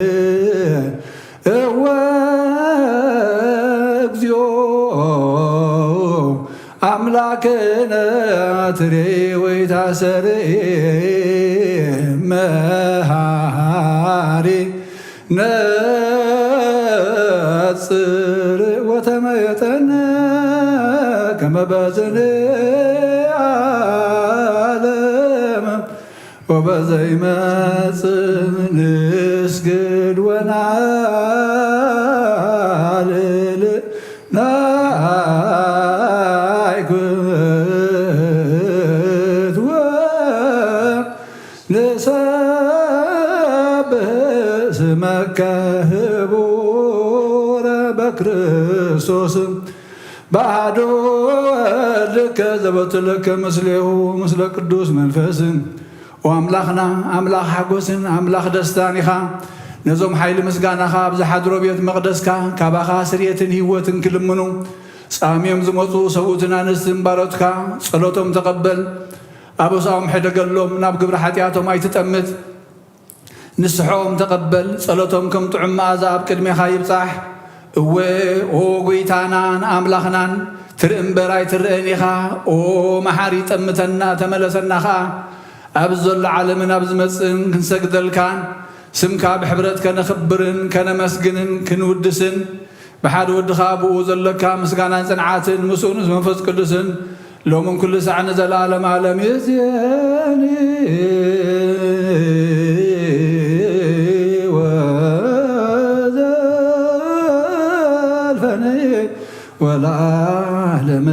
እወ እግዚኦ ኣምላክነ ትሬ ወይ ታሰሪ መሃሪ ነጽር ወተመየጠነ ከመ በዝን ዓለም ወበዘይመጽእ ንስግድ ወናልል ናይኩት ወንሰብህ ስመከ ህቡረ በክርስቶስ በአሐዱ ወልድከ ዘበቱ ለከ ምስሌሁ ምስለ ቅዱስ መንፈስ። ኦ ኣምላኽና፣ ኣምላኽ ሓጎስን ኣምላኽ ደስታን ኢኻ። ነዞም ሓይሊ ምስጋናኻ ኣብ ዝሓድሮ ቤት መቕደስካ ካባኻ ስርየትን ህይወትን ክልምኑ ጻምዮም ዝመጹ ሰብኡትን ኣንስትን ባሮትካ ጸሎቶም ተቐበል። ኣበሳኦም ሕደገሎም፣ ናብ ግብሪ ሓጢኣቶም ኣይትጠምት። ንስሖም ተቐበል፣ ጸሎቶም ከም ጥዑም መኣዛ ኣብ ቅድሜኻ ይብጻሕ። እወ፣ ኦ ጐይታናን ኣምላኽናን፣ ትርኢ እምበር ኣይትረእን ኢኻ። ኦ መሓሪ፣ ጠምተና፣ ተመለሰና ኸኣ። ኣብዚ ዘሎ ዓለምን ኣብ ዝመጽእን ክንሰግደልካን ስምካ ብሕብረት ከነኽብርን ከነመስግንን ክንውድስን ብሓደ ወድኻ ብኡ ዘለካ ምስጋናን ጽንዓትን ምስኡ ምስ መንፈስ ቅዱስን ሎምን ኩሉ ሳዕ ንዘለዓለም ዓለም ይእዜኒ ወዘልፈኒ ወለዓለመ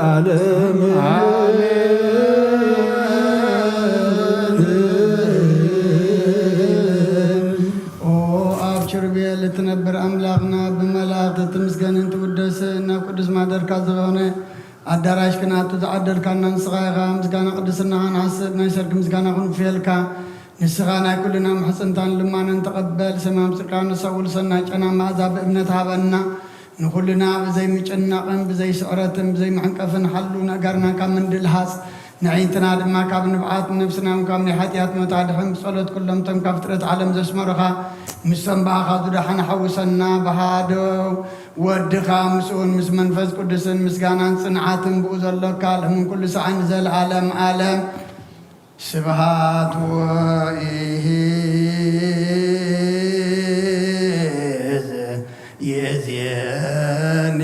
ዓለም። ኣሜን። ኦ ኣብ ኪሩቤል እትነብር ኣምላኽና፣ ብመላእኽቲ ትምስገንን ትውደስን፣ ናብ ቅዱስ ማደርካ ዝኾነ ኣዳራሽ ክንኣቱ ዝዓደልካና ንስኻ ኢኻ። ምስጋና ቅድስናኻ ንሓስብ፣ ናይ ሰርክ ምስጋና ክንፍየልካ። ንስኻ ናይ ኩልና ምሕጽንታን ልማነን ተቐበል። ሰማይ ኣምጺእካ ንሰውል ሰናይ ጨና መኣዛ ብእምነት ሃበና። ንኹልና ብዘይ ምጭናቕን ብዘይ ስዕረትን ብዘይ ምዕንቀፍን ሓሉ፣ ነጋርና ካብ ምንድልሃጽ፣ ንዕይንትና ድማ ካብ ንብዓት፣ ነፍስና እውን ካብ ናይ ሓጢኣት ሞት ኣድሕን። ብጸሎት ኩሎም እቶም ካብ ፍጥረት ዓለም ዘስመሩኻ፣ ምስቶም ብኣኻ ዝደሓኑ ሓውሰና። ብሓደ ወድኻ ምስኡን ምስ መንፈስ ቅዱስን ምስጋናን ጽንዓትን ብኡ ዘሎካ፣ ሎምን ኩሉ ሳዕን ንዘለዓለም ዓለም። ስብሃት ወኢሂዝ ይእዜኒ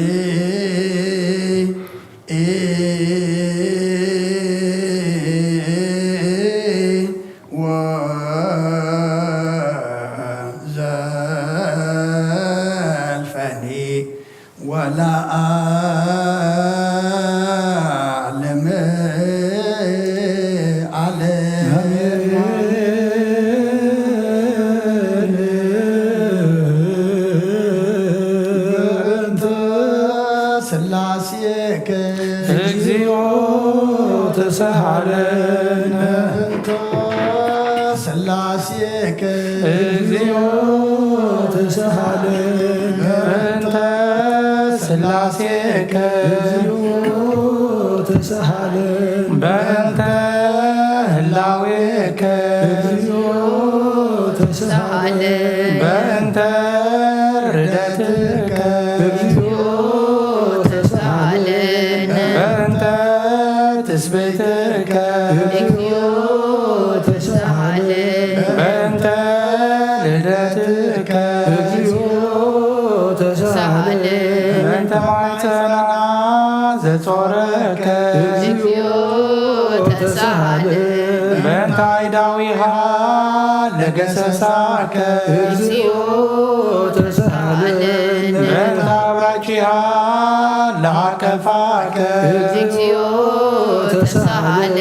ወዘልፈኒ ወለዓለመ ዓለም። በእንተ ሥላሴከ እግዚኦ ተሳሃለነ። በእንተ ሥላሴከ እግዚኦ ተሳሃለነ። በእንተ ሥላሴከ እግዚኦ ተሳሃለነ። በእንተ ህላዌከ እግዚኦ ተሳሃለነ። በእንተ ርደትከ እግዚኦ ተሳሃለነ። በእንተ ትስብእትከ እግዚኦ ተሳሃለነ። በእንተ ልደትከ እግዚኦ ተሳሃለነ። በእንተ ማሕፀና ዘጾረከ እግዚኦ ተሳሃለነ። በእንተ ኣይዳዊሃ ለገሰሳከ እግዚኦ ተሳሃለነ። በእንተ ኣውራጪሃ ለኣቀፋከ እግዚኦ ተሳሃለነ።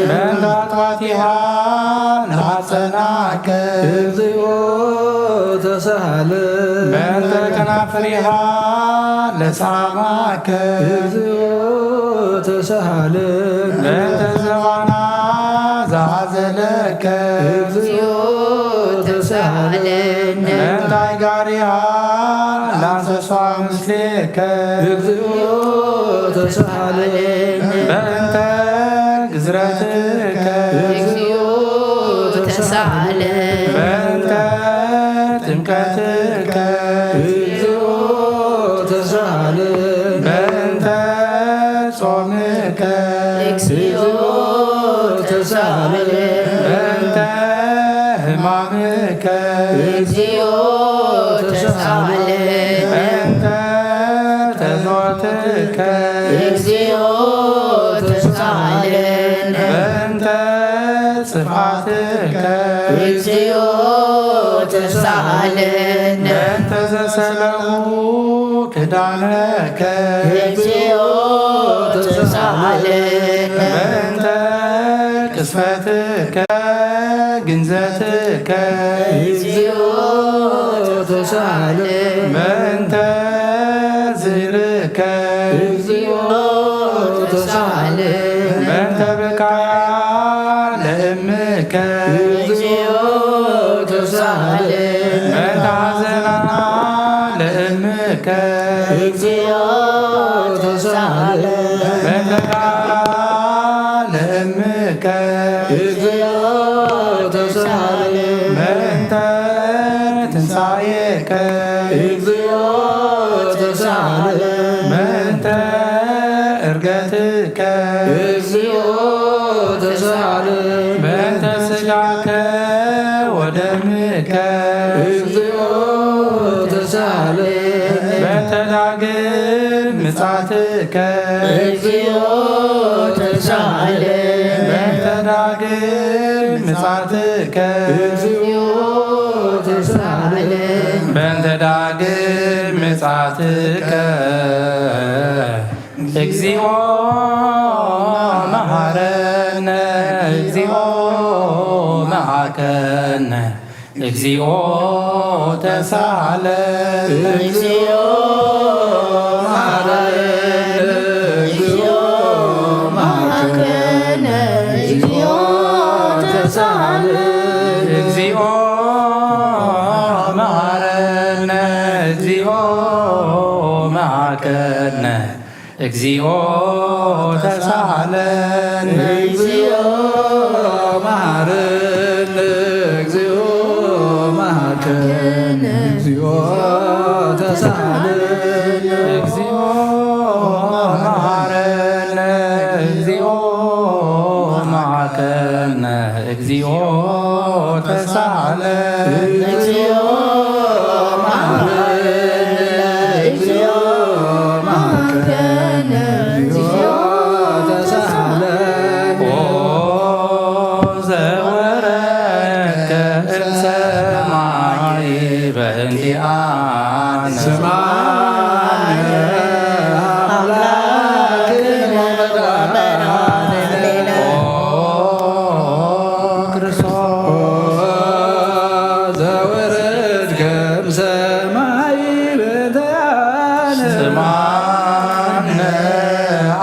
በእንተ ኣጥባቲሃ ለኣጸናከ እግዚኦ ተሳሃለነ። በእንተ ከናፍሪሃ ለሳማከ እግዚኦ ተሳሃለነ። በእንተ ዘባና ዘሃዘለከ እግዚኦ ተሳሃለነ። በእንተ ኣይጋሪሃ ላንሰሷ ምስሌከ እግዚኦ ተሳሃለነ። በእንተ ግዝረትከ እግዚኦ ተሳሃለነ። በእንተ ጥምቀትከ እግዚኦ ተሳሃለነ። በእንተ ጾምከ እግዚኦ ተሳሃለነ። በእንተ ሕማምከ እግዚኦ ተሳሃለነ። በእንተ ተዞትከ እግዚኦ ተሳሃለነ። በእንተ ጽፍዓትከ እግዚኦ ተሳሃለነ። በእንተ ዘሰለሙ ክዳነከ እግዚኦ ተሳሃለነ። በእንተ ቅስፈትከ ግንዘትከ እግዚኦ ተሳሃለነ። በእንተ ዝርካ እግዚኦ ተሳሃለነ። በእንተ ብካያ ለእምከ እግዚኦ ተሳሃለነ። በእንተ ሐዘና ለእምከ እግዚኦ ተሳሃለነ። በእንተ ቃላ ለእምከ እግዚኦ ተሳሃለነ። በእንተ ትንሳኤከ እግዚኦ ተሳሃለነ። በእንተ እርገትከ እግዚኦ ተሳሃለነ። በእንተ ስጋከ ወደምከ እግዚኦ ተሳሃለነ። በእንተ ዳግም ምጻትከ እግዚኦ ተሳሃለነ። በእንተ ዳግም ምጻትከ እግዚኦ ተሳሃለነ። በእንተ ዳግም ምጻትከ እግዚኦ መሐረነ። እግዚኦ መሐከነ። እግዚኦ ተሳሃለነ። እግዚኦ መሐረነ። እግዚኦ መሐከነ። እግዚኦ ተሳሃለነ። እግዚኦ መሐረነ። እግዚኦ መሐከነ። እግዚኦ ተሳሃለነ። እግዚኦ መሐረነ። እግዚኦ መሐከነ። እግዚኦ ተሳሃለነ። እግዚኦ መሐረነ። እግዚኦ መሐከነ። እግዚኦ ተሳሃለነ። እግዚኦ መሐረነ። እግዚኦ መሐረነ። እግዚኦ ተሳሃለነ። ኦ ዘወረድከ እምሰማይ በእንቲአነ። ስምዓነ አምላክነ ወመድኃኒነ። ኦ ክርስቶስ ዘወረድከ እምሰማይ በእንቲአነ። ስምዓነ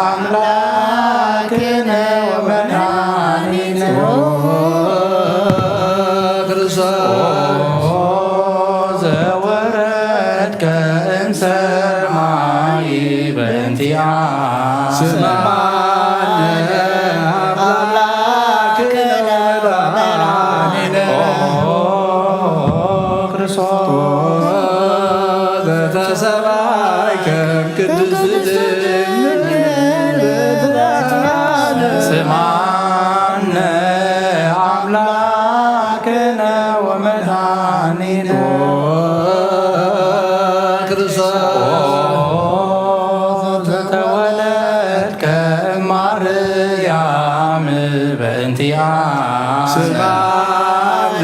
አምላክነ ወመድኃኒነ። ክርስቶስ ዘወረድከ እምሰማይ በእንቲአነ። ስምዓነ አምላክነ ወመድኃኒነ። ኦ ክርስቶስ ዘተሰማይከ ቅድስት ድንግል በእንቲአነ። ስምዓነ አምላክነ ወመድኃኒነ። ኦ ክርስቶስ ዘተወለድከ እማርያም በእንቲአነ። ስምዓነ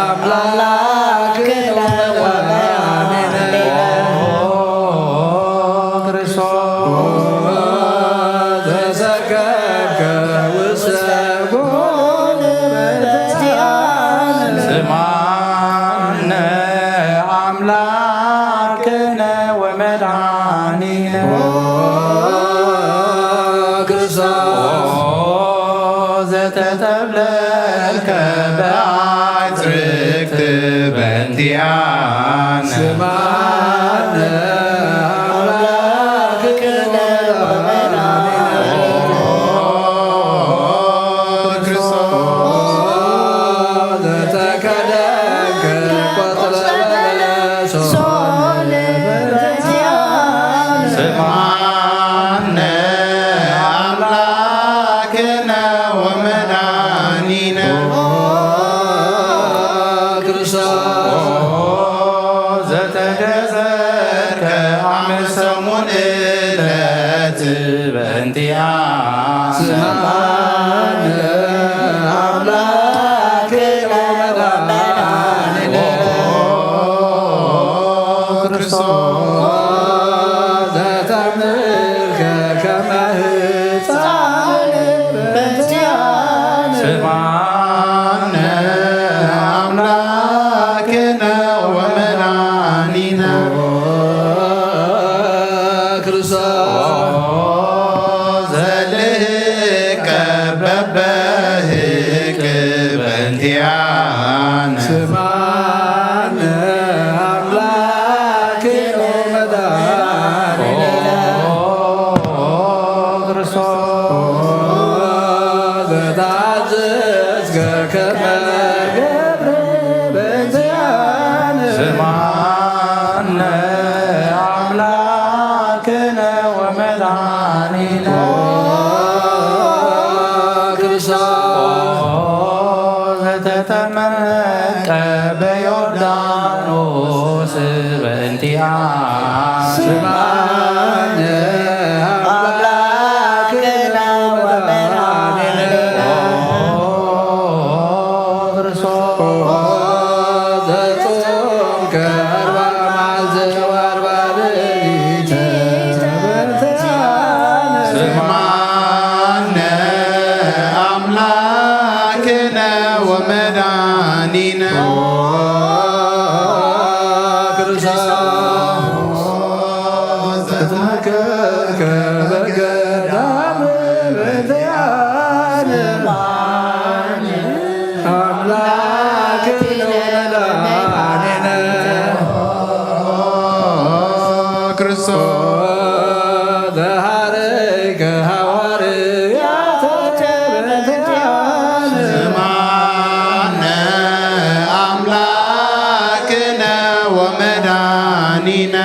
አምላክነ ወመድኃኒነ። ኦ ክርስቶስ ዘሰከብከ ውስተ ጎል በእንቲአነ። ስምዓነ አምላክነ ወመድኃኒነ። ኦ ክርስቶስ ዘተጠብለልከ በአጽርቅት በእንቲአነ። ስምዓነ አምላክነ ወመድኃኒነ። ኦ ክርስቶስ ዘተከደንከ ቆጽለ ዘተገዘርከ ኣመ ሰሙን ዕለት በእንቲኣ ስማን ኣምላክ ወመድኃኒነ ክርስቶስ ዘተምልከ ከመ ህፃን በእንቲኣነ ስማነ ኣምላክነ ወመድኃኒነ ክርስቶስ ዘልህቀ በበህቅ በእንቲኣነ ስማነ ኣምላክነ ወመድኃኒነ ክርስቶስ ዘታዘዝከ ከመ ገብረ በእንቲኣነ ስማነ ኣምላክነ ወመድኃኒነ ክርስቶስ ዘተጠመቀ በዮርዳኖስ በእንቲኣነ ስማነ ኣምላክነ ወመድኃኒነ ክርስቶስ ዘጾምከ ኣርብዓ መዓልቲ ወኣርብዓ ሌሊት በእንቲኣነ ስማነ ኣምላክነ ወመድኃኒነ ክርስቶስ ዘተመከርከ በገዳም በእንቲኣነ ኣምላክነ ወመድኃኒነ ክርስቶስ ዘሃረይከ ሃዋርያተ በእንቲኣነ ስማነ ኣምላክነ ወመድኃኒነ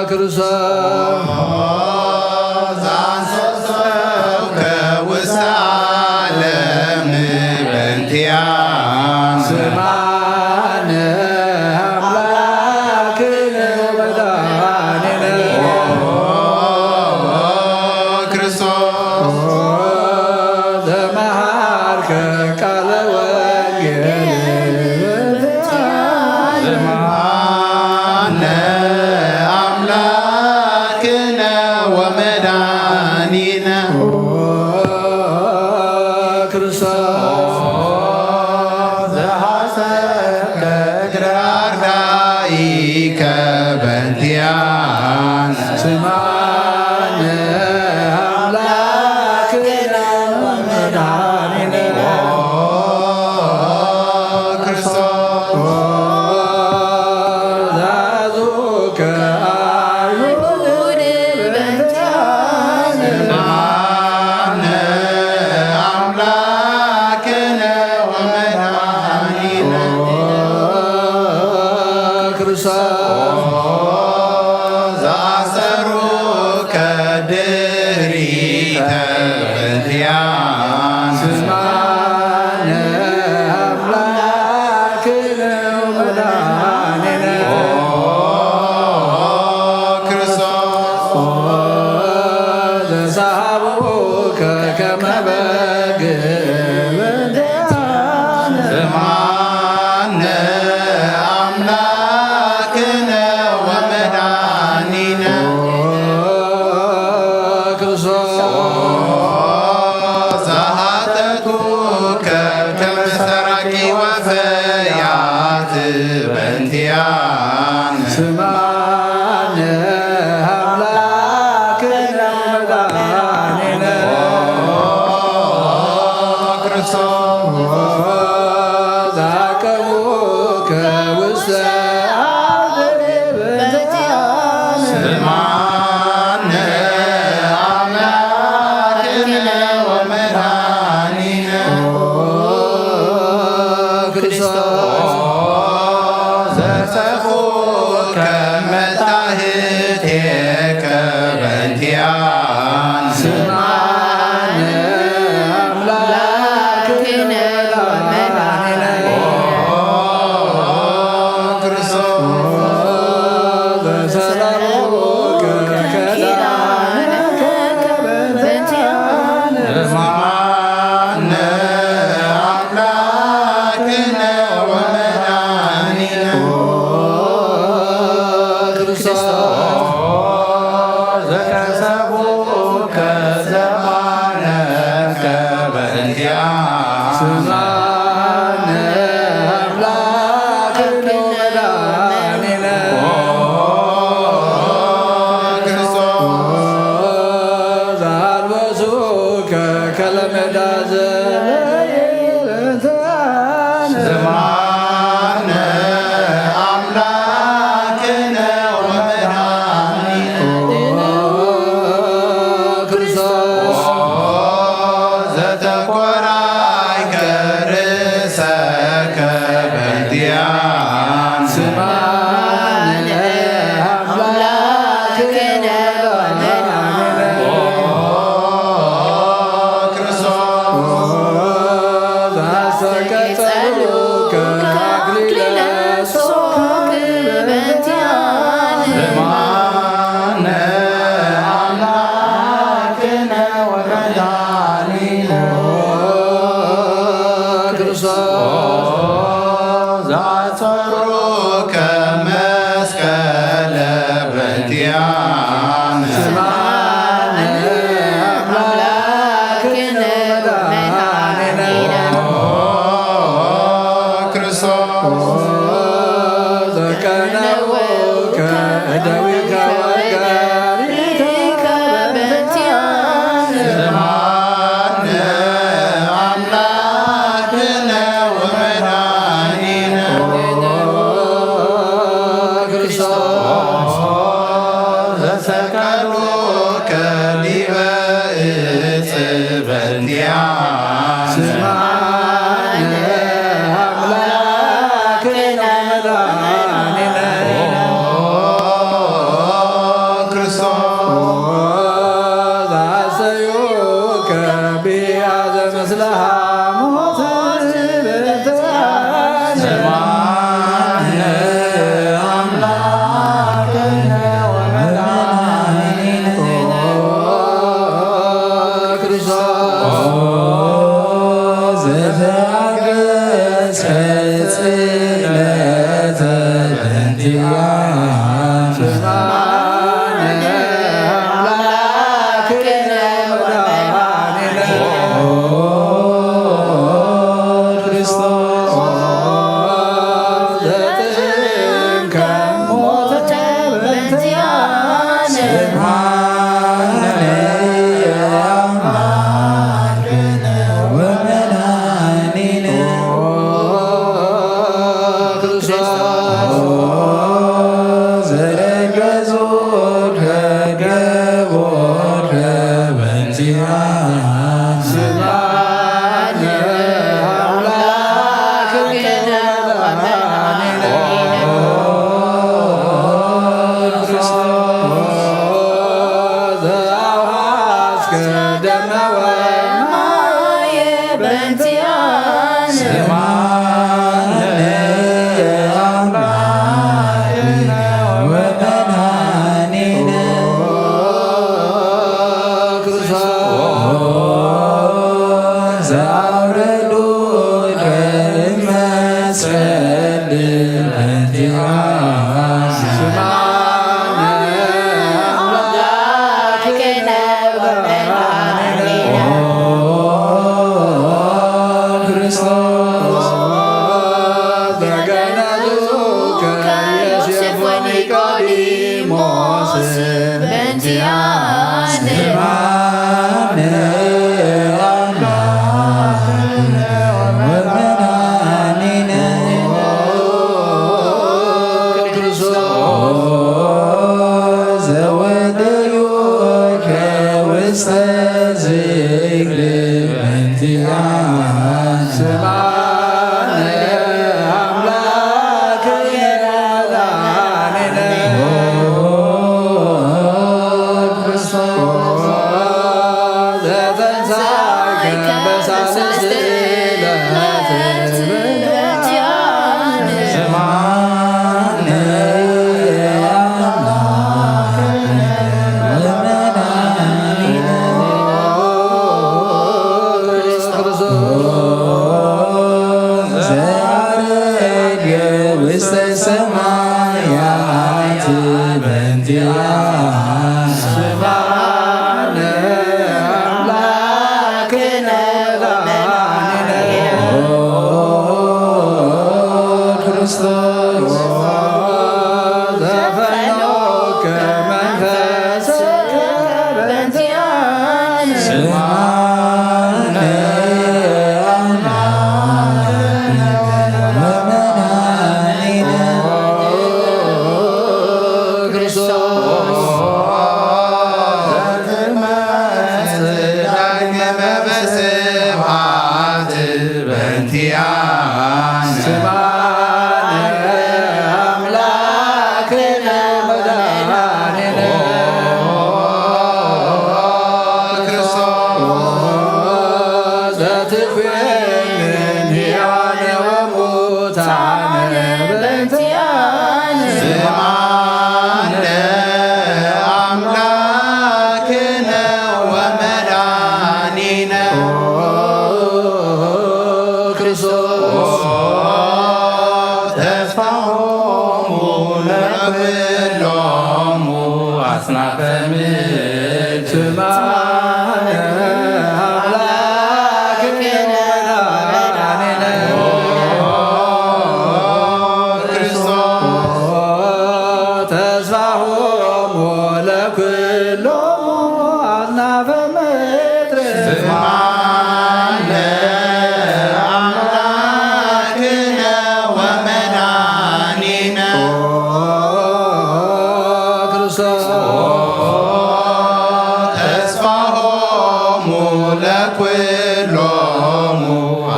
ክርስቶስ ዘአንሰሰውከ ውስተ ዓለም በእንቲኣነ ስማነ ኣምላክነ ወመድኃኒነ ክርስቶስ ዘመሃርከ ቃለ ወንጌል በእንቲኣነ ስማነ ኣምላክነ ወመድኃኒነ ክርስቶስ ዘሐሰብከ እግረ ኣርዳኢከ በእንቲኣነ ስማነ ኣምላክነ ወመድኃኒነ ክርስቶስ ዘአዝዙከ አይሁድ በእንቲኣነ ስማነ ኣምላክነ ወመድኃኒነ ክርስቶስ ዘአሰሩከ ድህሪተ በእንቲኣነ ስማነ ኣምላክነ ወመድኃኒነ ክርስቶስ ዘሳሃብኡከ ከመ በግ በእንቲኣነ ስማነ ኣምላክነ ወመድኃኒነ ክርስቶስ ዘሃተቱከ ከመ ሰራቂ ወፈያት በእንቲኣነ ስማነ ኣምላክነ ወመድኃኒነ ክርስቶስ ዘአቀሙከ ውስተ አርያም በእንቲአነ ስማነ አምላክነ ወመድኃኒነ ክርስቶስ ዘጸፉከ መታህቴከ በእንቲአነ ስማነ አምላክነ ወመድኃኒነ በእንቲኣነ ስምዓነ ኣምላክነ ወመድኃኒነ። ኦ ክርስቶስ ዘአስተከጸሉከ አክሊለ ሶክ በእንቲኣነ። ስምዓነ ኣምላክነ ወመድኃኒነ። ክርስቶስ ዘአሰሩከ መስቀለ በእንቲኣነ። ስምዓነ ኣምላክነ ወመድኃኒነ። ክርስቶስ ዘቀነውከ እደዊከ ወገሪከ በእንቲኣነ። ስምዓነ ኣምላክነ ወመድኃኒነ። ክርስቶስ ዘሰቀሉከ ዲበ እጽ በእንቲኣነ። ስምዓነ ኣምላክነ ወመድኃኒነ። ክርስቶስ ዘአሰዩከ ቢያዘ ምስለ ሐሞት በእንቲኣነ። ስምዓነ ኣምላክነ ወመድኃኒነ። ክርስቶስ ዘተአገሰ ጽልመተ በእንቲኣነ። ስምዓነ ኣምላክነ ወመድኃኒነ። ክርስቶስ ዘጥዕምከ ሞተ በእንቲኣነ። ስምዓነ ኣምላክነ ወመድኃኒነ። ክርስቶስ ዘረገዙከ ገቦርከ በእንቲኣነ። ስምዓነ ኣምላክነ ወመድኃኒነ። ክርስቶስ ዘአውሃስከ ደመ ወማየ በእንቲኣነ። ስምዓነ ኣምላክነ ወመድኃኒነ። ክርስቶስ ዘአውረዱከ እመ ጸልመተ በእንቲኣነ። ስምዓነ ኣምላክነ ወመድኃኒነ። ኦ ክርስቶስ ዘገነዙከ ዮሴፍ ወኒቆዲሞስ በእንቲኣነ። ስምዓነ ኣምላክነ ወመድኃኒነ። ክርስቶስ ዘወደዩከ ውስተ ዝክሪ በእንቲኣነ። ስምዓነ ኣምላክነ ወመድኃኒነ። ክርስቶስ ዘተንሳእከ በሳልስት ዕለት በእንቲኣነ። ስምዓነ ኣምላክነ ወመድኃኒነ። ክርስቶስ ዘዐረገ ውስተ ሰማያት በእንቲኣነ። ስምዓነ ኣምላክነ ወመድኃኒነ። ክርስቶስ ዘፈነወከ መንፈስከ በእንቲኣነ። ስምዓነ ኣምላክነ ወመድኃኒነ። ክርስቶስ ዘትመጽእ ዳግመ በስብሐት በእንቲኣነ። በእንቲአነ ስምዓነ አምላክነ ወመድኃኒነ ክርስቶስ ተስፋሆሙ ለኩሎሙ አጽናፈ ምድር። ስምዓነ አምላክነ ወመድኃኒነ ክርስቶስ ተስፋሆሙ ለኩሎሙ አጽናፈ ምድር። ስምዓነ አምላክነ ወመድኃኒነ ክርስቶስ ተስፋሆሙ ለኩሎሙ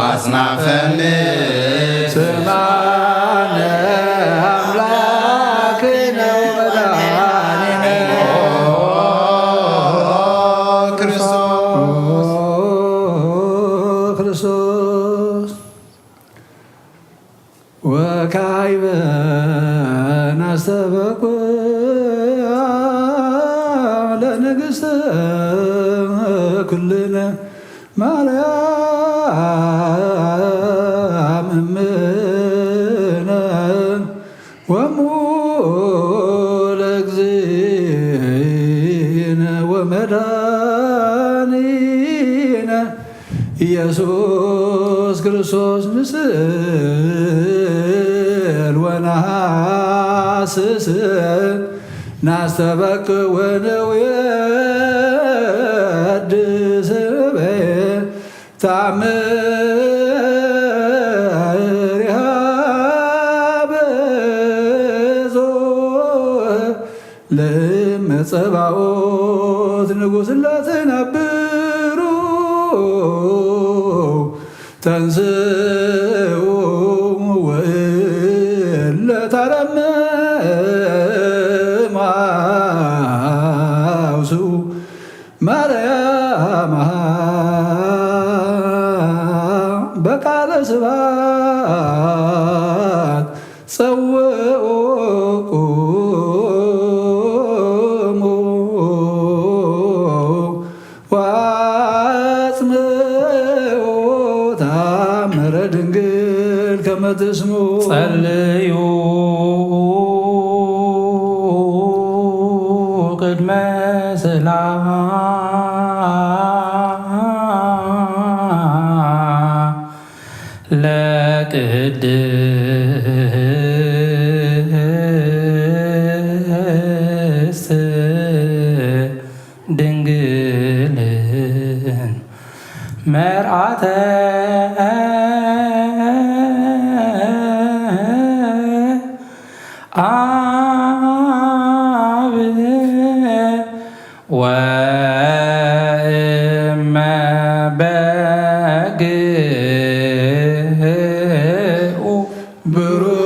አጽናፈ ምድር። ስምዓነ አምላክነ ወመድኃኒነ ክርስቶስ ክርስቶስ ወካዕበ ናስተበቁ ለንግሥተ ኩልነ ማርያም እምነ ወሙ ለእግዚእነ ወመድኃኒነ ኢየሱስ ክርስቶስ ንስእል ወነሐስስ ናስተበቅ ወነውየድስ በየ ተአምሪሃ በዞ ለመጸባኦት ንጉሥ ለትነብሩ ተንስኡ ወእለ ታረምም አውስኡ ማርያም በቃለ ስብሐት ጸውኦ ቁሙ ወአጽምዑ ተአምረ ድንግል ከመ ትስምዑ። ጸልዩ ቅድመ ስላ ለቅድስት ድንግልን መርዓተ አብ ወእመ በግኡ ብሩክ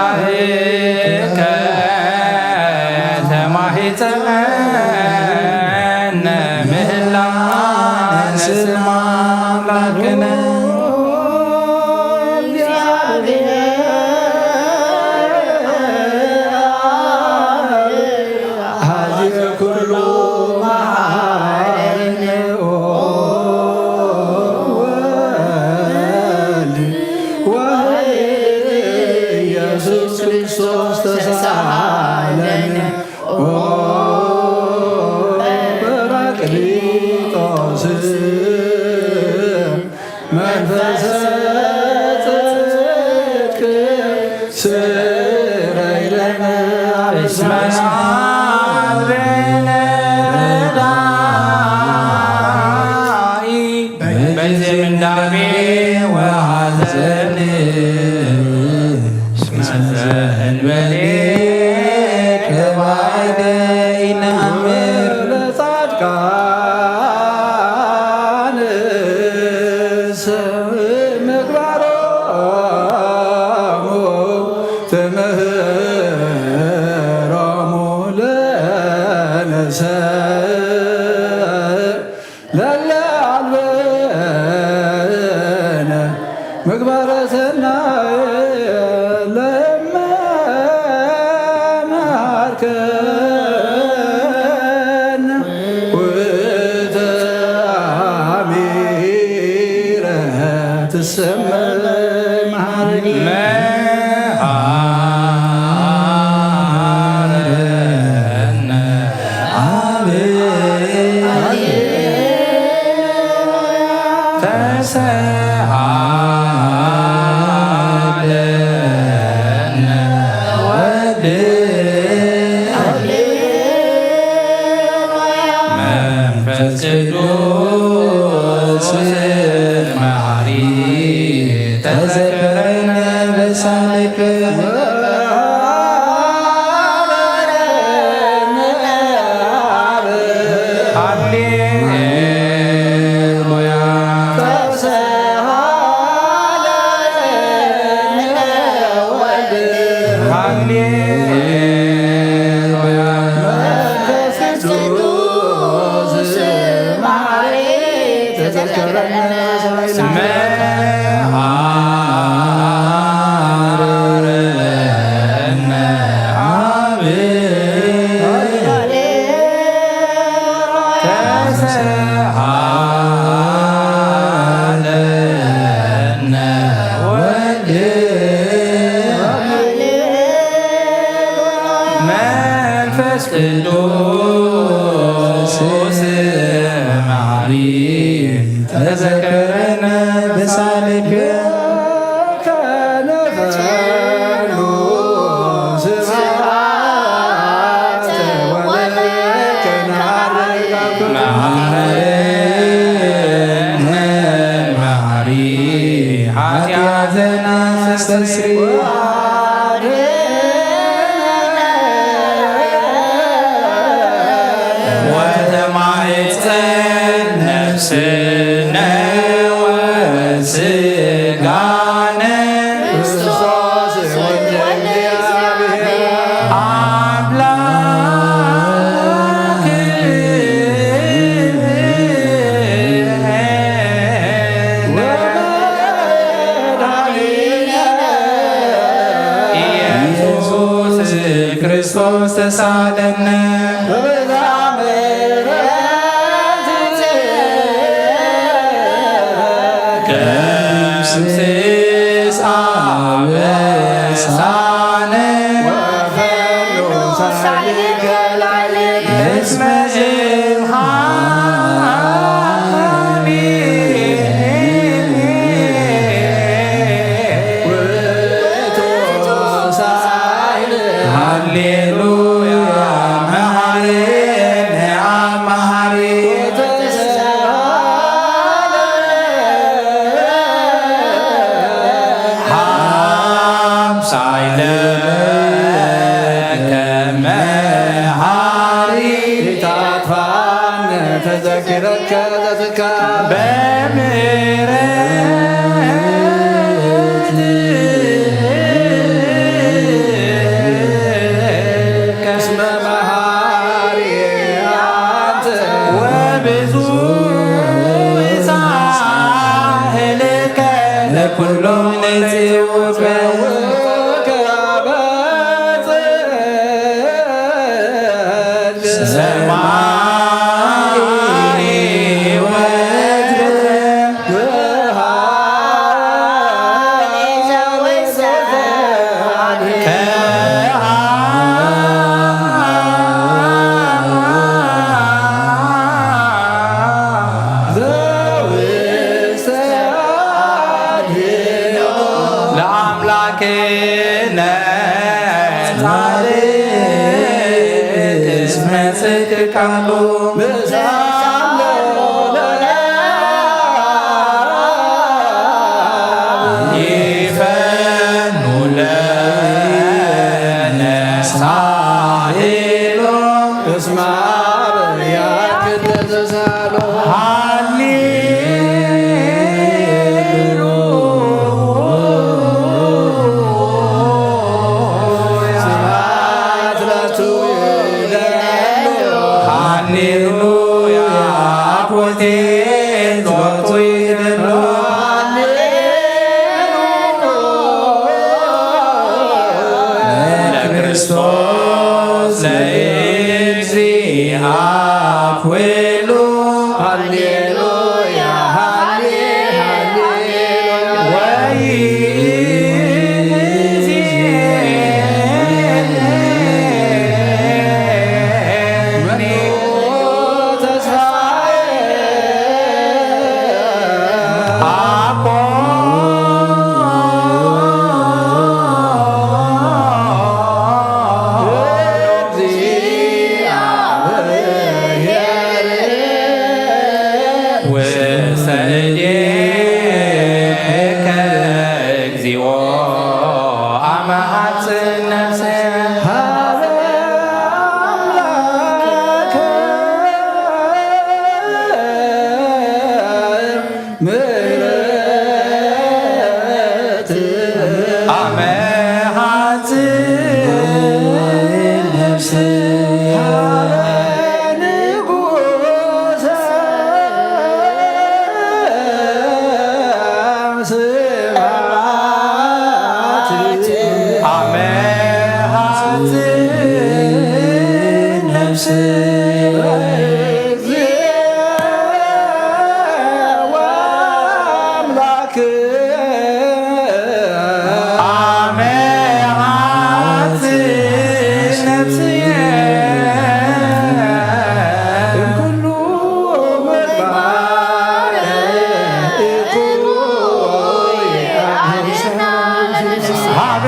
በጽራህከ ተማሂፀነ ምህላነ ስማ አምላክነ አሐዜ ኩሉ መሐረነ ወልድ ወሕይወት ኢየሱስ ክርስቶስ ተሳሃለነ። ረዳኢ በዚ ምንዳቤ ወሐዘን እስመ ዘእንበሌከ ባዕደ ኢነአምር። ለጻድቃን ምግባሮሙ ትምህሮሙ ለነሰ ለለ አልበነ ምግባረ ሰናይ ለመ መሃርከነ ውእተ አሚረ ትሰመ መሃረኒ መሃረነ አብ ተሰሃለነ ወልድ መንፈስ ቅዱስ መሐሪ ተዘከረነ በሳልክ ሃሌሉያ። ሃሌሉያ። መንፈስ ቅዱስ መሐሪ ተዘከረነ መሐረነ አብ ተሰሃለነ ወልድ መንፈስ ቅዱስ መሐሪ ተዘከረነ በሳልክ ከነፈኑ ስብሐተ ወለከ መሐረነ መሐሪ ኃጢአተነ አስተስሪ ወተማሕፀን ነፍስነ ወስጋነ ክርስቶስ ወልደ እግዚአብሔር አምላክ ኢየሱስ ክርስቶስ ተሳለነ። ደምስስ አበሳነ እስመ እምሃሚ ሃሌሉያ መሐረነ አብ መሐሪ ሃምሳይ ለከ መሐሪ ታጥፋነ ተዘክረከ ዘትካ በምህረት እስመ መሐሪ አንተ ወብዙ ሳህልከ ለኩሎም ለጽውከ ሰማይ ወምድር ለአምላክነ ጻድቅ እስመ ቃሉ ምሳሎ ይፈኑ ለነ ሳሄሎ እስመ አብ ያክል ተሳሎ ሃሌ ሃሌሉያ። አኮቴት ሎቱ ይደሎ። ለክርስቶስ ለእግዚአ ኩሉ። ሃሌሉያ፣ ሃሌ፣ ሃሌ። ውስተ እዴከ እግዚኦ አመ ሐጽን ነፍሰ ሀበ አምላከ ምሕረት አመ ሐጽን ነፍስ ሀበ ንጉሰ ስብሐት አመ ሐጽን ነፍስ አምላክ አመ ሐጽን ነፍስየ እምኩሉ ምግባር እኩይ ሀበ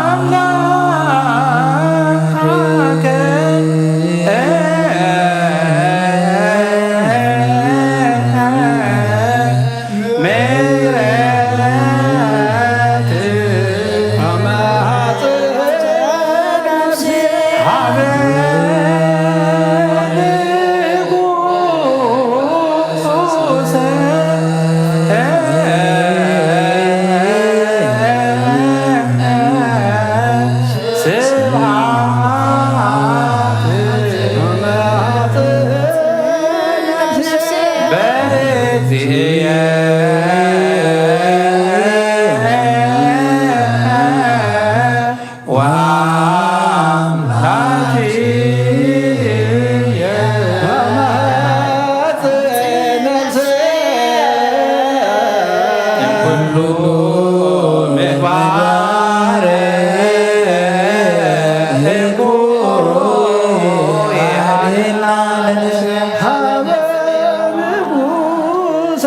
አምላከ ምሕረት ስብሐት በእግዚእየ ወአምላክየ ኩሉ ምግባር እኩይ ሀበ ንጉሰ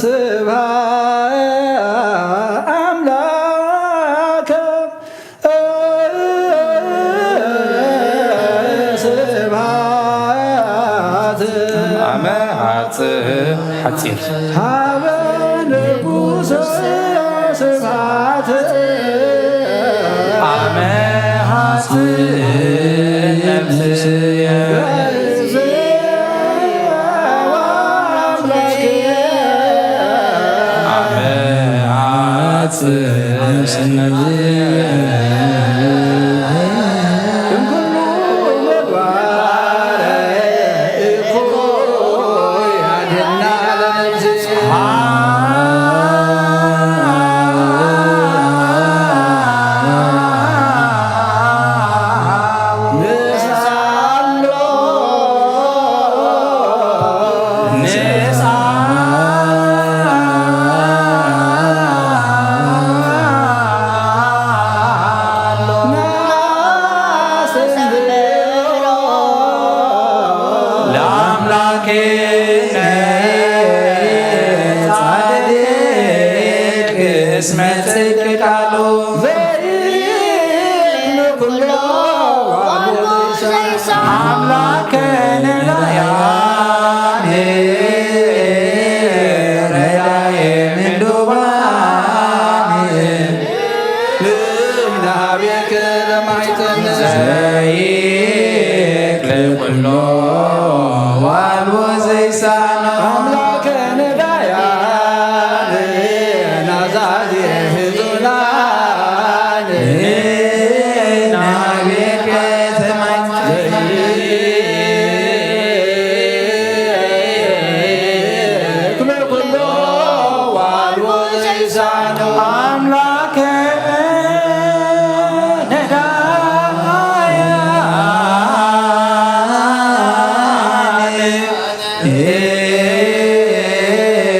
ስብሐት አምላከ ስብሐት አመ ሐጽ ሐጺር ሀበ ንጉሰ ስብሐት አመ ሐጽ ነፍስየ አመ ሐጽ ነፍስየ ያኔ ረዳኤ ምንዱባን ናቤከ ለማይተን ዘይክል ኩሎ ዋልቦ ዘይሳኖ ኣምላከ ነዳያን ናዛዜ ህዙናን ናቤከ ተማይተን ዘይክል ኩሎ ዋልቦ ዘይሳኖ ኣምላከ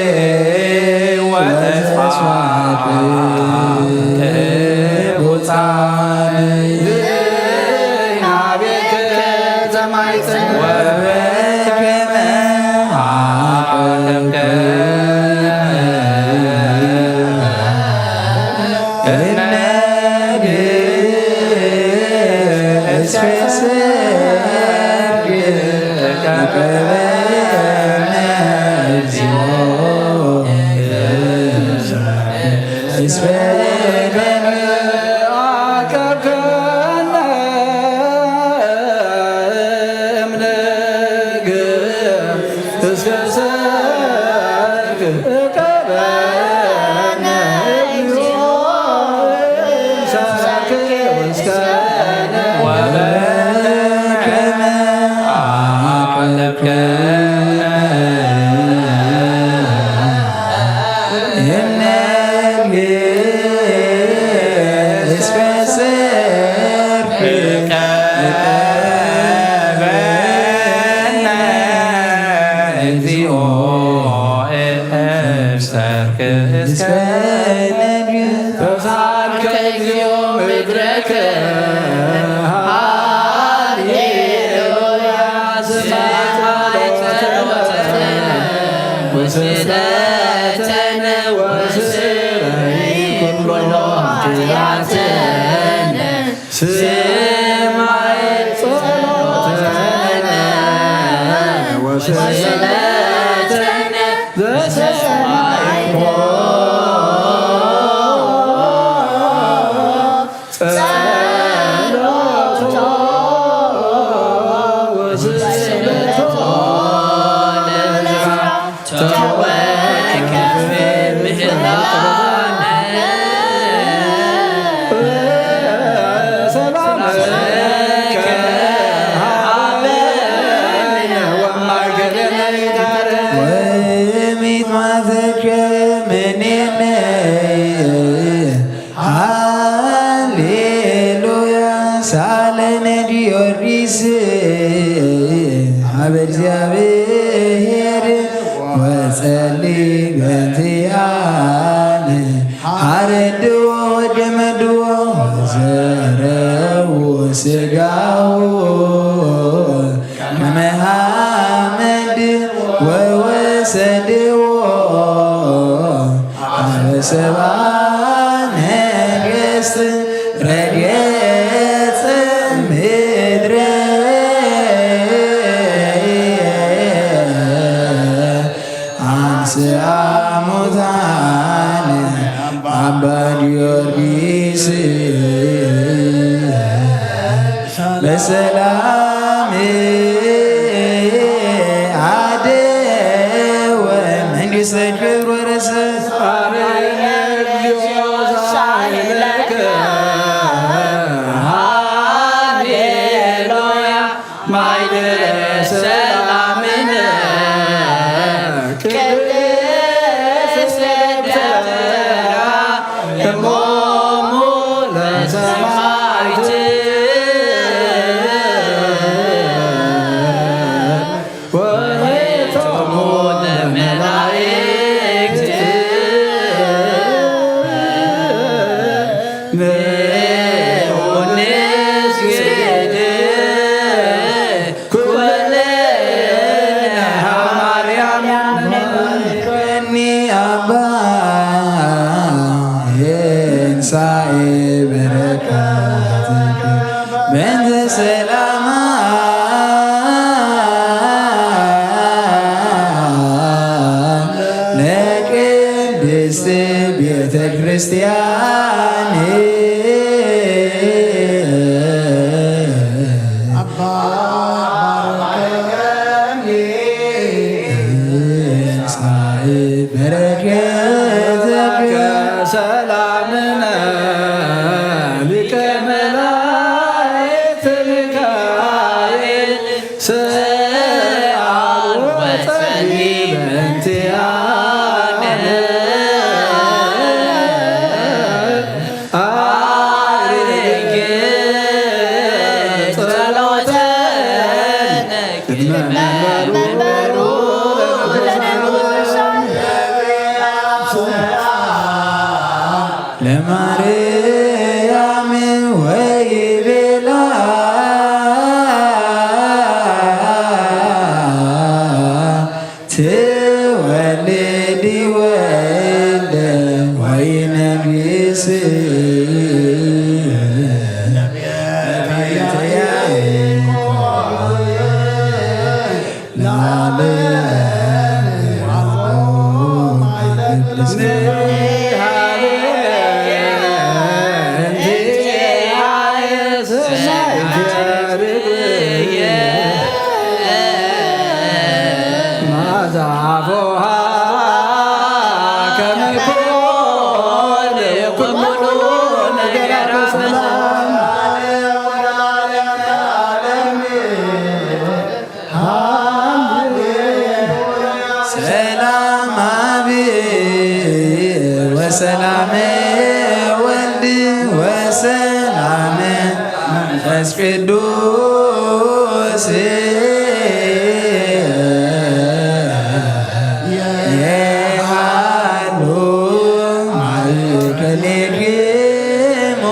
ነዳያን ወተስፋ ቅቡጻን ናቤከ ተማይጸን ወበከመ አቅረብከ እነግህ እስፈ ሰርክ ተቀበለነ እግዚኦ እስፈ አቀብከነ እምነግህ እስከ ሰርክ እቀበለነ እግዚኦ እምሰርክ እስከ ወበከመ አቅረብከነ እምነግህ እስከ ሰርክ እቀበለነ እግዚኦ እምሰርክ እስከ ነግህ ተሳልከ እግዚኦ ምድረከ ሃሌሉያ ስማይ ጸሎተነ ወስእለተነ ወስረይ ኩሎ ኃጢአተነ ስማይ ጸሎተነ ወስእለተነ ዘሰማይኮ ጸሎቶ ወስእለቶ ለእዝራ ተወከፍ ምህላነ ሰላም ለከ ሀበነ ወማእከለነ ይታረቅ ወሚት ማዘከ ምኔነ ሃሌሉያ ሳለነ ጊዮርጊስ ሀበ እግዚአብሔር ወጸሊ በንቲአነ አረድዎ ወደመድዎ ዘረው ስጋው ከመ ሐመድ ወወሰድዎ አበ ሰባ ነገስት ረገጸ ምድረ አንስአ ሙታነ አባ ጊዮርጊስ በሰላም አደወ መንግስተ ክብር ወረሰ። ሳይለከ ሃሌሉያ ማይደረ ሰላምነ ቅድስት ደብተራ እሞሙ ለሰማዕት ወሬቶሙ ለመላእክት ንዑ ንስግድ ኩለነ ሀበ ማርያም መሐረኒ አባ የንሳኤ በረከትኪ በእንተ ሰላማ ሰላም መንፈስ ቅዱስ የሃሉ ማእከሌክሙ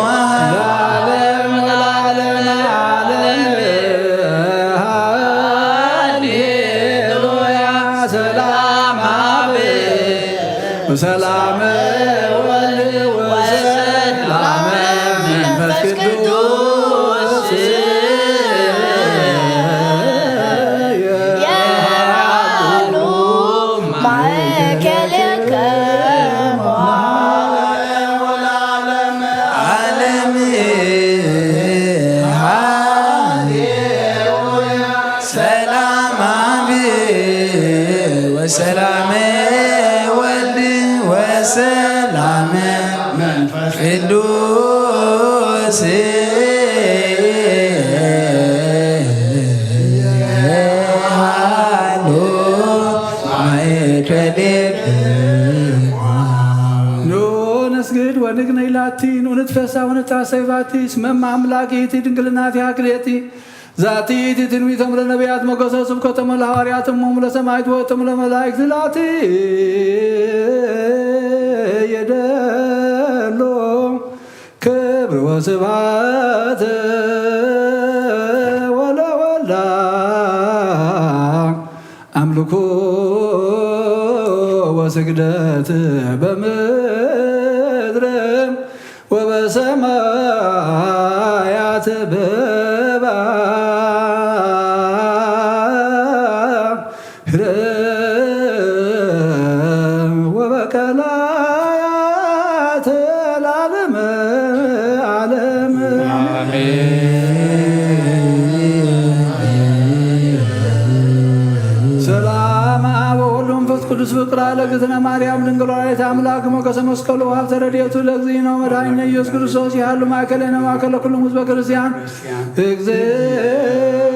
ለዓለም ለዓለም ለዓለም። ሃሌሉያ። ሰላም አብ ወሰላም ወልድ ወሰላም መንፈስ ቅዱስ የሃሉ ማእከሌክሙ ዓለም። ሃሌሉያ። ሰላም አብ ወሰላም ወልድ ወሰላም መንፈስ ቅዱስ የሃሉ ማእከሌክሙ። ኑ ነስግድ ወንግነይ ላቲ፣ ኑ ንትፈሳ ወንታሰይ ባቲ፣ እስመ እመ አምላክ ይእቲ ድንግልና ቲሃ ክልኤቲ። ዛቲ ይእቲ ትንቢቶም ለነቢያት ሞገሰ ስብከቶም ለሐዋርያት እሞም ለሰማዕት ወእቶም ለመላእክት ላቲ የደሎ ክብር ወስብሐት ወለወልዳ አምልኮ ወስግደት በምድር ወበሰማያት በባህር ወበቀላያት ለዓለመ ዓለም። ሰላም አብ ወወልድ ወመንፈስ ቅዱስ ፍቅር ለእግዝእትነ ማርያም ድንግል ወላዲተ አምላክ ሞገሰ መስቀሉ ሀብተ ረድኤቱ ለእግዚእነ ወመድኃኒነ ኢየሱስ ክርስቶስ ይሃሉ ማእከሌነ ማእከለ ኩሉ ህዝበ ክርስቲያን። እግዝእ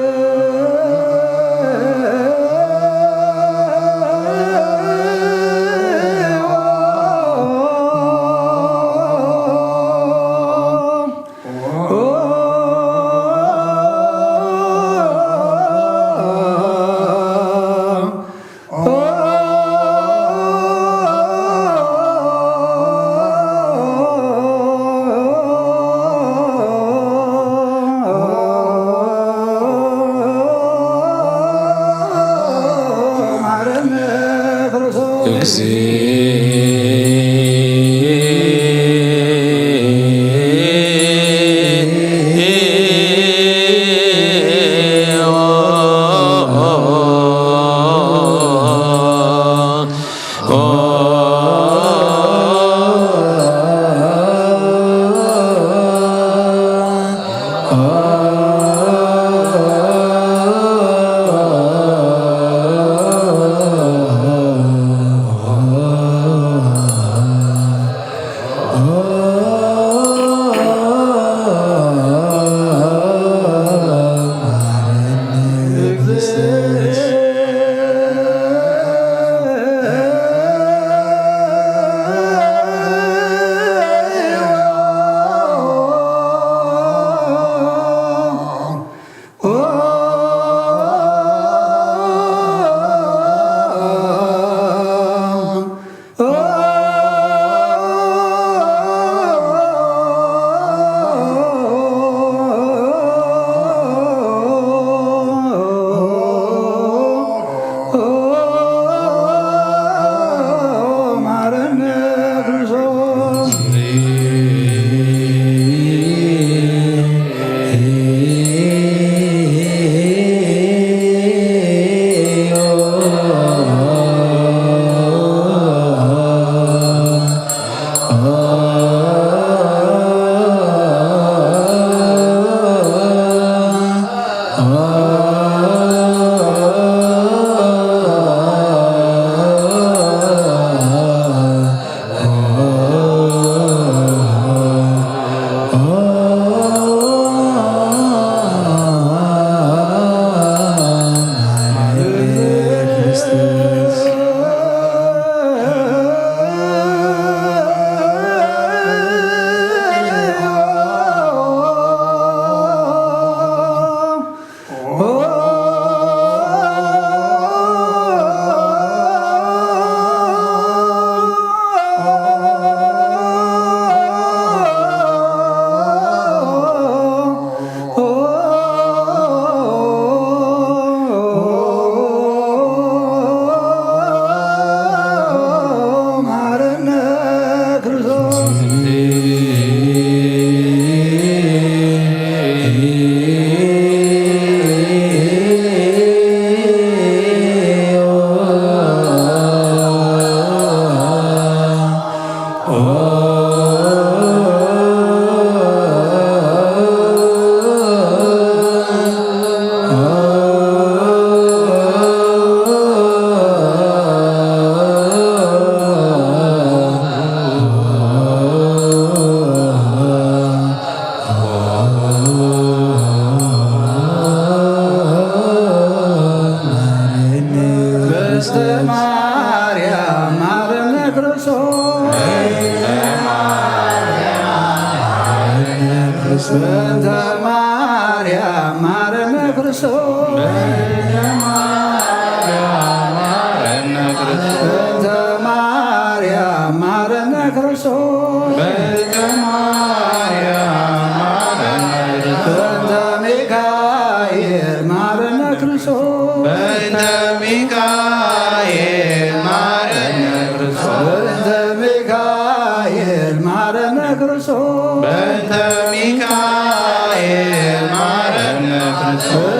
በእንተ ማርያም ማረነ ክርስቶስ። በእንተ ማርያም ማረነ ክርስቶስ። በእንተ ማርያም ማረነ ክርስቶስ። በእንተ ማርያም ማረነ ክርስቶስ። በእንተ ሚካኤል ማረነ ክርስቶስ። በእንተ ሚካኤል ማረነ ክርስቶስ። በእንተ ሚካኤል ማረነ ክርስቶስ። በእንተ ሚካኤል ማረነ ክርስቶስ። በእንተ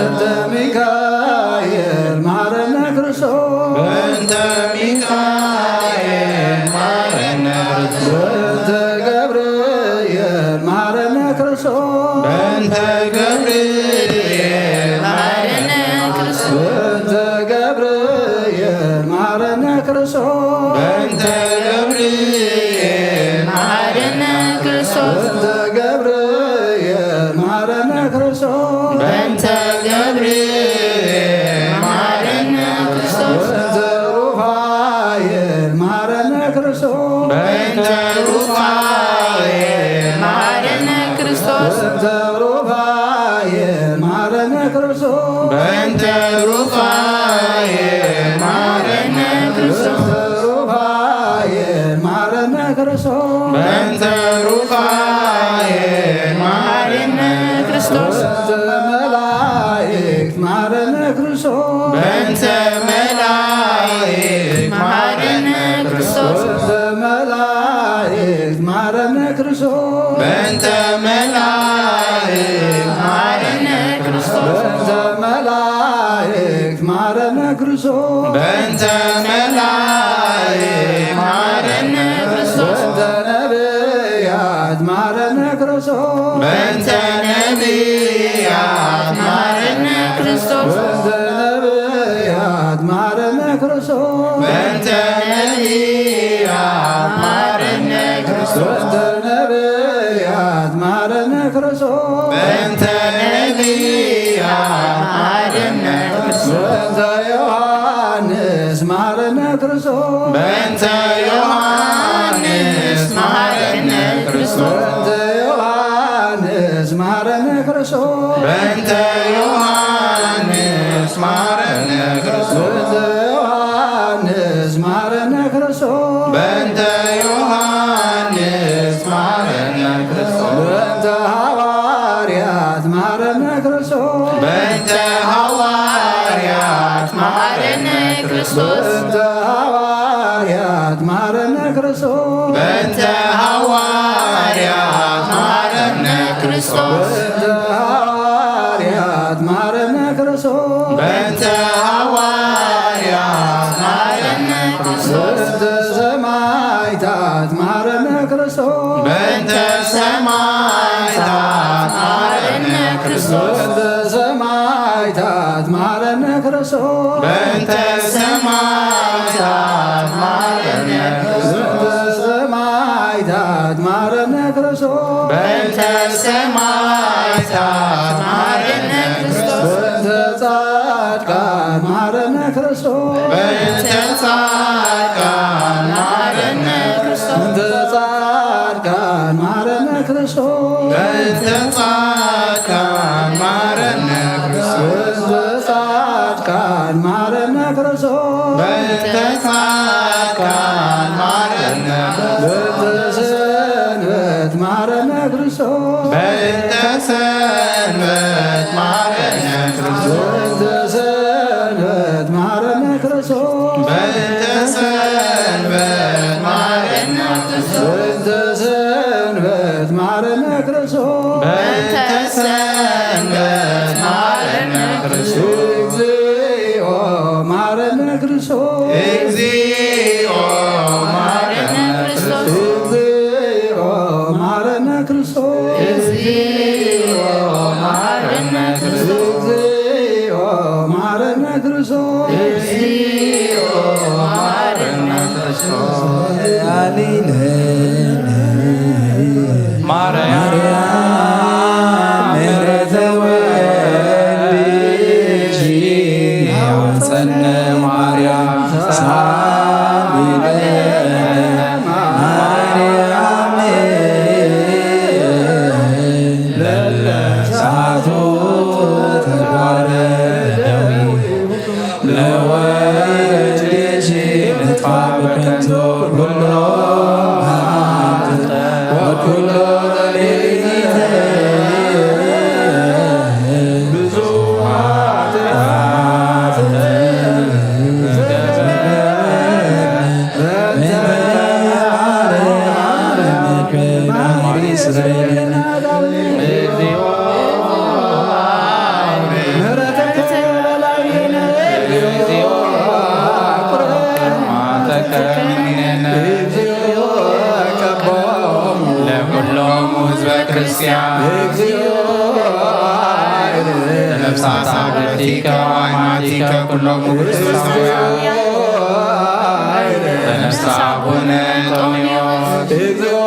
ሚካኤል ማረነ ክርስቶስ። በእንተ ሚካኤል ማረነ ክርስቶስ። በእንተ ገብርኤል ማረነ ክርስቶስ። በእንተ ገብርኤል ማረነ ክርስቶስ። በእንተ ገብርኤል ማረነ ክርስቶስ። በእንተ ገብርኤል ማረነ ክርስቶስ። በእንተ ገብርኤል ማረነ ክርስቶስ። በእንተ ገብርኤል ማረነ ክርስቶስ። በእንተ ሩፋኤል ማረነ ክርስቶስ። በእንተ ሩፋኤል ማረነ ክርስቶስ። በእንተ ሩፋኤል ማረነ ክርስቶስ። በእንተ ሩፋኤል ማረነ ክርስቶስ። በእንተ ሩፋኤል ማረነ ክርስቶስ። በእንተ ሩፋኤል ማረነ ክርስቶስ። በእንተ መላእክት ማረነ ክርስቶስ። በእንተ መላእክት ማረነ ክርስቶስ። በእንተ መላእክት ማረነ ክርስቶስ። በእንተ መላእክት ማረነ ክርስቶስ። በእንተ መላእክት ማረነ ክርስቶስ። በእንተ መላእክት ማረነ ክርስቶስ። በእንተ ነቢያት ማረነ ክርስቶስ። በእንተ ነቢያት ማረነ ክርስቶስ። በእንተ ነቢያት ማረነ ክርስቶስ። በእንተ ነቢያት ማረነ ክርስቶስ። በእንተ ነቢያት ማረነ ክርስቶስ። በእንተ ነቢያት ማረነ ክርስቶስ። በእንተ ዮሐንስ ማረነ ክርስቶስ። በእንተ ዮሐንስ ማረነ ክርስቶስ። በእንተ ዮሐንስ ማረነ ክርስቶስ። በእንተ ዮሐንስ ማረነ ክርስቶስ። በእንተ ዮሐንስ ማረነ ክርስቶስ። በእንተ ዮሐንስ ማረነ ክርስቶስ። በእንተ ሐዋርያት ማረነ ክርስቶስ። በእንተ ሐዋርያት ማረነ ክርስቶስ። በእንተ ሐዋርያት ማረነ ክርስቶስ። በእንተ ሐዋርያት ማረነ ክርስቶስ። በእንተ ሐዋርያት ማረነ ክርስቶስ። በእንተ ሐዋርያት ማረነ ክርስቶስ። በእንተ ሰማዕታት ማረነ ክርስቶስ። በእንተ ሰማዕታት ማረነ ክርስቶስ። በእንተ ሰማዕታት ማረነ ክርስቶስ። በእንተ ሰማዕታት ማረነ ክርስቶስ። በእንተ ሰማዕታት ማረነ ክርስቶስ። በእንተ ሰማዕታት ማረነ ክርስቶስ። በእንተ ጻድቃን ማረነ ክርስቶስ። በእንተ ጻድቃን ማረነ ክርስቶስ። በእንተ ጻድቃን ማረነ ክርስቶስ። በእንተ ጻድቃን ማረነ ክርስቶስ። በእንተ ጻድቃን ማረነ ክርስቶስ። በእንተ ጻድቃን ማረነ ክርስቶስ። በእንተ ሰንበት ማረነ ክርስቶስ። በእንተ ሰንበት ማረነ ክርስቶስ። በእንተ ሰንበት ማረነ ክርስቶስ። በእንተ ሰንበት ማረነ ክርስቶስ። በእንተ ሰንበት ማረነ ክርስቶስ። በእንተ ሰንበት ማረነ ክርስቶስ። እግዚኦ ማረነ ክርስቶስ። እግዚኦ ማረነ ክርስቶስ። እግዚኦ ማረነ ክርስቶስ። እግዚኦ ማረነ ክርስቶስ። እግዚኦ ማረነ ክርስቶስ። እግዚኦ ማረነ ክርስቶስ። ማርያም ምሕረተ ወልድኪ አውፀነ ማርያም ሳሊለነ ማርያም እግዚኦ ምሕረተከ ለላዕሌነ። እግዚኦ ቁርአተከ እምኔነ። እግዚኦ ቀቦሙ ለኩሎሙ ህዝበ ክርስቲያን። እግዚኦ ለነፍሳት አበቲከ ወአማቲከ ኩሎሙ ክርስቲያን። ለነፍስ አቡነ እንጦንዮስ። እግዚኦ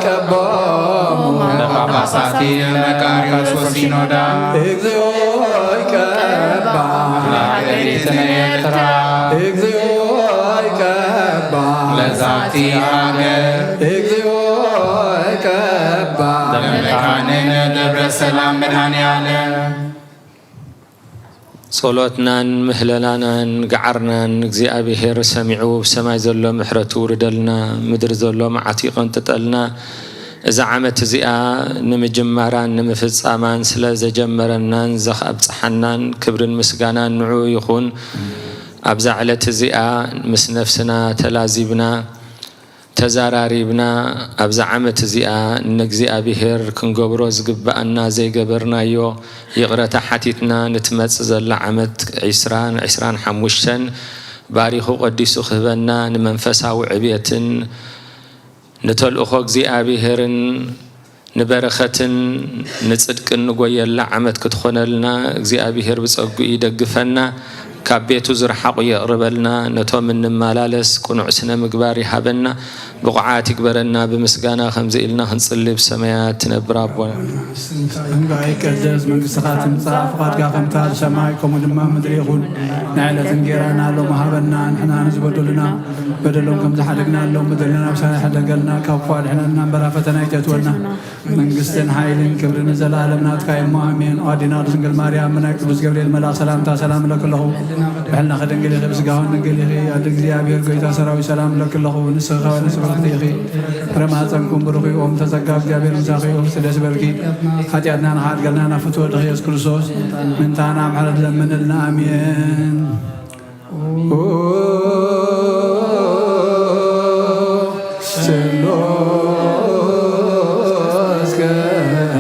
ቀቦሙ ለጳጳሳቲነ መቃርዮስ ወሲኖዳ። እግዚኦ ይቀባ ለሀገሪትነ ኤርትራ። እግዚኦ ይቀባ ለዛቲ ሀገር። እግዚኦ ይቀባ ለመካንነ ደብረ ሰላም መድኃኔ ዓለም። ጸሎትናን ምህለላናን ገዓርናን እግዚኣብሔር ሰሚዑ፣ ብሰማይ ዘሎ ምሕረቱ ውርደልና፣ ምድሪ ዘሎ መዓቱ ይቐንጥጠልና። እዛ ዓመት እዚኣ ንምጅማራን ንምፍጻማን ስለ ዘጀመረናን ዘኣብጽሓናን ክብርን ምስጋናን ንዑ ይኹን። ኣብዛ ዕለት እዚኣ ምስ ነፍስና ተላዚብና፣ ተዛራሪብና፣ ኣብዛ ዓመት እዚኣ ንእግዚኣብሔር ክንገብሮ ዝግብኣና ዘይገበርናዮ ይቕረታ ሓቲትና፣ ንትመጽእ ዘላ ዓመት ዒስራን ዒስራን ሓሙሽተን ባሪኹ ቀዲሱ ክህበና፣ ንመንፈሳዊ ዕብየትን ንተልእኾ እግዚኣብሔርን ንበረኸትን ንጽድቅን ንጎየላ ዓመት ክትኾነልና እግዚኣብሔር ብጸግኡ ይደግፈና፣ ካብ ቤቱ ዝረሓቑ የቕርበልና፣ ነቶም እንመላለስ ቅኑዕ ስነ ምግባር ይሃበና፣ ብቑዓት ይግበረና። ብምስጋና ከምዚ ኢልና ክንጽሊ፣ ብሰማያት ትነብር ኣቦና። ስምካ ይትቀደስ፣ መንግስትኻ ትምጻእ፣ ፍቓድካ ከምታ ኣብ ሰማይ ከምኡ ድማ ምድሪ ይኹን። ናይ ዕለት እንጌራና ሎሚ ሃበና፣ ንሕና ንዝበደሉና በደሎም ከም ዝሓደግና ኣሎም በደልና ኣብ ሳይ ሓደገልና፣ ካብ ክፉእ ኣድሕነና እምበር ኣብ ፈተና ኣይተእትወና። መንግስትን ሓይልን ክብርን ንዘለኣለም ናትካ እሞ ኣሜን። ኣዲና ድንግል ማርያም ብናይ ቅዱስ ገብርኤል መልኣኽ ሰላምታ ሰላም እለኪ ኣለኹ። ብሕልናኺ ድንግል ኢኺ፣ ብስጋኺ ድንግል ኢኺ። ኣደ እግዚኣብሔር ጎይታ ሰራዊት ሰላም እለኪ ኣለኹ። ንስኺ ከበነ ስብርክቲ ኢኺ፣ ፍረ ማፀንኩም ብሩኽ እዩ። ኦም ተጸጋ እግዚኣብሔር ምሳኺ እዩ። ደስ በልኪ። ሓጢኣትና ንኻድገልና ናብ ፍትወ ድኺ ኢየሱስ ክርስቶስ ምንታና ምሕረት ለምንልና። ኣሜን።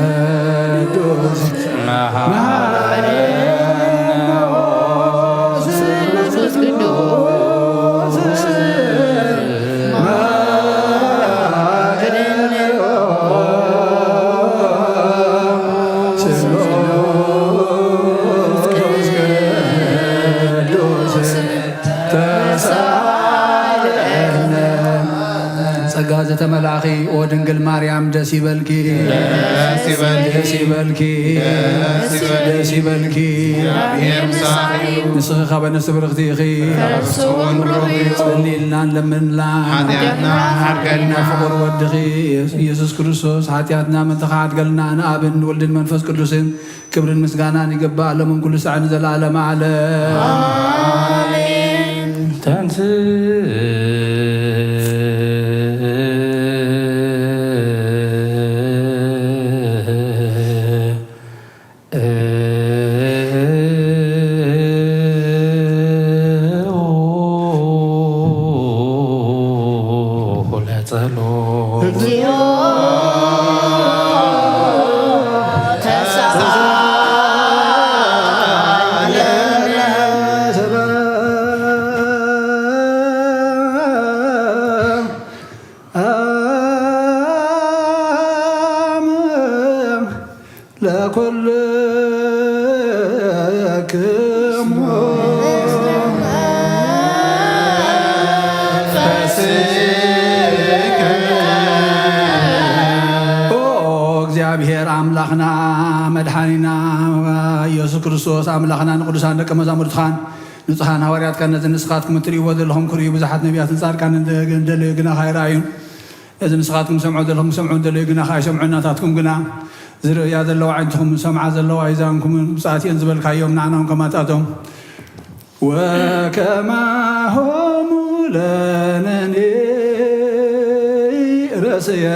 ስሉስ ቅዱስ መሐረነ ስሉስ ቅዱስ መሐረነ ስሉስ ቅዱስ ተሳለነ። ጸጋ ዘተመላእኺ ኦ ድንግል ማርያም ደስ ይበልኪ፣ ደስ ይበልኪ፣ ደስ ይበልኪ፣ ደስ ይበልኪ። ደስ ይበልኪ። እግዚኣብሔር ምሳኺ እዩ። ንስኺ ካብ ኣንስቲ ብርኽቲ ኢኺ። ከርስውን ብሩኽ እዩ። ጸልይልና ንለምንላ። ሓጢኣትና ሓድገልና። ፍቑር ወድኺ ኢየሱስ ክርስቶስ ሓጢኣትና ምእንቲ ክሓድገልና ንኣብን ንወልድን መንፈስ ቅዱስን ክብርን ምስጋናን ይግባእ፣ ሎምን ኩሉ ሳዕ ንዘለዓለመ ዓለም። ኣሜን። ተንስ ለጸሎት። እግዚኦ ተሳለነ። ለኩልክሙ ፈስከ። ኦ እግዚአብሔር አምላክና መድኃኒና ኢየሱስ ክርስቶስ፣ አምላክና ንቅዱሳን ደቀ መዛሙርትኻን ንጹሓን ሃዋርያትካን ነዚ ንስኻትኩም እትርእይዎ ዘለኹም ክርእዩ ብዙሓት ነቢያትን ጻድቃንን እንደ-፣ እንደለዩ ግና ኣይረኣዩን። ነዚ ንስኻትኩም ሰምዖ ዘለኹም ሰምዑ፣ እንደለዩ ግና ኣይሰምዑን። ናታትኩም ግና ዝርእያ ዘለዋ ኣዒንትኹም፣ ዝሰምዓ ዘለዋ ኣእዛንኩም ብፅኣት እየን ዝበልካዮም ንዓና እውን ከማታቶም ወከማሆሙ ለነኒ ረስየነ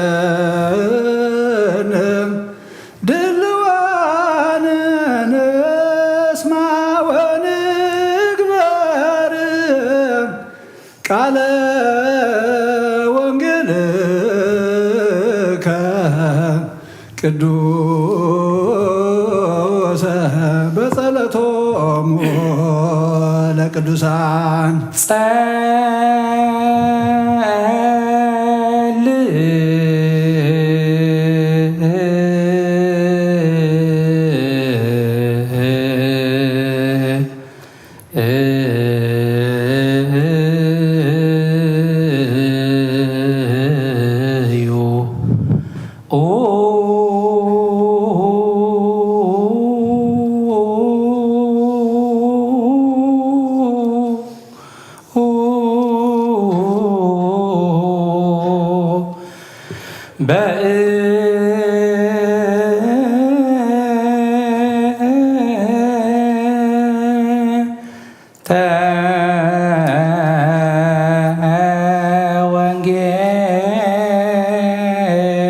ድልዋነ ንስማ ወንግበር ቃለ ወንጌልከ ቅዱስ በጸለቶሙ ለቅዱሳን። ጸል እዩ።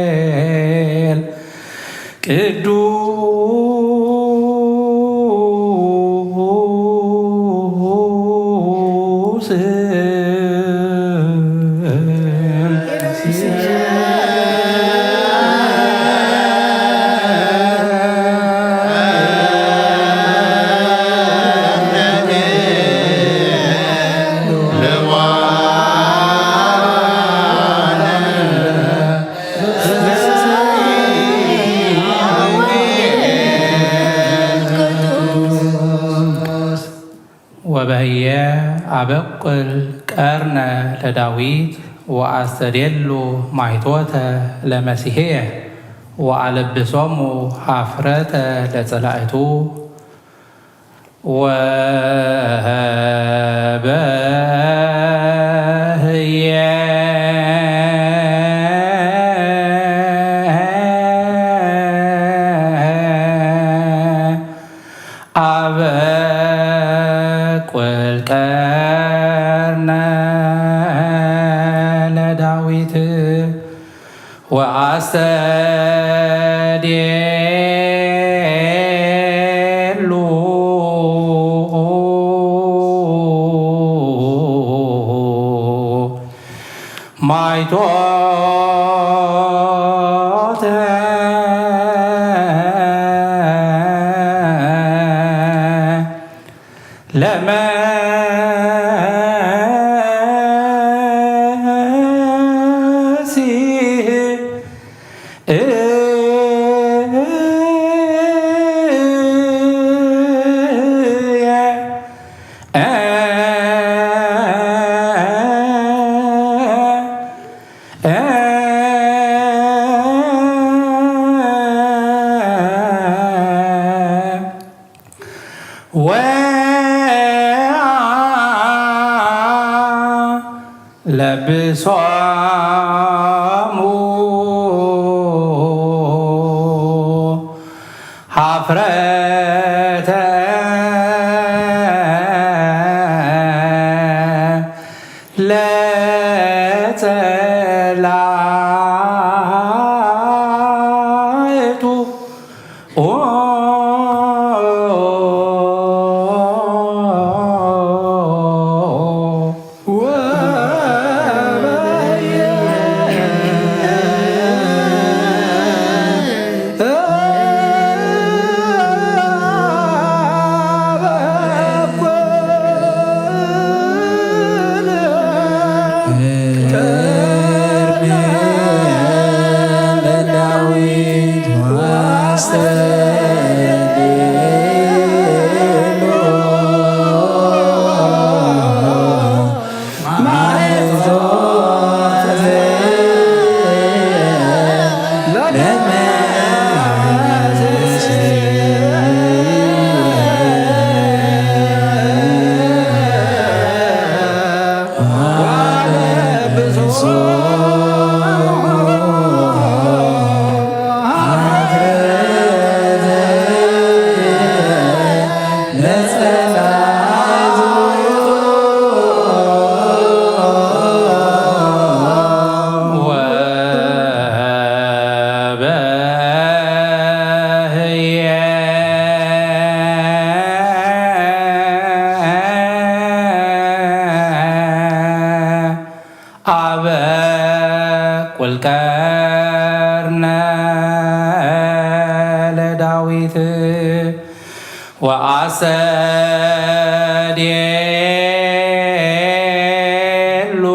ወንጌል ቅዱስ ወበህየ አበቁል ቀርነ ለዳዊት ወአስተዴሉ ማይቶተ ለመሲሕየ ወአለብሶሙ ሀፍረተ ለጸላእቱ ወበህየ አበቁል ቀርነ ለዳዊት ወአስተዴሉ ማይቶተ ለመሲሕየ ወለብሶሙ ሀፍረተ ለጸላእቱ። ዳዊት ወአሰዴሉ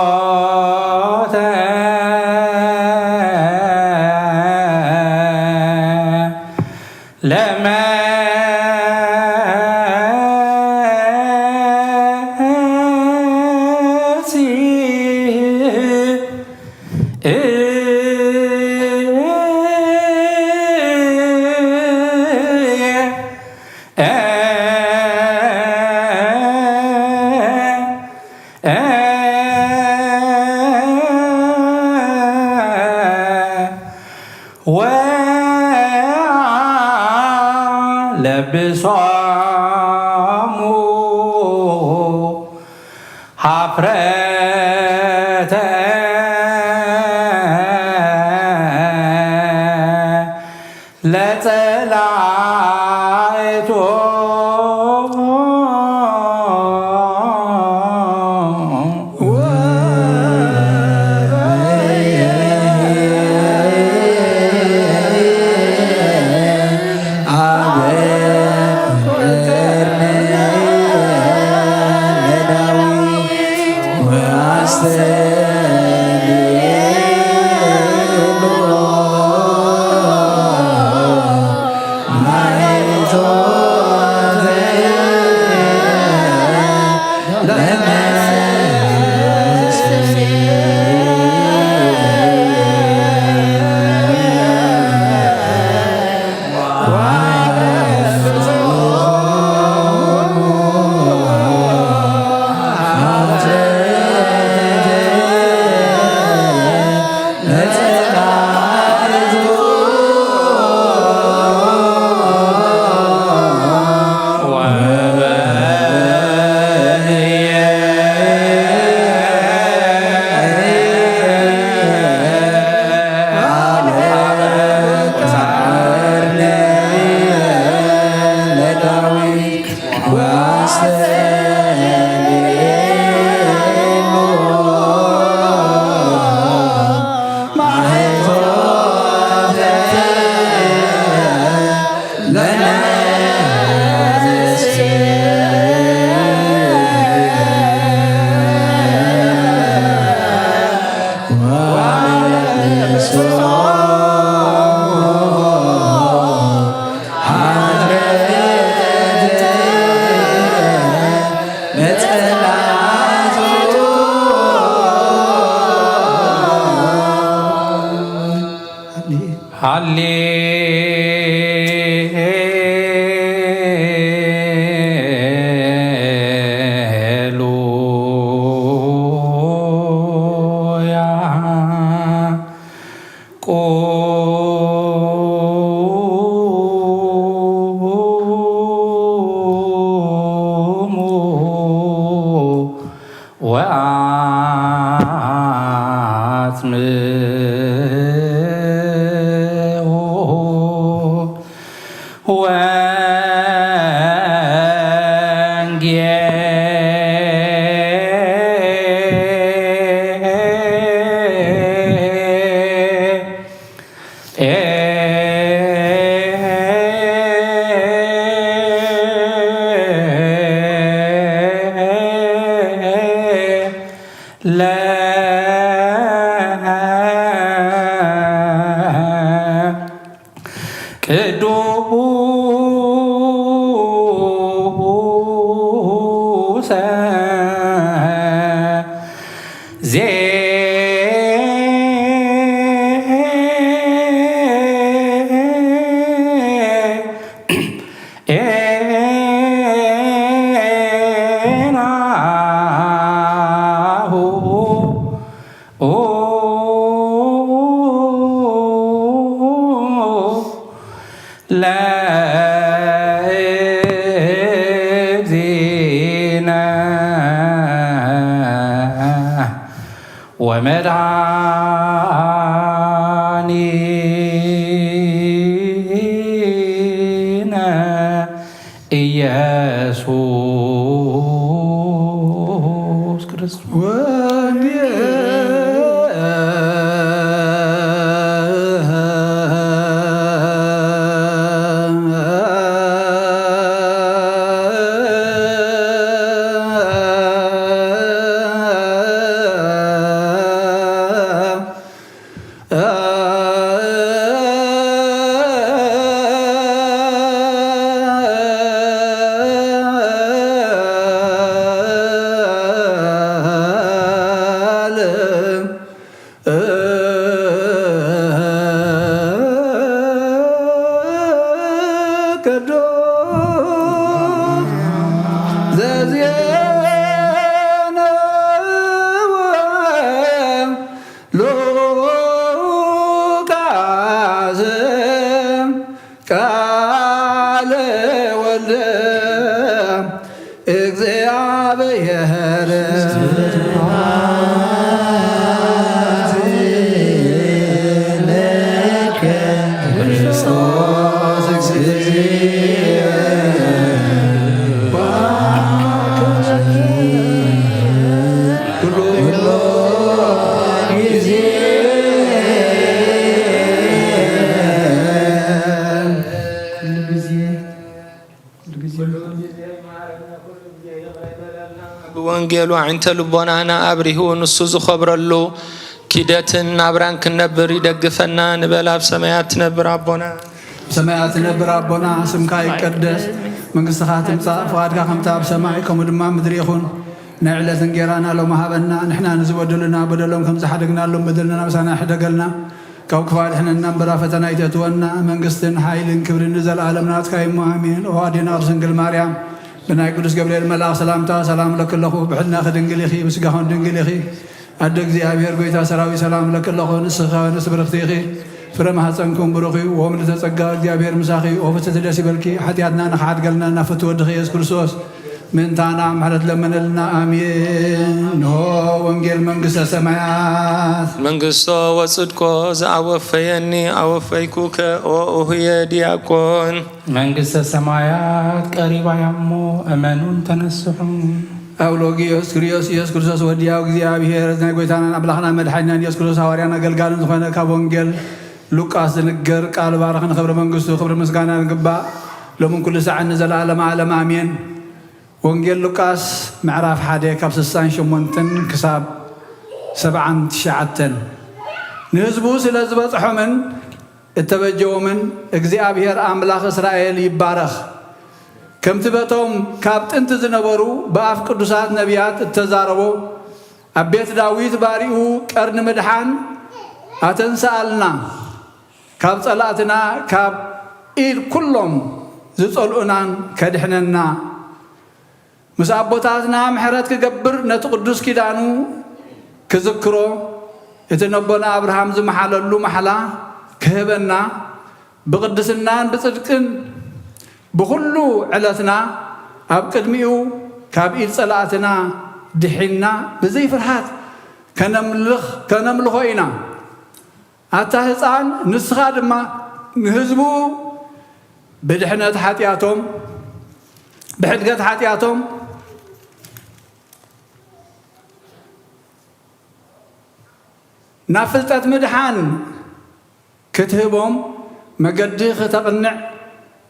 ማይቶተ ለመ ወለብሶሙ ሀፍረተ ለጸላእቱ። ሃሌሉያ። ቁሙ ወአጽምዑ ወንጌል። ለ ቅዱሰ ዜናሁ ለእግዚእነ ወመድኃኒነ ኢየሱስ ወንጌል ቅዱስ ዘዜነወ ሉቃስ ቃለ ወልደ እግዚአብሔር። ብወንጌሉ ኣዒንተ ልቦናና ኣብሪሁ፣ ንሱ ዝኸብረሉ ኪደትን ናብራን ክንነብር ይደግፈና። ንበል። ኣብ ሰማያት ትነብር ኣቦና። ኣብ ሰማያት ትነብር ኣቦና፣ ስምካ ይቀደስ፣ መንግስትኻ ትምጻእ፣ ፍቓድካ ከምታ ኣብ ሰማይ ከምኡ ድማ ምድሪ ይኹን። ናይ ዕለት እንጌራና ሎሚ ሃበና፣ ንሕና ንዝበደሉና በደሎም ከም ዝሓደግናሎም በደልና ምሳና ሕደገልና፣ ካብ ክፉእ ኣድሕነና እምበር ኣብ ፈተና ኣይተእትወና። መንግስትን ሓይልን ክብርን ንዘለኣለም ናትካ እሞ፣ ኣሜን። ኦ ኣዴና ቅድስት ድንግል ማርያም፣ ብናይ ቅዱስ ገብርኤል መልኣኽ ሰላምታ ሰላም እለኪ ኣለኹ። ብሕልናኺ ድንግል ኢኺ፣ ብስጋኽን ድንግል ኢኺ። ኣደ እግዚኣብሔር፣ ጎይታ ሰራዊት፣ ሰላም እለኪ ኣለኹ። ንስኺ ከወንስ ብርኽቲ ኢኺ፣ ፍረ ማህፀንኩም ብሩኽ እዩ። ወምልዕተ ጸጋ፣ እግዚኣብሔር ምሳኺ። ኦ ፍጽሕቲ፣ ደስ ይበልኪ፣ ሓጢኣትና ንኽሓድገልና ናብ ፍትወ ወድኺ ኢየሱስ ክርስቶስ ምእንታና ምሕረት ለመነልና። ኣሜን። ንሆ ወንጌል መንግስተ ሰማያት። መንግስቶ ወጽድቆ ዘአወፈየኒ አወፈይኩከ ኦ እሁየ ዲያቆን። መንግስተ ሰማያት ቀሪባ እያ እሞ እመኑን ተነስሑን። ኣውሎጊዮስ ክሪዮስ ኢየሱስ ክርስቶስ ወዲ ያው እግዚኣብሔር ናይ ጎይታናን ኣምላኽና መድሓኒናን ኢየሱስ ክርስቶስ ሃዋርያን ኣገልጋልን ዝኾነ ካብ ወንጌል ሉቃስ ዝንገር ቃል ባርኽ ንኽብሪ መንግስቱ ክብሪ ምስጋና ንግባእ ሎምን ኩሉ ሰዓት ንዘለኣለም ዓለም ኣሜን። ወንጌል ሉቃስ ምዕራፍ ሓደ ካብ ስሳን ሸሞንተን ክሳብ ሰብዓን ትሽዓተን። ንህዝቡ ስለ ዝበጽሖምን እተበጀዎምን እግዚኣብሔር ኣምላኽ እስራኤል ይባረኽ። ከምቲ በቶም ካብ ጥንቲ ዝነበሩ ብኣፍ ቅዱሳት ነቢያት እተዛረቦ፣ ኣብ ቤት ዳዊት ባሪኡ ቀርኒ ምድሓን ኣተንስኣልና፣ ካብ ጸላእትና ካብ ኢድ ኩሎም ዝጸልኡናን ከድሕነና፣ ምስ ኣቦታትና ምሕረት ክገብር ነቲ ቅዱስ ኪዳኑ ክዝክሮ፣ እቲ ነቦና ኣብርሃም ዝመሓለሉ ማሕላ ክህበና፣ ብቕድስናን ብጽድቅን ብኹሉ ዕለትና ኣብ ቅድሚኡ ካብ ኢድ ጸላእትና ድሒንና ብዘይ ፍርሃት ከነምልኽ-፣ ከነምልኾ ኢና። ኣታ ህፃን፣ ንስኻ ድማ ንህዝቡ ብድሕነት ሓጢኣቶም፣ ብሕድገት ሓጢኣቶም ናብ ፍልጠት ምድሓን ክትህቦም መገዲ ክተቕንዕ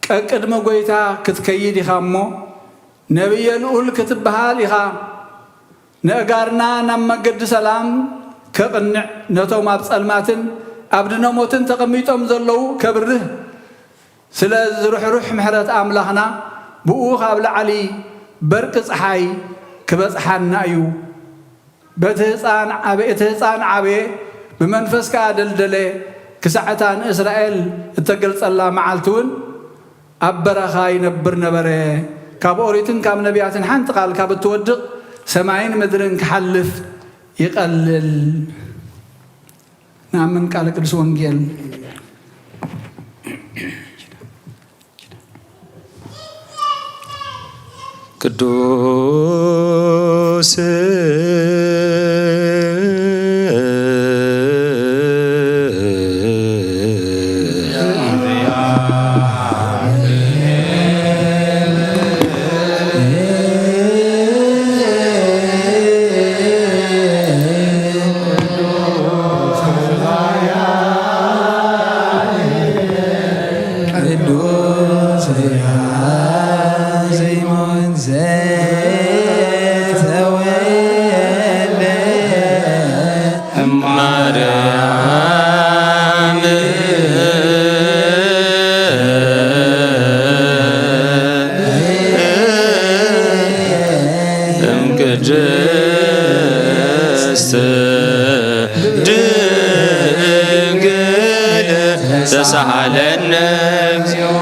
ቀቅድሚ ጐይታ ክትከይድ ኢኻ እሞ፣ ነብየ ልኡል ክትበሃል ኢኻ። ነእጋርና ናብ መገዲ ሰላም ከቕንዕ፣ ነቶም ኣብ ጸልማትን ኣብ ድነ ሞትን ተቐሚጦም ዘለዉ ከብርህ፣ ስለ ዝርሕሩሕ ምሕረት ኣምላኽና ብኡ ካብ ላዕሊ በርቂ ጸሓይ ክበጽሓና እዩ። በቲ ህፃን ዓበ-፣ እቲ ህፃን ዓበየ፣ ብመንፈስ ከኣ ደልደለ፣ ክሳዕ እታ ንእስራኤል እተገልጸላ መዓልቲ እውን ኣብ በረኻ ይነብር ነበረ። ካብ ኦሪትን ካብ ነቢያትን ሓንቲ ቃል ካብ እትወድቕ ሰማይን ምድርን ክሓልፍ ይቐልል። ንኣምን ቃለ ቅዱስ ወንጌል። ቅዱስ ማርያም እም ቅድስት ድንግል ተሳሃለነ እግዚኦ።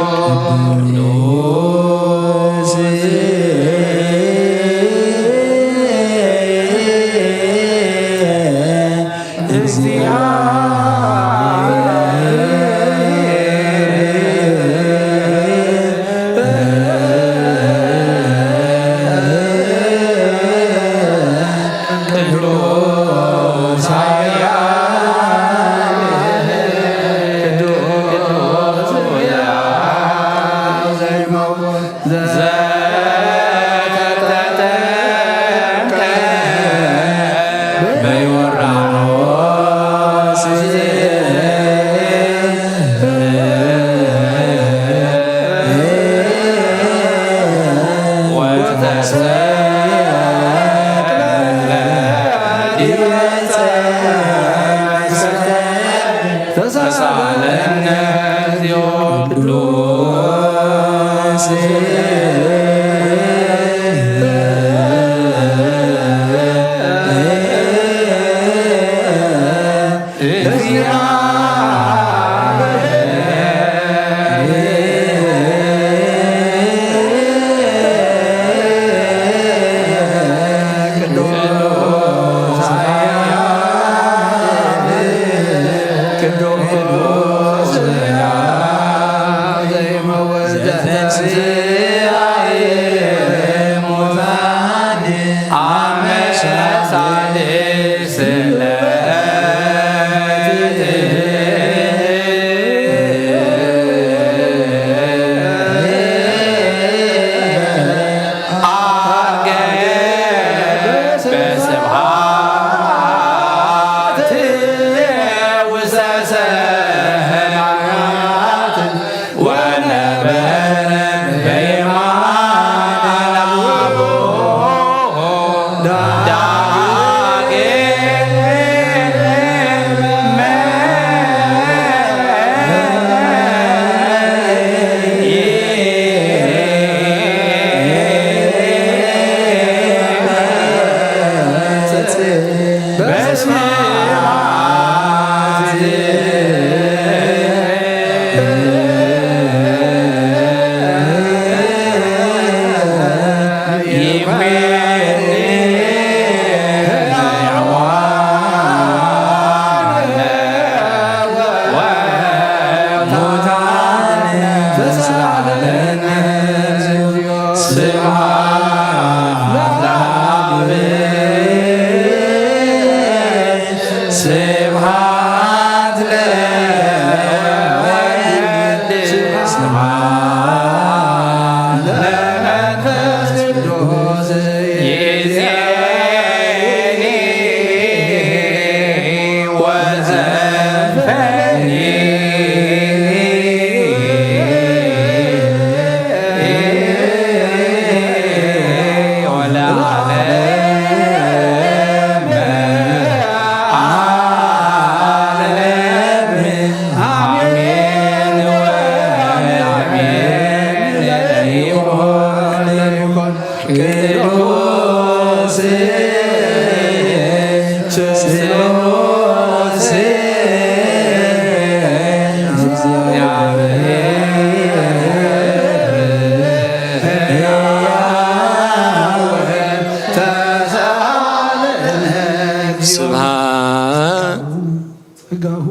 ተሳለነ እግዚኦ ቅዱስ። ስብሐት ለወልድ ስብሐት ለመንፈስ ቅዱስ ይእዜኒ ወዘልፈኒ ወለዓለመ ዓለም። አሜን ወአሜን። ለይኩን ቅዱስ ስሉስ እግዚአብሔር ተሳለነ። ስብሐት ጸጋሁ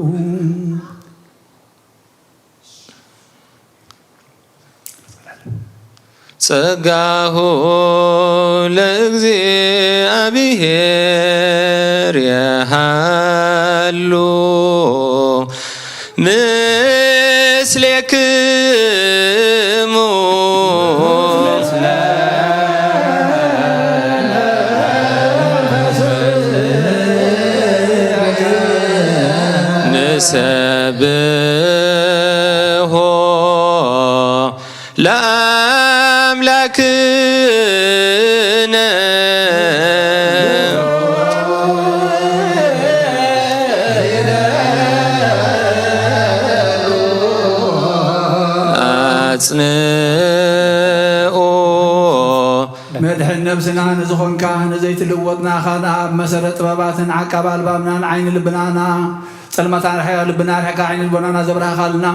ጸጋሁ ለእግዚአብሔር የሃሉ ምስሌክሙ። ንሰብሖ ለአምላክነ። ኣጽንኡ። መድሕን ነብስና ንዝኾንካ ንዘይትልወጥ ንኣኻ ንኣብ መሰረት ጥበባትን ዓቃብ ኣልባብናን ዓይኒ ልብናና ጸልማት ኣርሒኻ ልብና ኣርሒኻ ዓይኒ ልቦናና ዘብራህኻልና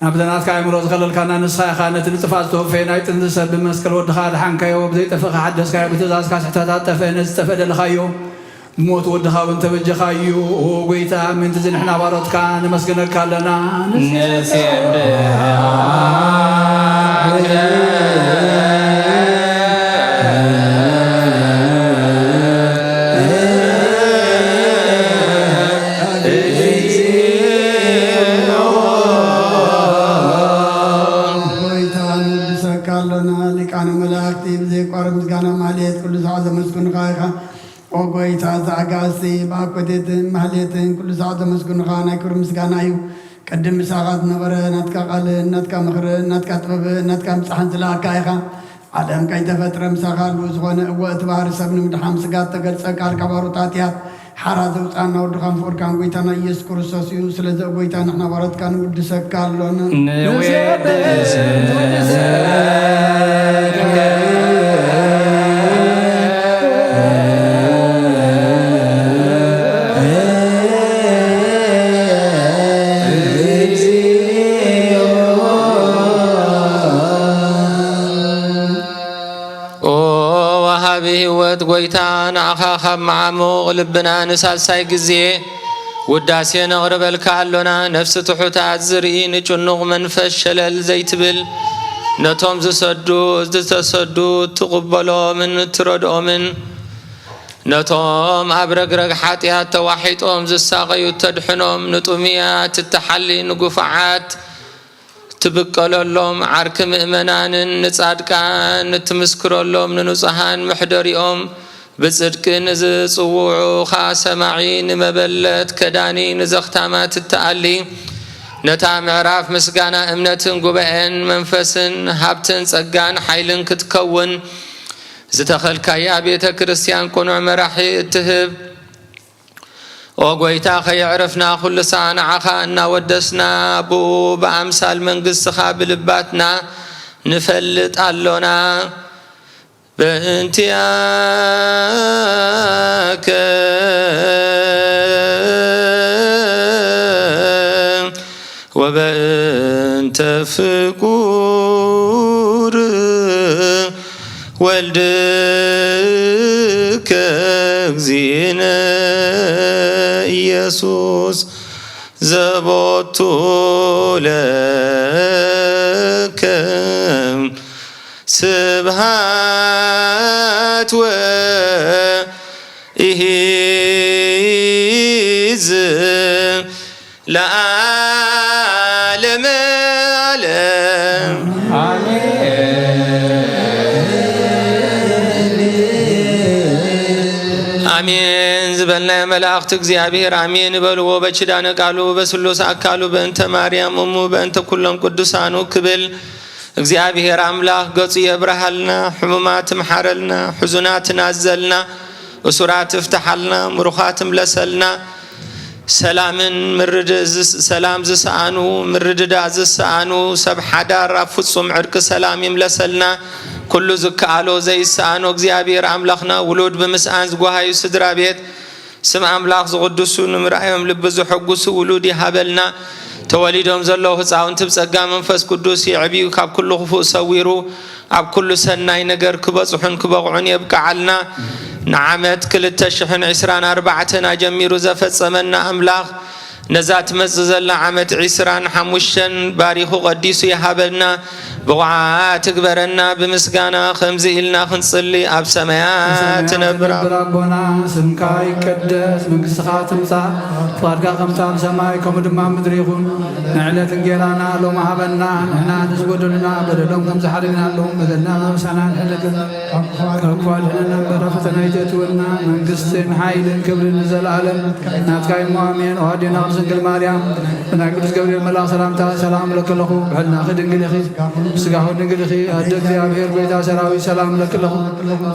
ናብዛ ናትካ ኣእምሮ ዝኸለልካና ንስኻ ኢኻ። ነቲ ንጥፋት ዝተወፈየ ናይ ጥንቲ ሰብ ብመስቀል ወድኻ ኣድሓንካዮ፣ ብዘይጠፍእ ሓደስካዮ፣ ብትእዛዝካ ስሕተታት ጠፍአ፣ ነቲ ዝጠፍአ ደለኻዮ። ብሞት ወድኻ እውን ተበጀኻዮ። ኦ ጎይታ፣ ምእንቲ እዚ ንሕና ባሮትካ ነመስግነካ ኣለና። ንሴብሕካ። ጎይታ፣ ንውድሰካ ኣሎና። ሊቃነ መላእክቲ ብዘይቋርጽ ምስጋና ማህሌት ኩሉ ሰዓት ዘመስግኑኻ ኢኻ። ኦ ጎይታ፣ እዚ ኣጋእዝቲ ብኣኮቴትን ማህሌትን ኩሉ ሰዓት ዘመስግኑኻ ናይ ክብሪ ምስጋና እዩ። ቅድም ምሳኻ ዝነበረ ናትካ ቃልን ናትካ ምኽርን ናትካ ጥበብን ናትካ ምብጻሕን ዝለኣካ ኢኻ። ዓለም ከይተፈጥረ ምሳኻ ህልው ዝኾነ፣ እወ፣ እቲ ባህሪ ሰብ ንምድሓን ስጋ እተገልጸ ቃል ካብ ኣሮት ሃጥያት ሓራ ዘውጽኣና ወድኻን ፍቑርካን ጎይታና ኢየሱስ ክርስቶስ እዩ። ስለዚ ኦ ጎይታ፣ ንሕና ባሮትካ ንውድሰካ ኣሎና። ንውድሰካ። ኦ ወሃቢ ህይወት ጎይታ፣ ንዓኻ ካብ መዓሙቕ ልብና ንሳልሳይ ግዜ ውዳሴ ነቕርበልካ ኣሎና። ነፍሲ ትሑታት ዝርኢ፣ ንጭኑቕ መንፈስ ሸለል ዘይትብል፣ ነቶም ዝሰዱ፣ ዝተሰዱ እትቕበሎምን እትረድኦምን፣ ነቶም ኣብ ረግረግ ሓጢኣት ተዋሒጦም ዝሳቐዩ እተድሕኖም፣ ንጥሙያት እትሓሊ፣ ንጉፋዓት ትብቀለሎም፣ ዓርኪ ምእመናንን ንጻድቃን እትምስክረሎም፣ ንንጹሃን መሕደሪኦም ብጽድቂ ንዝጽውዑኻ ሰማዒ፣ ንመበለት ከዳኒ፣ ንዘኽታማት እትኣሊ፣ ነታ ምዕራፍ ምስጋና እምነትን ጉባኤን መንፈስን ሃብትን ጸጋን ሓይልን ክትከውን ዝተኸልካያ ቤተ ክርስቲያን ቅኑዕ መራሒ እትህብ፣ ኦ ጎይታ፣ ከየዕረፍና ኩሉ ሰዓ ንዓኻ እናወደስና፣ ብኡ ብኣምሳል መንግስትኻ ብልባትና ንፈልጥ ኣሎና። በእንቲኣከ ወበእንተ ፍቁር ወልድከ እግዚእነ ኢየሱስ ዘቦቱ ለከ ስብሃት ወኢሂዝ ለዓለመ ዓለም። ኣሜን ዝበልናዮ መላእኽቲ እግዚኣብሔር ኣሜን ይበልዎ። በኪዳነ ቃሉ በስሉስ ኣካሉ በእንተ ማርያም እሙ በእንተ ኩሎም ቅዱሳኑ ክብል እግዚኣብሔር ኣምላኽ ገጹ የብርሃልና፣ ሕሙማት ምሓረልና፣ ሕዙናት ናዘልና፣ እሱራት እፍትሓልና፣ ምሩኻት እምለሰልና፣ ሰላምን ምርድ-፣ ዝስ-፣ ሰላም ዝሰኣኑ፣ ምርድዳእ ዝሰኣኑ፣ ሰብ ሓዳር ኣብ ፍጹም ዕርቂ ሰላም ይምለሰልና። ኩሉ ዝከኣሎ ዘይሰኣኖ እግዚኣብሔር ኣምላኽና፣ ውሉድ ብምስኣን ዝጓሃዩ ስድራ ቤት፣ ስም ኣምላኽ ዝቕድሱ፣ ንምርኣዮም ልቢ ዘሐጉሱ ውሉድ ይሃበልና። ተወሊዶም ዘለዉ ህፃውንቲ ብጸጋ መንፈስ ቅዱስ የዕብዩ፣ ካብ ኩሉ ክፉእ ሰዊሩ ኣብ ኩሉ ሰናይ ነገር ክበጽሑን ክበቕዑን የብቅዓልና። ንዓመት ክልተ ሽሕን ዕስራን ኣርባዕተን ኣጀሚሩ ዘፈጸመና ኣምላኽ፣ ነዛ ትመጽእ ዘላ ዓመት ዕስራን ሓሙሽተን ባሪኹ ቀዲሱ ይሃበልና፣ ብቑዓት ትግበረና። ብምስጋና ከምዚ ኢልና ክንጽሊ፣ ኣብ ሰማያት ትነብር ኣቦና፣ ስምካ ይቀደስ፣ መንግስትኻ ትምጻእ፣ ፍቓድካ ከምታ ኣብ ሰማይ ከምኡ ድማ ኣብ ምድሪ ይኹን። ንዕለት እንጌራና ሎሚ ሃበና፣ ንሕና ንዝበደሉና በደሎም ከም ዝሓረግናሎም በደልና ምሳና ንሕለገ ካብ ክፉ ኣድሕነና እምበር፣ ኣብ ፈተና ኣይተእትወና፣ መንግስትን ሓይልን ክብርን ንዘለኣለም ናትካ እዩ። ኣሜን። ኦ ኣዴና ድንግል ማርያም ብናይ ቅዱስ ገብርኤል መልኣኽ ሰላምታ ሰላም እብለኪ ኣለኹ። ብሕልናኺ ድንግል ኢኺ፣ ብስጋኺ ድንግል ኢኺ። ኣደ እግዚኣብሔር፣ ጎይታ ሰራዊት፣ ሰላም እብለኪ ኣለኹ።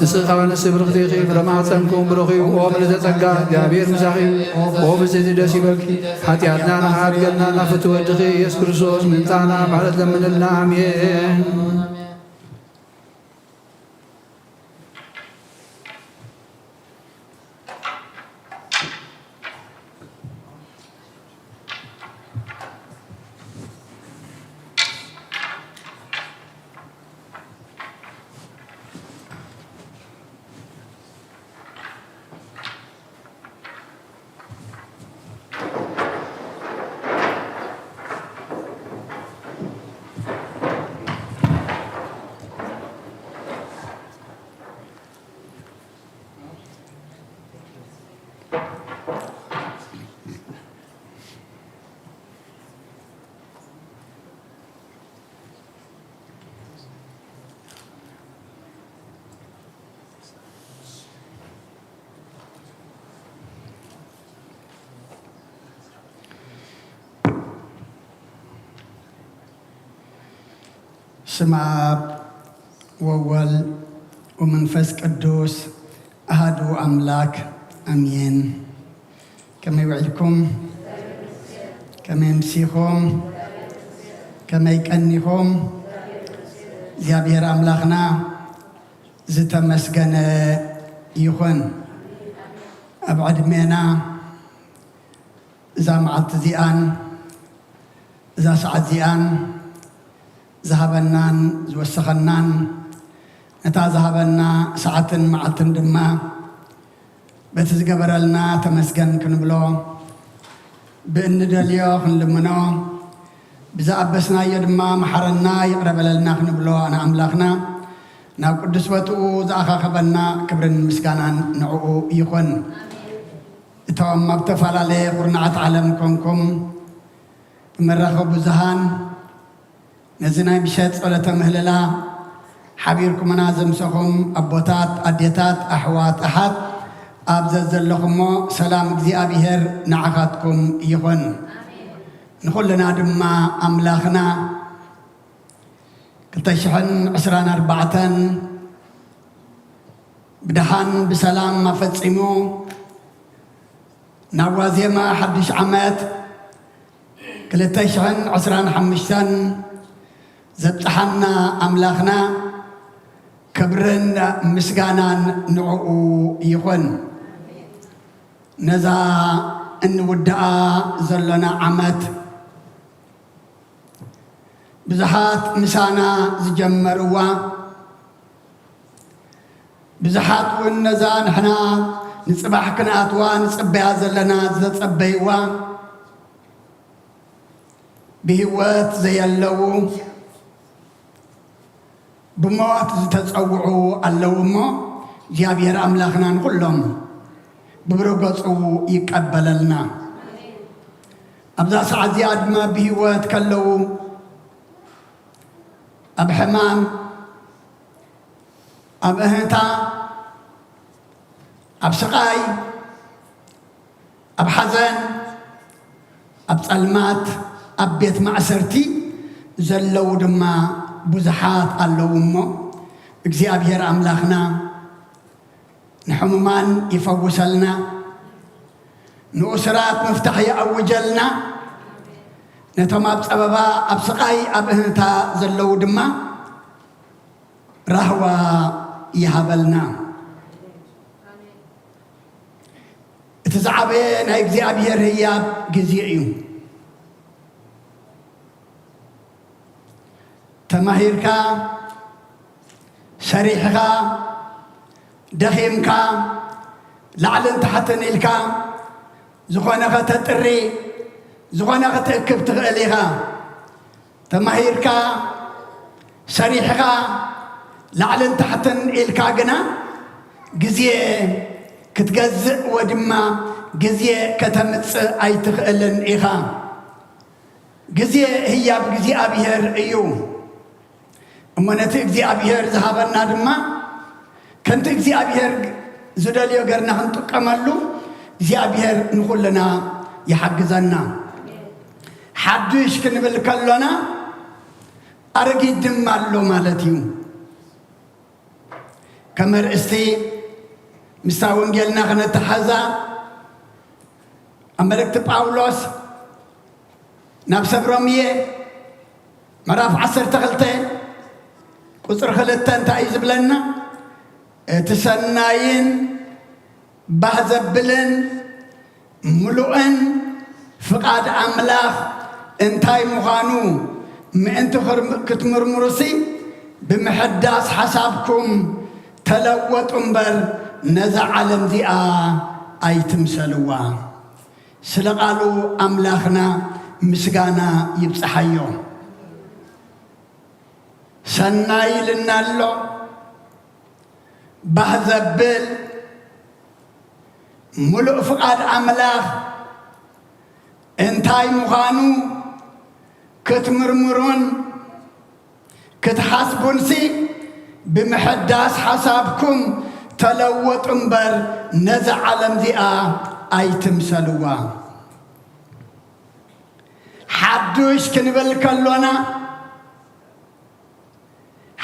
ንስኺ ካብ ኣንስቲ ብርኽቲ ኢኺ፣ ፍረ ማሕፀንኩም ብሩኽ እዩ። ኦ ምልዕተ ጸጋ፣ እግዚኣብሔር ምሳኺ እዩ። ኦ ብፅዕቲ ደስ ይበልኪ። ሓጢኣትና ንሓድገልና ናብ ፍትወ ወድኺ ኢየሱስ ክርስቶስ ምሕንታና ምሕረት ለምንልና። ኣሜን። ስም ኣብ ወወልድ ወመንፈስ ቅዱስ ኣሃዱ ኣምላክ ኣሜን። ከመይ ውዒልኩም? ከመይ ኣምሲኹም? ከመይ ቀኒኹም? እግዚኣብሔር ኣምላኽና ዝተመስገነ ይኹን። ኣብ ዕድሜና እዛ መዓልቲ እዚኣን እዛ ሰዓት እዚኣን ዝሃበናን ዝወሰኸናን፣ ነታ ዝሃበና ሰዓትን መዓልትን ድማ በቲ ዝገበረልና ተመስገን ክንብሎ፣ ብእንደልዮ ክንልምኖ፣ ብዝኣበስናዮ ድማ መሓረና ይቕረ በለልና ክንብሎ ንኣምላኽና፣ ናብ ቅዱስ ቦትኡ ዝኣኻኸበና ክብርን ምስጋናን ንዕኡ ይኹን። እቶም ኣብ ዝተፈላለየ ኩርናዓት ዓለም ኮንኩም ብመራኸቢ ብዙሃን ነዚ ናይ ምሸት ጸሎተ ምህለላ ሓቢርኩምና ዘምሰኹም ኣቦታት፣ ኣዴታት፣ ኣሕዋት፣ ኣሓት፣ ኣብ ዘዘለኹሞ ሰላም እግዚኣብሔር ንዓኻትኩም ይኹን። ንኹልና ድማ ኣምላኽና ክልተ ሽሕን ዕስራን ኣርባዕተን ብደሓን ብሰላም ኣፈጺሙ ናብ ዋዜማ ሓድሽ ዓመት ክልተ ሽሕን ዕስራን ሓሙሽተን ዘብጽሓና ኣምላኽና ክብርን ምስጋናን ንዕኡ ይኹን። ነዛ እንውድኣ ዘሎና ዓመት ብዙሓት ምሳና ዝጀመርዋ፣ ብዙሓት እውን ነዛ ንሕና ንጽባሕ ክንኣትዋ ንጽበያ ዘለና ዝተጸበይዋ፣ ብህይወት ዘየለዉ፣ ብሞት ዝተጸውዑ ኣለዉ እሞ፣ እግዚኣብሔር ኣምላኽና ንኹሎም ብብሩህ ገጹ ይቀበለልና። ኣብዛ ሰዓት እዚኣ ድማ ብህይወት ከለዉ፣ ኣብ ሕማም፣ ኣብ እህንታ፣ ኣብ ስቓይ፣ ኣብ ሓዘን፣ ኣብ ጸልማት፣ ኣብ ቤት ማእሰርቲ ዘለዉ ድማ ብዙሓት ኣለዉ እሞ፣ እግዚኣብሔር ኣምላኽና ንሕሙማን ይፈውሰልና፣ ንእሱራት ምፍታሕ ይኣውጀልና፣ ነቶም ኣብ ጸበባ፣ ኣብ ስቓይ፣ ኣብ እህንታ ዘለዉ ድማ ራህዋ ይሃበልና። እቲ ዝዓበየ ናይ እግዚኣብሔር ህያብ ግዜ እዩ። ተማሂርካ፣ ሰሪሕኻ፣ ደኺምካ፣ ላዕልን ታሕትን ኢልካ፣ ዝኾነ ከተጥሪ፣ ዝኾነ ክትእክብ ትኽእል ኢኻ። ተማሂርካ፣ ሰሪሕኻ፣ ላዕልን ታሕትን ኢልካ ግና ግዜ ክትገዝእ ወይ ድማ ግዜ ከተምጽእ ኣይትኽእልን ኢኻ። ግዜ ህያብ እግዚኣብሔር እዩ። እሞ ነቲ እግዚኣብሔር ዝሃበና ድማ ከምቲ እግዚኣብሔር ዝደልዮ ገርና ክንጥቀመሉ እግዚኣብሔር ንኹልና ይሓግዘና። ሓድሽ ክንብል ከሎና ኣረጊት ድማ ኣሎ ማለት እዩ። ከም ኣርእስቲ ምስታ ወንጌልና ክነተሓዛ ኣብ መልእክቲ ጳውሎስ ናብ ሰብ ሮምየ ምዕራፍ ዓሰርተ ክልተ ቁፅሪ ክልተ እንታይ እዩ ዝብለና? እቲ ሰናይን ባህ ዘብልን ምሉእን ፍቓድ ኣምላኽ እንታይ ምዃኑ ምእንቲ ክትምርምሩሲ ብምሕዳስ ሓሳብኩም ተለወጡ እምበር ነዛ ዓለም እዚኣ ኣይትምሰልዋ። ስለ ቃሉ ኣምላኽና ምስጋና ይብጽሓዮ። ሰናይ ኢልና ኣሎ። ባህ ዘብል ምሉእ ፍቓድ ኣምላኽ እንታይ ምዃኑ ክትምርምሩን ክትሓስቡንሲ ብምሕዳስ ሓሳብኩም ተለወጡ እምበር ነዛ ዓለም እዚኣ ኣይትምሰልዋ። ሓዱሽ ክንብል ከሎና፣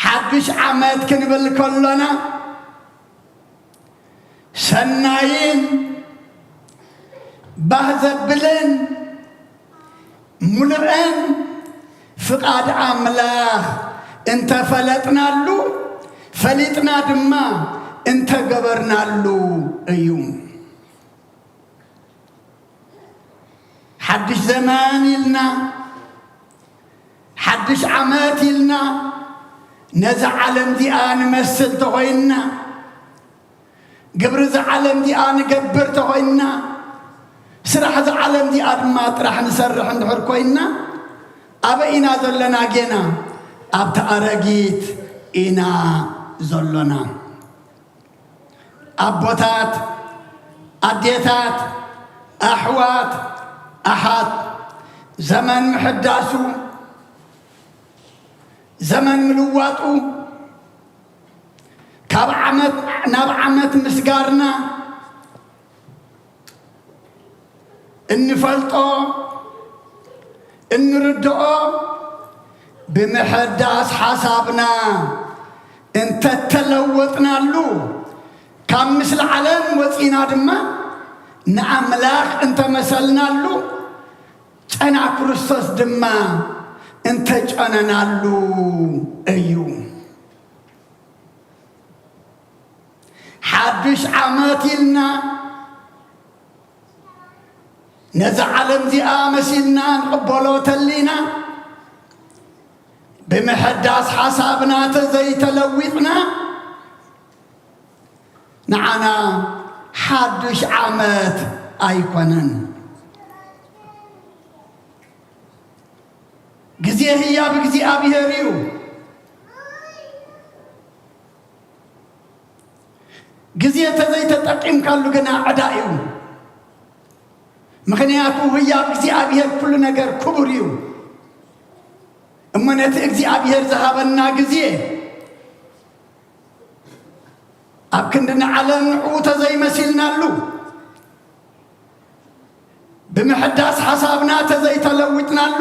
ሓዱሽ ዓመት ክንብል ከሎና፣ ሰናይን ባህ ዘብልን ምሉእን ፍቓድ ኣምላኽ እንተፈለጥናሉ፣ ፈሊጥና ድማ እንተገበርናሉ እዩ። ሓድሽ ዘመን ኢልና፣ ሓድሽ ዓመት ኢልና፣ ነዛ ዓለም እዚኣ ንመስል ተኾይንና፣ ግብሪ እዛ ዓለም እዚኣ ንገብር ተኾይንና፣ ስራሕ እዛ ዓለም እዚኣ ድማ ጥራሕ ንሰርሕ እንድሕር ኮይንና፣ ኣበይ ኢና ዘለና? ጌና ኣብታ ኣረጊት ኢና ዘሎና። ኣቦታት፣ ኣዴታት፣ ኣሕዋት፣ ኣሓት፣ ዘመን ምሕዳሱ፣ ዘመን ምልዋጡ፣ ካብ ዓመት ናብ ዓመት ምስጋርና፣ እንፈልጦ እንርድኦ ብምሕዳስ ሓሳብና እንተተለወጥናሉ፣ ካብ ምስሊ ዓለም ወፂና ድማ ንኣምላኽ እንተመሰልናሉ፣ ጨና ክርስቶስ ድማ እንተጨነናሉ እዩ። ሓድሽ ዓመት ኢልና፣ ነዛ ዓለም እዚኣ መሲልና ንቕበሎ ተሊና፣ ብምሕዳስ ሓሳብና ተዘይተለዊጥና፣ ንዓና ሓድሽ ዓመት ኣይኮነን። ግዜ ህያብ እግዚኣብሔር እዩ። ግዜ ተዘይተጠቂምካሉ ግና ዕዳ እዩ። ምኽንያቱ ህያብ እግዚኣብሔር ኩሉ ነገር ክቡር እዩ። እሞ ነቲ እግዚኣብሔር ዝሃበና ግዜ ኣብ ክንዲ ንዓለም ንዕኡ ተዘይመሲልናሉ፣ ብምሕዳስ ሓሳብና ተዘይተለዊጥናሉ፣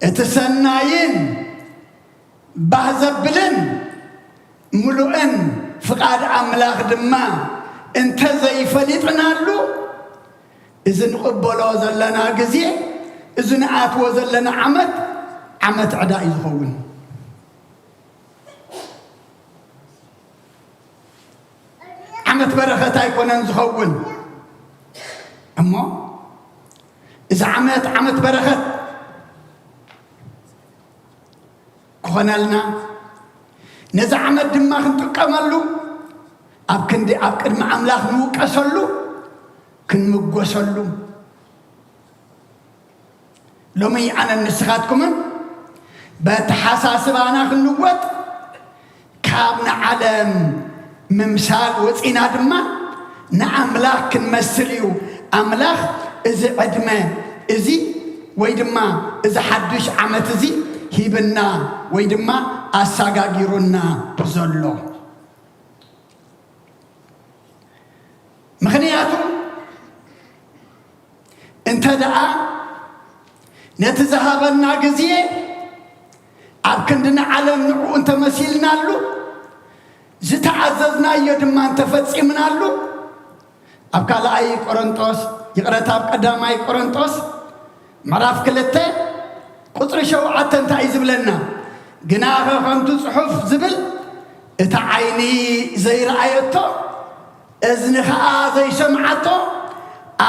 እቲ ሰናይን ባህ ዘብልን ምሉእን ፍቓድ ኣምላኽ ድማ እንተዘይፈሊጥናሉ፣ እዚ ንቕበሎ ዘለና ግዜ፣ እዚ ንኣትዎ ዘለና ዓመት፣ ዓመት ዕዳ እዩ ዝኸውን። ዓመት በረኸት ኣይኮነን ዝኸውን እሞ፣ እዚ ዓመት ዓመት በረኸት ክኾነልና፣ ነዚ ዓመት ድማ ክንጥቀመሉ፣ ኣብ ክንዲ ኣብ ቅድሚ ኣምላኽ ንውቀሰሉ፣ ክንምጎሰሉ። ሎሚ ኣነን ንስኻትኩምን በተሓሳስባና ክንወጥ፣ ካብ ንዓለም ምምሳል ወፂና ድማ ንኣምላኽ ክንመስል እዩ። ኣምላኽ እዚ ዕድመ እዚ ወይ ድማ እዚ ሓዱሽ ዓመት እዚ ሂብና ወይ ድማ ኣሳጋጊሩና ዘሎ። ምኽንያቱ እንተ ደኣ ነቲ ዝሃበና ግዜ ኣብ ክንዲ ንዓለም ንዕኡ እንተመሲልናሉ፣ ዝተኣዘዝናዮ ድማ እንተፈጺምናሉ፣ ኣብ ካልኣይ ቆሮንጦስ፣ ይቕረታ፣ ኣብ ቀዳማይ ቆሮንጦስ ምዕራፍ ክልተ ቁጽሪ ሸውዓተ እንታይ እዩ ዝብለና? ግናኸ ከምቲ ጽሑፍ ዝብል፣ "እታ ዓይኒ ዘይረኣየቶ፣ እዝኒ ኸኣ ዘይሰምዓቶ፣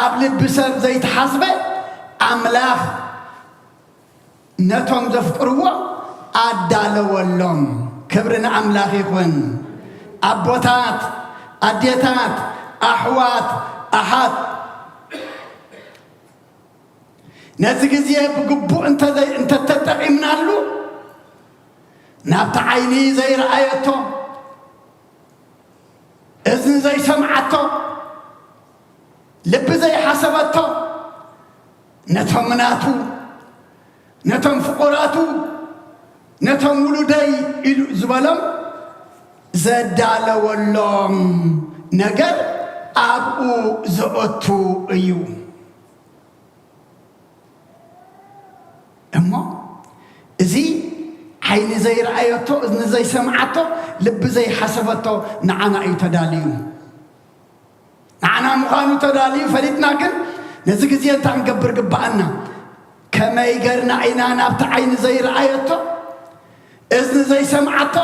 ኣብ ልቢ ሰብ ዘይተሓስበ፣ ኣምላኽ ነቶም ዘፍቅርዎ ኣዳለወሎም።" ክብሪ ንኣምላኽ ይኹን። ኣቦታት፣ ኣዴታት፣ ኣሕዋት፣ ኣሓት፣ ነዚ ግዜ ብግቡእ እንተዘይ-፣ እንተተጠቒምናሉ፣ ናብቲ ዓይኒ ዘይረኣየቶ፣ እዝኒ ዘይሰምዓቶ፣ ልቢ ዘይሓሰበቶ፣ ነቶም ናቱ፣ ነቶም ፍቑራቱ፣ ነቶም ውሉደይ ኢሉ ዝበሎም ዘዳለወሎም ነገር ኣብኡ ዘእቱ እዩ። እሞ እዚ ዓይኒ ዘይረኣየቶ፣ እዝኒ ዘይሰምዓቶ፣ ልቢ ዘይሓሰበቶ ንዓና እዩ ተዳልዩ። ንዓና ምዃኑ ተዳልዩ ፈሊጥና ግን ነዚ ግዜ እንታይ ክንገብር ግባኣና? ከመይ ገርና ኢና ናብቲ ዓይኒ ዘይረኣየቶ፣ እዝኒ ዘይሰምዓቶ፣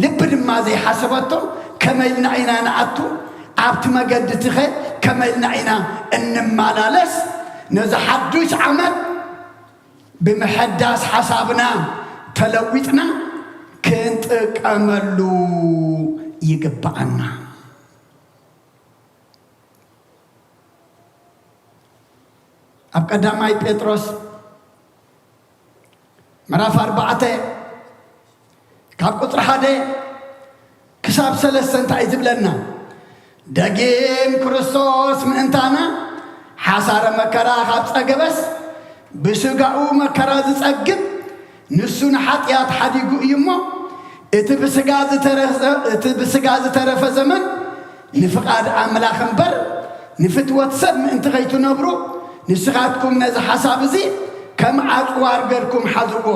ልቢ ድማ ዘይሓሰበቶ ከመይ ኢልና ኢና ንኣቱ? ኣብቲ መገዲ ትኸ ከመይ ኢልና ኢና እንመላለስ? ነዚ ሓዱሽ ዓመት ብምሕዳስ ሓሳብና ተለዊጥና ክንጥቀመሉ ይግባኣና። ኣብ ቀዳማይ ጴጥሮስ ምዕራፍ ኣርባዕተ ካብ ቁጽሪ ሓደ ክሳብ ሰለስተ እንታይ እዩ ዝብለና? ደጊም ክርስቶስ ምእንታና ሓሳረ መከራ ካብ ጸገበስ፣ ብስጋኡ መከራ ዝጸግብ ንሱ ንሓጢኣት ሓዲጉ እዩ እሞ፣ እቲ ብስጋ ዝተረፈ፣ እቲ ብስጋ ዝተረፈ ዘመን ንፍቓድ ኣምላኽ እምበር ንፍትወት ሰብ ምእንቲ ከይትነብሩ፣ ንስኻትኩም ነዚ ሓሳብ እዚ ከም ኣጽዋር ገርኩም ሓዝዎ።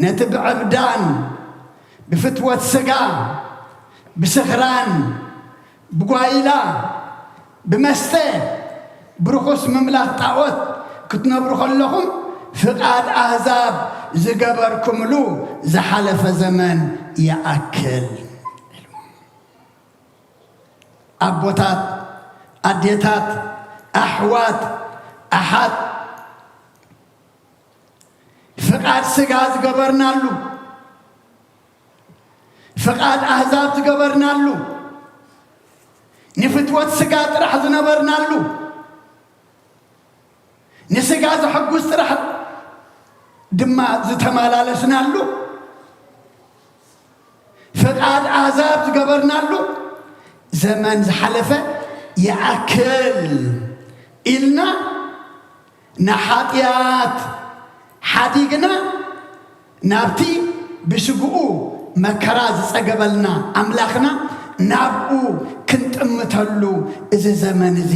ነቲ ብዕብዳን፣ ብፍትወት ስጋ፣ ብስኽራን፣ ብጓይላ፣ ብመስተ፣ ብርኹስ ምምላኽ ጣዖት ክትነብሩ ከለኹም፣ ፍቓድ ኣህዛብ ዝገበርኩምሉ ዝሓለፈ ዘመን ይኣክል። ኣቦታት፣ ኣዴታት፣ ኣሕዋት፣ ኣሓት፣ ፍቓድ ስጋ ዝገበርናሉ፣ ፍቓድ ኣህዛብ ዝገበርናሉ፣ ንፍትወት ስጋ ጥራሕ ዝነበርናሉ፣ ንስጋ ዘሐጉስ ጥራሕ ድማ ዝተመላለስናሉ፣ ፍቓድ ኣህዛብ ዝገበርናሉ ዘመን ዝሓለፈ ይኣክል ኢልና ንሓጢኣት ሓዲግና ናብቲ ብስግኡ መከራ ዝጸገበልና ኣምላኽና ናብኡ ክንጥምተሉ እዚ ዘመን እዚ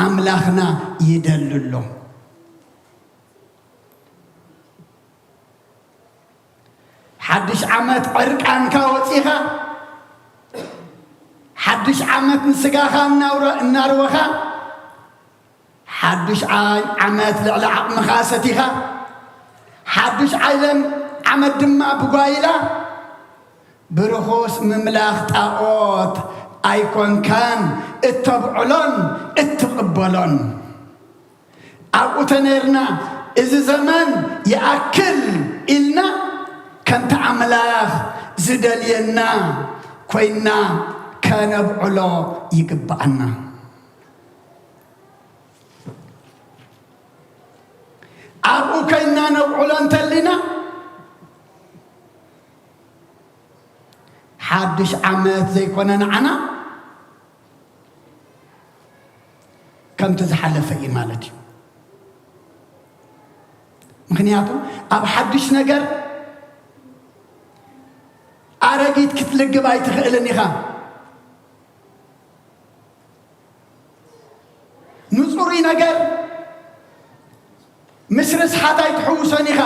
ኣምላኽና ይደሊ ኣሎ። ሓድሽ ዓመት ዕርቃንካ ወጺኻ፣ ሓድሽ ዓመት ንስጋኻ እናውረ-፣ እናርወኻ፣ ሓድሽ ዓይ-፣ ዓመት ልዕሊ ዓቕምኻ ሰቲኻ፣ ሓድሽ ዓይለም ዓመት ድማ ብጓይላ ብርኹስ ምምላኽ ጣዖት ኣይኮንካን እተብዕሎን እትቕበሎን። ኣብኡ ተነርና እዚ ዘመን ይኣክል ኢልና ከምቲ ኣምላኽ ዝደልየና ኮይንና ከነብዕሎ ይግብኣና። ኣብኡ ኮይንና ነብዕሎ እንተሊና ሓድሽ ዓመት ዘይኮነ ንዓና ከምቲ ዝሓለፈ እዩ ማለት እዩ። ምኽንያቱ ኣብ ሓድሽ ነገር ኣረጊት ክትልግብ ኣይትኽእልን ኢኻ። ንጹሩይ ነገር ምስ ርስሓት ኣይትሕውሶን ኢኻ።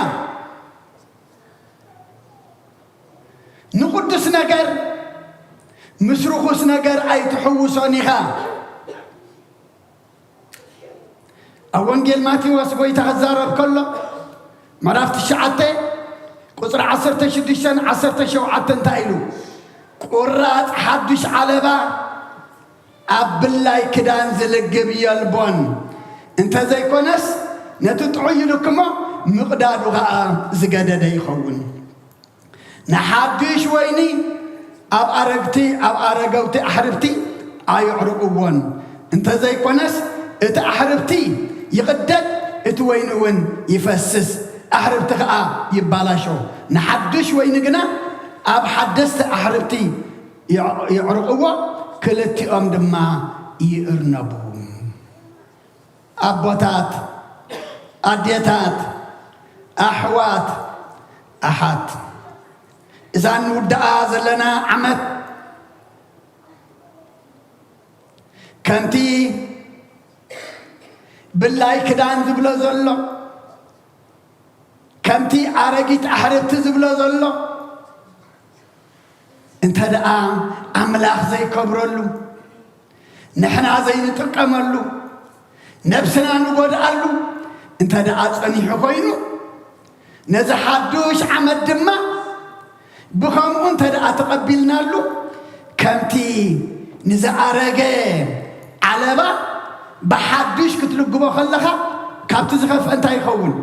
ንቕዱስ ነገር ምስ ርኹስ ነገር ኣይትሕውሶን ኢኻ። ኣብ ወንጌል ማቴዎስ ጎይታ ክዛረብ ከሎ ምዕራፍ ትሽዓተ ቁጽሪ ዓሰርተ ሽዱሽተን ዓሰርተ ሸውዓተን እንታይ ኢሉ? ቁራጽ ሓዱሽ ዓለባ ኣብ ብላይ ክዳን ዝልግብ የልቦን፣ እንተዘይኮነስ ነቲ ጥዑይ ይልክሞ፣ ምቕዳዱ ኸኣ ዝገደደ ይኸውን። ንሓድሽ ወይኒ ኣብ ኣረግቲ፣ ኣብ ኣረገውቲ ኣሕርብቲ ኣየዕርቕዎን፣ እንተዘይኮነስ እቲ ኣሕርብቲ ይቕደድ፣ እቲ ወይኒ እውን ይፈስስ፣ ኣሕርብቲ ኸኣ ይባላሾ። ንሓድሽ ወይኒ ግና ኣብ ሓደስቲ ኣሕርብቲ የዕ-፣ የዕርቕዎ፣ ክልቲኦም ድማ ይእርነቡ። ኣቦታት፣ ኣዴታት፣ ኣሕዋት፣ ኣሓት፣ እዛ እንውድኣ ዘለና ዓመት ከምቲ ብላይ ክዳን ዝብሎ ዘሎ፣ ከምቲ ኣረጊት ኣሕርብቲ ዝብሎ ዘሎ፣ እንተ ደኣ ኣምላኽ ዘይከብረሉ፣ ንሕና ዘይንጥቀመሉ፣ ነብስና ንጎድኣሉ እንተ ደኣ ጸኒሑ ኮይኑ፣ ነዚ ሓዱሽ ዓመት ድማ ብኸምኡ እንተ ደኣ ተቐቢልናሉ፣ ከምቲ ንዝኣረገ ዓለባ ብሓዱሽ ክትልግቦ ከለኻ፣ ካብቲ ዝኸፍአ እንታይ ይኸውን?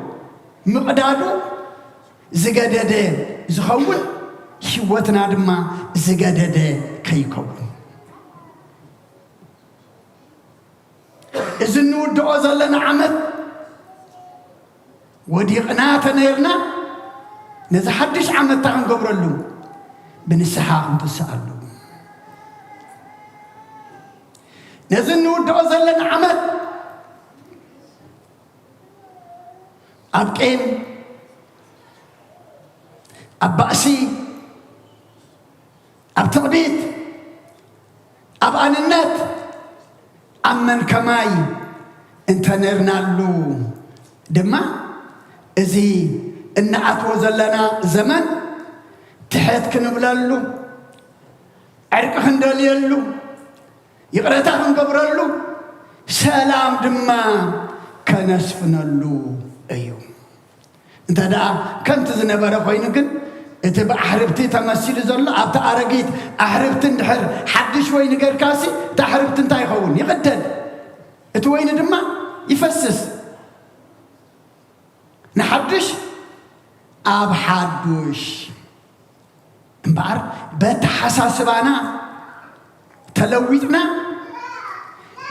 ምቕዳዱ ዝገደደ ዝኸውን፣ ህይወትና ድማ ዝገደደ ከይከውን። እዚ እንውድኦ ዘለና ዓመት ወዲቕና ተነይርና፣ ነዚ ሓድሽ ዓመት እንታይ ክንገብረሉ? ብንስሓ ክንትስኣሉ። ነዚ እንውድኦ ዘለና ዓመት ኣብ ቂም፣ ኣብ ባእሲ፣ ኣብ ትዕቢት፣ ኣብ ኣንነት፣ ኣብ መን ከማይ እንተ ነርናሉ ድማ፣ እዚ እንኣትዎ ዘለና ዘመን ትሕት ክንብለሉ፣ ዕርቂ ክንደልየሉ፣ ይቕረታ ክንገብረሉ፣ ሰላም ድማ ከነስፍነሉ እዩ። እንተ ደኣ ከምቲ ዝነበረ ኮይኑ ግን፣ እቲ ብኣሕርብቲ ተመሲሉ ዘሎ፣ ኣብቲ ኣረጊት ኣሕርብቲ እንድሕር ሓድሽ ወይኒ ገርካሲ፣ እቲ ኣሕርብቲ እንታይ ይኸውን? ይቕደድ። እቲ ወይኒ ድማ ይፈስስ። ንሓድሽ ኣብ ሓዱሽ እምበኣር፣ በተሓሳስባና ተለዊጥና፣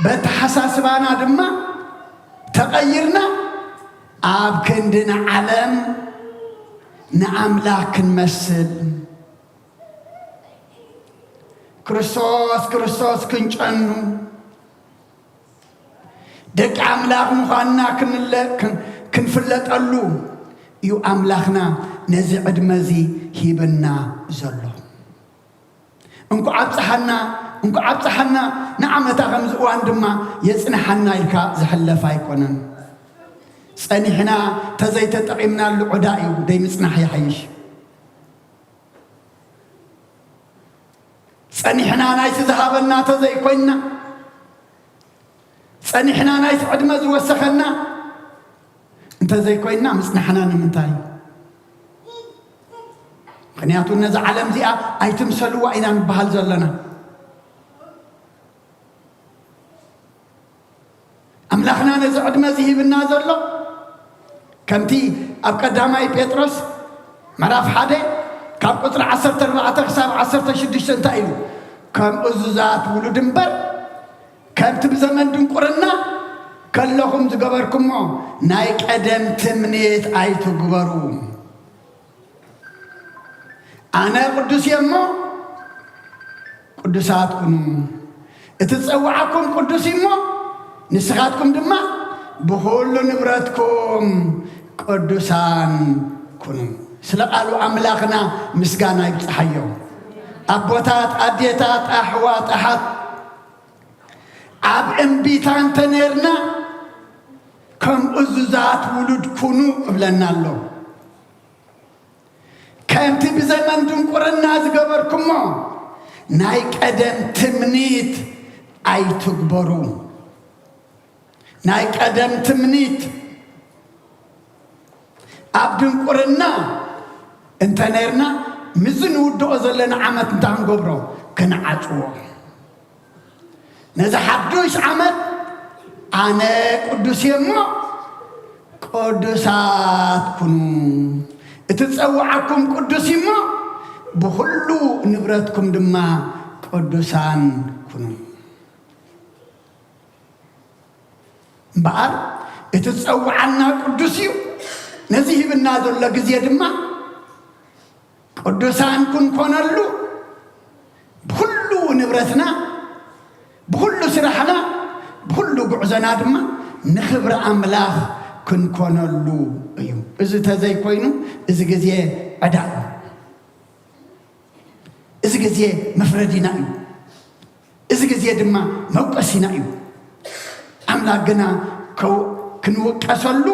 በተሓሳስባና ድማ ተቐይርና፣ ኣብ ክንዲ ንዓለም ንኣምላኽ ክንመስል፣ ክርስቶስ፣ ክርስቶስ ክንጨኑ፣ ደቂ ኣምላኽ ምዃንና ክንለ-፣ ክን-፣ ክንፍለጠሉ እዩ ኣምላኽና ነዚ ዕድመ እዚ ሂብና ዘሎ። እንኳዕ ኣብጽሓና፣ እንኳዕ ኣብጽሓና፣ ንዓመታ ከምዚ እዋን ድማ የጽንሓና ኢልካ ዝሕለፍ ኣይኮነን። ጸኒሕና ተዘይተጠቒምናሉ ዕዳ እዩ፣ ደይ ምጽናሕ ይሓይሽ። ጸኒሕና ናይቲ ዝሃበና ተዘይኮይንና፣ ጸኒሕና ናይቲ ዕድመ ዝወሰኸና እንተዘይኮይንና፣ ምጽናሕና ንምንታይ? ምኽንያቱ ነዛ ዓለም እዚኣ ኣይትምሰልዋ ኢና ንበሃል ዘለና። ኣምላኽና ነዚ ዕድመ እዚ ሂብና ዘሎ፣ ከምቲ ኣብ ቀዳማይ ጴጥሮስ ምዕራፍ ሓደ ካብ ቁጽሪ ዓሰርተ ኣርባዕተ ክሳብ ዓሰርተ ሽዱሽተ እንታይ ኢሉ? ከም እዙዛት ውሉድ እምበር፣ ከምቲ ብዘመን ድንቁርና ከለኹም ዝገበርኩሞ ናይ ቀደም ትምኒት ኣይትግበሩ። ኣነ ቅዱስ እየ እሞ ቅዱሳት ኩኑ። እቲ ዝጸውዓኩም ቅዱስ እዩ እሞ፣ ንስኻትኩም ድማ ብኹሉ ንብረትኩም ቅዱሳን ኩኑ። ስለ ቃሉ ኣምላኽና ምስጋና ይብጽሓዮ። ኣቦታት፣ ኣዴታት፣ ኣሕዋት፣ ኣሓት፣ ኣብ እምቢታ እንተ ነርና፣ ከም እዙዛት ውሉድ ኩኑ እብለና ኣሎ። ከምቲ ብዘመን ድንቁርና ዝገበርኩሞ ናይ ቀደም ትምኒት ኣይትግበሩ። ናይ ቀደም ትምኒት ኣብ ድንቁርና እንተ ነርና፣ ምስዚ ንውድኦ ዘለና ዓመት እንታይ ክንገብሮ? ክንዓጽዎ። ነዚ ሓዱሽ ዓመት ኣነ ቅዱስ እየ እሞ ቅዱሳት ኩኑ። እቲ ዝጸውዓኩም ቅዱስ እዩ እሞ ብኹሉ ንብረትኩም ድማ ቅዱሳን ኩኑ። እምበኣር እቲ ዝጸውዓና ቅዱስ እዩ። ነዚ ሂብና ዘሎ ግዜ ድማ ቅዱሳን ክንኮነሉ፣ ብኹሉ ንብረትና፣ ብኹሉ ስራሕና፣ ብኹሉ ጉዕዞና ድማ ንኽብሪ ኣምላኽ ክንኮነሉ እዩ። እዚ ተዘይኮይኑ፣ እዚ ግዜ ዕዳ እዩ። እዚ ግዜ መፍረዲና እዩ። እዚ ግዜ ድማ መውቀሲና እዩ። ኣምላኽ ግና ከው-፣ ክንውቀሰሉ፣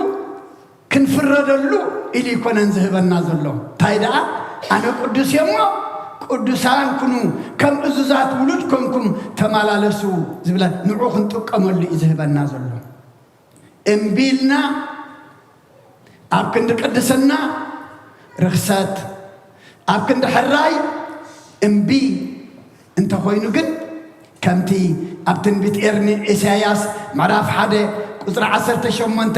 ክንፍረደሉ ኢሉ ኣይኮነን ዝህበና ዘሎ። እንታይ ደኣ? ኣነ ቅዱስ እየ እሞ ቅዱሳን ኩኑ፣ ከም እዙዛት ውሉድ ኮንኩም ተመላለሱ ዝብለን ንዑ ክንጥቀመሉ እዩ ዝህበና ዘሎ። እምቢ ኢልና ኣብ ክንዲ ቅድስና ርኽሰት፣ ኣብ ክንዲ ሕራይ እምቢ እንተኾይኑ ግን፣ ከምቲ ኣብ ትንቢት ኤርሚ-፣ ኢሳይያስ ምዕራፍ ሓደ ቁጽሪ ዓሰርተ ሸሞንተ፣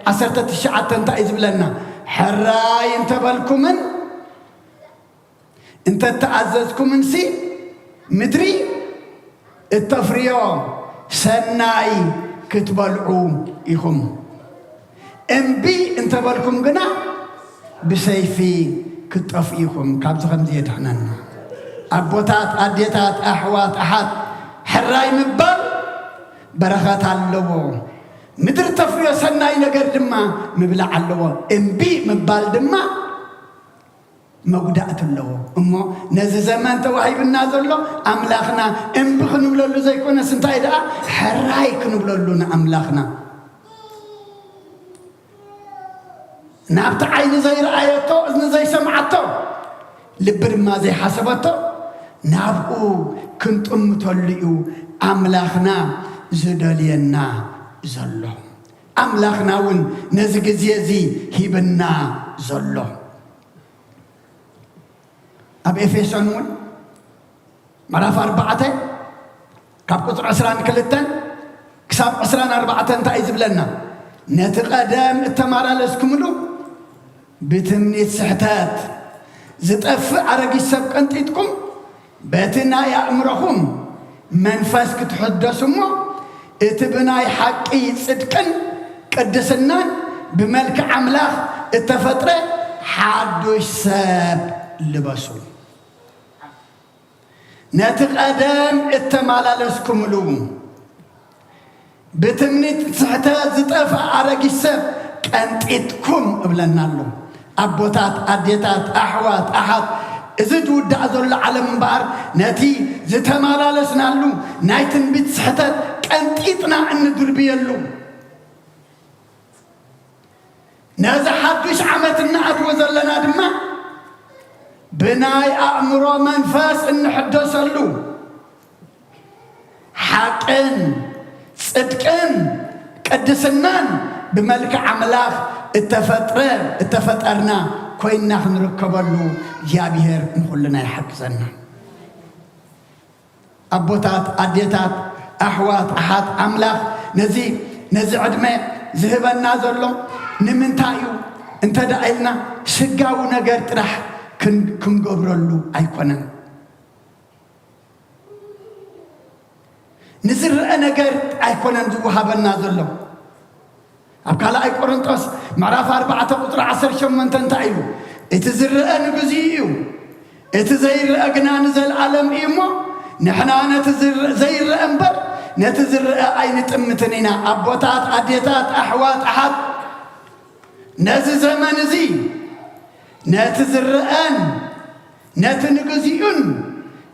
ዓሰርተ ትሽዓተ እንታይ እዩ ዝብለና? ሕራይ እንተበልኩምን እንተተኣዘዝኩምንሲ፣ ምድሪ እተፍርዮ ሰናይ ክትበልዑ ኢኹም። እምቢ እንተበልኩም ግና፣ ብሰይፊ ክትጠፍኡ ኢኹም። ካብዚ ከምዚ የድሕነና። ኣቦታት፣ ኣዴታት፣ ኣሕዋት፣ ኣሓት፣ ሕራይ ምባል በረኸት ኣለዎ። ምድሪ ተፍርዮ ሰናይ ነገር ድማ ምብላዕ ኣለዎ። እምቢ ምባል ድማ መጉዳእቲ ኣለዎ። እሞ ነዚ ዘመን ተዋሂብና ዘሎ ኣምላኽና እምቢ ክንብለሉ ዘይኮነስ፣ እንታይ ደኣ፣ ሕራይ ክንብለሉ ንኣምላኽና። ናብቲ ዓይኒ ዘይረኣየቶ፣ እዝኒ ዘይሰምዓቶ፣ ልቢ ድማ ዘይሓሰበቶ፣ ናብኡ ክንጥምተሉ እዩ ኣምላኽና ዝደልየና ዘሎ። ኣምላኽና እውን ነዚ ግዜ እዚ ሂብና ዘሎ። ኣብ ኤፌሶን እውን ምዕራፍ ኣርባዕተ ካብ ቁጽሪ ዕስራን ክልተን ክሳብ ዕስራን ኣርባዕተን እንታይ እዩ ዝብለና? ነቲ ቀደም እተመላለስኩምሉ ብትምኒት ስሕተት ዝጠፍእ ኣረጊት ሰብ ቀንጢጥኩም፣ በቲ ናይ ኣእምሮኹም መንፈስ ክትሕደሱ እሞ፣ እቲ ብናይ ሓቂ ጽድቅን ቅድስናን ብመልክዕ ኣምላኽ እተፈጥረ ሓዱሽ ሰብ ልበሱ። ነቲ ቀደም እተመላለስኩምሉ ብትምኒት ስሕተት ዝጠፍእ ኣረጊት ሰብ ቀንጢጥኩም እብለና ኣሎ። ኣቦታት፣ ኣዴታት፣ ኣሕዋት፣ ኣሓት፣ እዚ ዝውዳእ ዘሎ ዓለም እምበኣር ነቲ ዝተመላለስናሉ ናይ ትንቢት ስሕተት ቀንጢጥና እንድርብየሉ፣ ነዚ ሓዱሽ ዓመት እንኣትዎ ዘለና ድማ ብናይ ኣእምሮ መንፈስ እንሕደሰሉ፣ ሓቅን ጽድቅን ቅድስናን ብመልክዕ ኣምላኽ እተፈጥረ፣ እተፈጠርና ኮይንና ክንርከበሉ እግዚኣብሔር ንኹልና ይሓግዘና። ኣቦታት፣ ኣዴታት፣ ኣሕዋት፣ ኣሓት፣ ኣምላኽ ነዚ፣ ነዚ ዕድመ ዝህበና ዘሎ ንምንታይ እዩ እንተ ደኣ ኢልና፣ ስጋዊ ነገር ጥራሕ ክን-፣ ክንገብረሉ ኣይኮነን። ንዝረአ ነገር ኣይኮነን ዝወሃበና ዘሎ። ኣብ ካልኣይ ቆሮንጦስ ምዕራፍ ኣርባዕተ ቁጽሪ ዓሰርተ ሸሞንተ እንታይ ኢሉ? እቲ ዝረአ ንግዚኡ እዩ፣ እቲ ዘይረአ ግና ንዘለኣለም እዩ እሞ፣ ንሕና ነቲ ዝረ-፣ ዘይረአ እምበር ነቲ ዝረአ ኣይንጥምትን ኢና። ኣቦታት፣ ኣዴታት፣ ኣሕዋት፣ ኣሓት፣ ነዚ ዘመን እዚ ነቲ ዝረአን ነቲ ንግዚኡን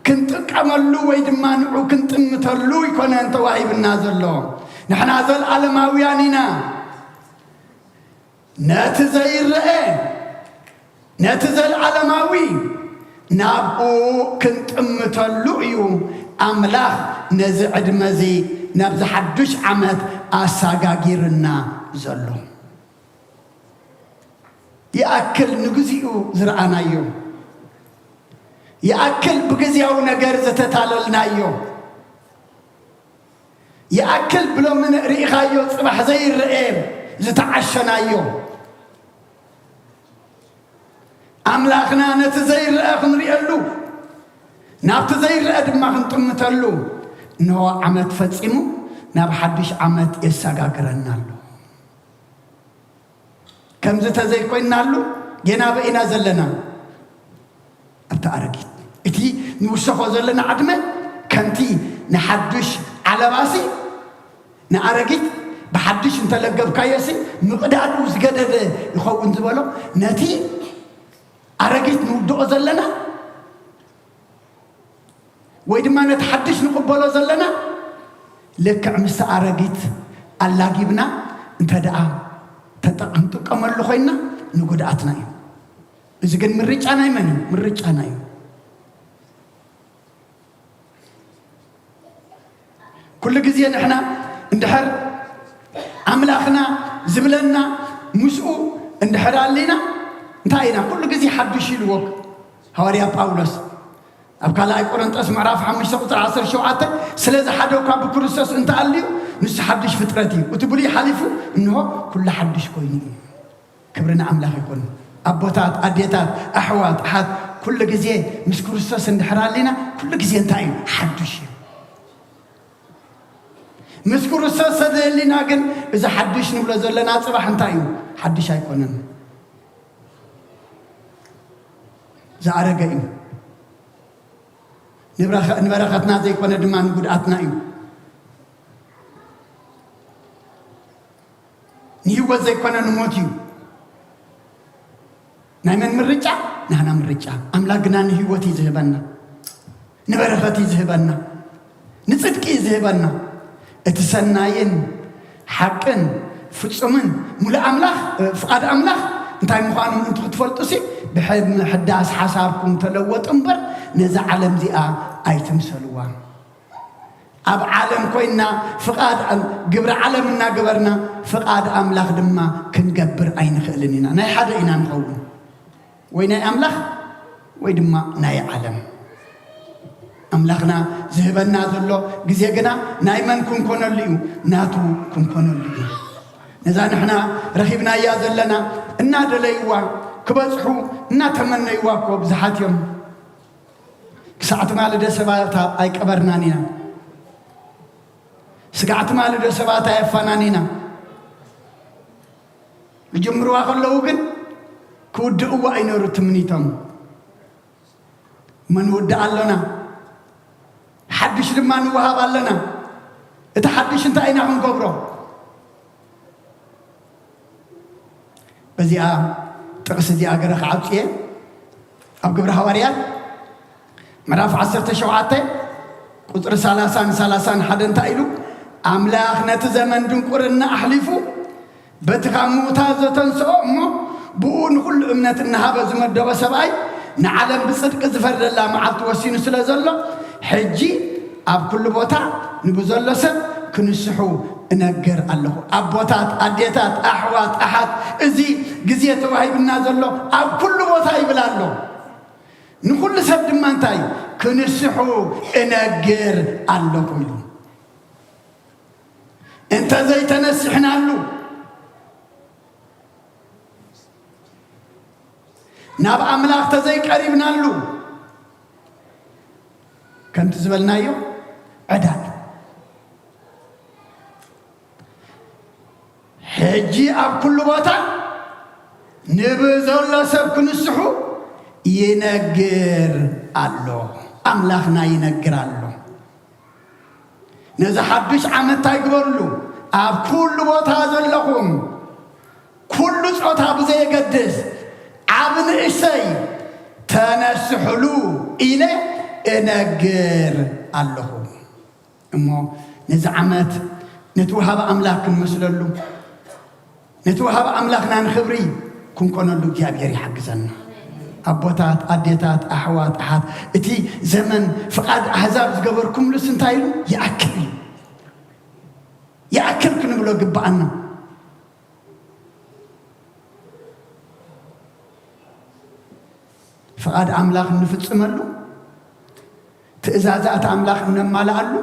ክንጥቀመሉ ወይ ድማ ንዑ ክንጥምተሉ ኣይኮነን ተዋሂብና ዘሎ። ንሕና ዘለኣለማውያን ኢና። ነቲ ዘይረአ፣ ነቲ ዘለዓለማዊ ናብኡ ክንጥምተሉ እዩ ኣምላኽ ነዚ ዕድመ እዚ ናብዚ ሓዱሽ ዓመት ኣሳጋጊርና ዘሎ። ይኣክል ንግዚኡ ዝረኣናዮ፣ ይኣክል ብግዜያዊ ነገር ዝተታለልናዮ፣ ይኣክል ብሎምን ርኢኻዮ ጽባሕ ዘይረአ ዝተዓሸናዮ። ኣምላኽና ነቲ ዘይረአ ክንርእየሉ፣ ናብቲ ዘይረአ ድማ ክንጥምተሉ፣ እንሆ ዓመት ፈጺሙ ናብ ሓድሽ ዓመት የሰጋግረና ኣሎ። ከምዚ ተዘይኮይናሉ፣ ጌና በኢና ዘለና ኣብቲ ኣረጊት። እቲ ንውሰኾ ዘለና ዕድመ ከምቲ ንሓዱሽ ዓለባሲ ንኣረጊት ብሓድሽ እንተለገብካዮሲ ምቕዳዱ ዝገደደ ይኸውን ዝበሎ፣ ነቲ ኣረጊት ንውድኦ ዘለና ወይ ድማ ነቲ ሓድሽ ንቕበሎ ዘለና ልክዕ ምስቲ ኣረጊት ኣላጊብና እንተ ደኣ ተጠ-፣ ክንጥቀመሉ ኮይንና ንጉድኣትና እዩ። እዚ ግን ምርጫ ናይ መን እዩ? ምርጫና እዩ። ኩሉ ግዜ ንሕና እንድሕር ኣምላኽና ዝብለና ምስኡ እንድሕር ኣሊና እንታይ ኢና? ኩሉ ግዜ ሓድሽ ኢልዎ ሃዋርያ ጳውሎስ ኣብ ካልኣይ ቆሮንጦስ ምዕራፍ ሓሙሽተ ቁጽሪ ዓሰርተ ሸውዓተ፣ "ስለ ዝሓደኳ ብክርስቶስ እንተኣልዩ ንሱ ሓድሽ ፍጥረት እዩ። እቲ ብሉይ ሓሊፉ እንሆ ኩሉ ሓድሽ ኮይኑ እዩ።" ክብሪ ንኣምላኽ ይኹን። ኣቦታት፣ ኣዴታት፣ ኣሕዋት፣ ኣሓት፣ ኩሉ ግዜ ምስ ክርስቶስ እንድሕር ኣሊና ኩሉ ግዜ እንታይ እዩ? ሓድሽ እዩ። ምስ ክርስቶስ ተዘየሊና ግን እዚ ሓድሽ ንብሎ ዘለና ጽባሕ እንታይ እዩ? ሓድሽ ኣይኮነን። ዝኣረገ እዩ። ንብረኸ-፣ ንበረኸትና ዘይኮነ ድማ ንጉድኣትና እዩ። ንህይወት ዘይኮነ ንሞት እዩ። ናይ መን ምርጫ? ናህና ምርጫ። ኣምላኽ ግና ንህይወት እዩ ዝህበና፣ ንበረኸት እዩ ዝህበና፣ ንጽድቂ እዩ ዝህበና። እቲ ሰናይን ሓቅን ፍጹምን ሙሉእ ኣምላኽ፣ ፍቓድ ኣምላኽ እንታይ ምዃኑ ምእንቲ ክትፈልጡሲ፣ ብሕዳስ ሓሳብኩም ተለወጡ እምበር፣ ነዛ ዓለም እዚኣ ኣይትምሰልዋ። ኣብ ዓለም ኮይና ፍቓድ ኣም-፣ ግብሪ ዓለም እናገበርና ፍቓድ ኣምላኽ ድማ ክንገብር ኣይንኽእልን ኢና። ናይ ሓደ ኢና ንኸውን፣ ወይ ናይ ኣምላኽ ወይ ድማ ናይ ዓለም። ኣምላኽና ዝህበና ዘሎ ግዜ ግና ናይ መን ክንኮነሉ እዩ? ናቱ ክንኮነሉ እዩ። ነዛ ንሕና ረኺብናያ ዘለና እናደለይዋ ክበጽሑ እናተመነይዋ እኮ ብዙሓት እዮም። ክሳዕ ትማሊ ዶ ሰባት ኣይቀበርናን ኢና? ስጋዕ ትማሊ ዶ ሰባት ኣየፋናን ኢና? ክጅምርዋ ከለዉ ግን ክውድእዋ ኣይነሩ ትምኒቶም። እሞ ንውድእ ኣሎና፣ ሓድሽ ድማ ንወሃብ ኣለና። እቲ ሓድሽ እንታይ ኢና ክንገብሮ? በዚኣ ጥቕሲ እዚኣ ገረ ክዓብጽየ፣ ኣብ ግብሪ ሃዋርያት ምዕራፍ ዓሰርተ ሸውዓተ ቁጽሪ ሰላሳን ሰላሳን ሓደ እንታይ ኢሉ? ኣምላኽ ነቲ ዘመን ድንቁርና ኣሕሊፉ በቲ ካብ ምዉታት ዘተንስኦ እሞ ብኡ ንኹሉ እምነት እናሃበ ዝመደቦ ሰብኣይ ንዓለም ብጽድቂ ዝፈርደላ መዓልቲ ወሲኑ ስለ ዘሎ፣ ሕጂ ኣብ ኩሉ ቦታ ንብዘሎ ሰብ ክንስሑ እነግር ኣለኹ። ኣቦታት፣ ኣዴታት፣ ኣሕዋት፣ ኣሓት፣ እዚ ግዜ ተዋሂብና ዘሎ ኣብ ኩሉ ቦታ ይብል ኣሎ። ንኹሉ ሰብ ድማ እንታይ? ክንስሑ እነግር ኣለኹ ኢሉ። እንተ ዘይተነሲሕናሉ፣ ናብ ኣምላኽ ተዘይቀሪብናሉ፣ ከምቲ ዝበልናዮ ዕዳ እዩ። ሕጂ ኣብ ኩሉ ቦታ ንብዘሎ ሰብ ክንስሑ ይነግር ኣሎ። ኣምላኽና ይነግር ኣሎ። ነዚ ሓዱሽ ዓመት እንታይ ግበርሉ? ኣብ ኩሉ ቦታ ዘለኹም፣ ኩሉ ጾታ ብዘየገድስ፣ ዓቢ ንእሽተይ፣ ተነስሕሉ ኢለ እነግር ኣለኹ። እሞ ነዚ ዓመት ነቲ ወሃቢ ኣምላኽ ክንመስለሉ፣ ነቲ ወሃቢ ኣምላኽና ንኽብሪ ክንኮነሉ እግዚኣብሔር ይሓግዘና። ኣቦታት፣ ኣዴታት፣ ኣሕዋት፣ ኣሓት፣ እቲ ዘመን ፍቓድ ኣሕዛብ ዝገበርኩምሉስ እንታይ ኢሉ? ይኣክል እዩ። ይኣክል ክንብሎ ግብኣና። ፍቓድ ኣምላኽ እንፍጽመሉ፣ ትእዛዛት ኣምላኽ እነማልኣሉ፣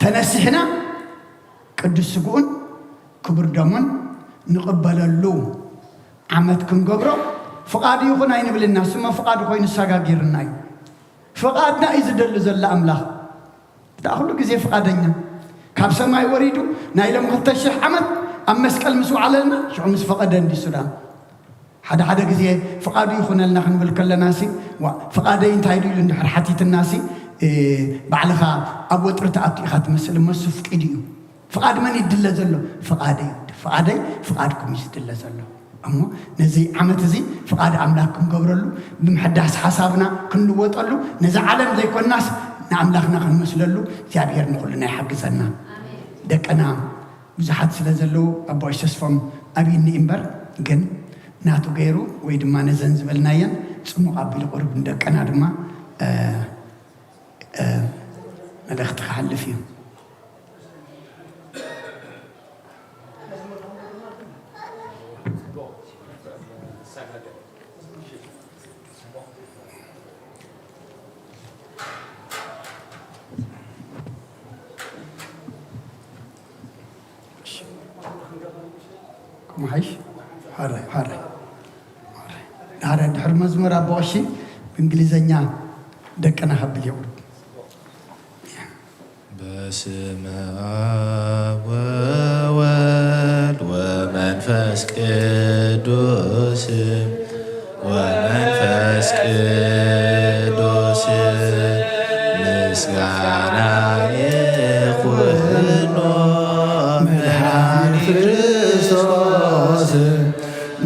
ተነሲሕና ቅዱስ ስግኡን ክቡር ደሙን ንቕበለሉ ዓመት ክንገብሮ፣ ፍቓዱ ይኹን ኣይንብልና፣ ስሞ ፍቓዱ ኮይኑ ዝሰጋጊርና እዩ። ፍቓድና እዩ ዝደሊ ዘሎ ኣምላኽ። ደኣ ኩሉ ግዜ ፍቓደኛ፣ ካብ ሰማይ ወሪዱ ናይ ሎም ክልተ ሽሕ ዓመት ኣብ መስቀል ምስ ወዓለልና፣ ሽዑ ምስ ፈቐደ እንዲ ሱዳን። ሓደ ሓደ ግዜ ፍቓዱ ይኹነልና ክንብል ከለናሲ፣ ዋ፣ ፍቓደይ እንታይ ድዩ ኢሉ እንድሕር ሓቲትናሲ፣ እ፣ ባዕልኻ ኣብ ወጥሪ ትኣቱ ኢኻ ትመስል፣ እሞ እሱ ፍቂዱ እዩ። ፍቓድ መን ይድለ ዘሎ? ፍቓደይ፣ ፍቓደይ፣ ፍቓድኩም እዩ ዝድለ ዘሎ። እሞ ነዚ ዓመት እዚ ፍቓድ ኣምላኽ ክንገብረሉ፣ ብምሕዳስ ሓሳብና ክንልወጠሉ፣ ነዚ ዓለም ዘይኮናስ ንኣምላኽና ክንመስለሉ እግዚኣብሔር ንኹልና ይሓግዘና። ደቅና ብዙሓት ስለ ዘለዉ ኣቦ ኣሽ ተስፎም ኣብይኒ እምበር፣ ግን ናቱ ገይሩ ወይ ድማ ነዘን ዝበልናየን ጽሙቕ ኣቢሉ ቁሩብ ንደቅና ድማ፣ እ፣ እ፣ መልእኽቲ ክሓልፍ እዩ። ከምሓይሽ ሓራይ ሓራይ ሓራይ ሓራይ ድሕሪ መዝሙር ኣቦ ቀሺ ብእንግሊዘኛ ደቅና ከብል የውርድ። በስመ አብ ወወልድ ወመንፈስ ቅዱስ ወመንፈስ ቅዱስ ምስጋና ይኹኖ መድኃኒ ክርስቶስ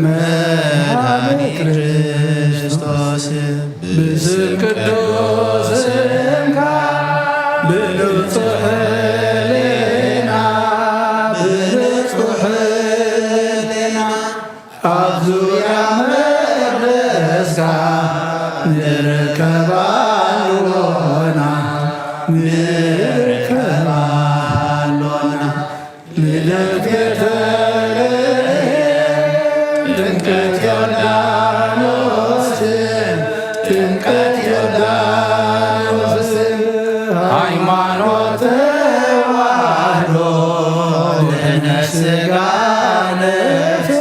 መድኃኒ ክርስቶስ ብስም ቅዱስ ስምካ ብንጹሕ ሕሊና ብንጹሕ ሕሊና ኣብ ዙርያ መቅደስካ ንርከብ ኣሎና፣ ንርከብ ኣሎና። ልደት ቤተልሔም፣ ጥምቀት ዮርዳኖስ፣ ጥምቀት ዮርዳኖስ፣ ሃይማኖት ተዋህዶ፣ ድህነት ስጋ ነፍስ፣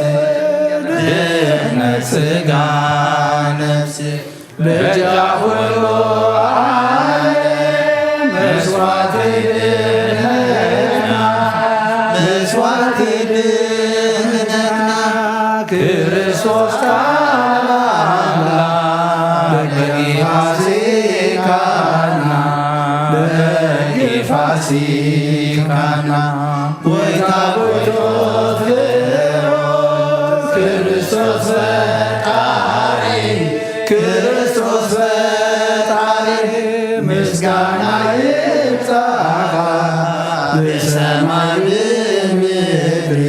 ድህነት ስጋ ነፍስ፣ በጃ ኩሉ ዓለም መስዋዕቲ ድህነትና፣ መስዋዕቲ ድህነትና፣ ክርስቶስ ቃል ኣምላኽ በጊ ፋሲካና፣ በጊ ፋሲካና፣ ጎይታ ጎይቶት ክርስቶስ ፈጣሪ፣ ክርስቶስ ፈጣሪ፣ ምስጋና ይብጻኻ ብሰማይ ብምድሪ፣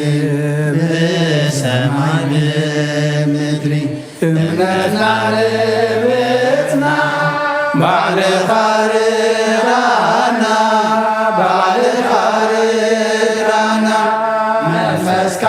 ብሰማይ ብምድሪ። እምነትና ልብትና ባዕልኻ ርዳና፣ ባዕልኻ ርዳና፣ መንፈስካ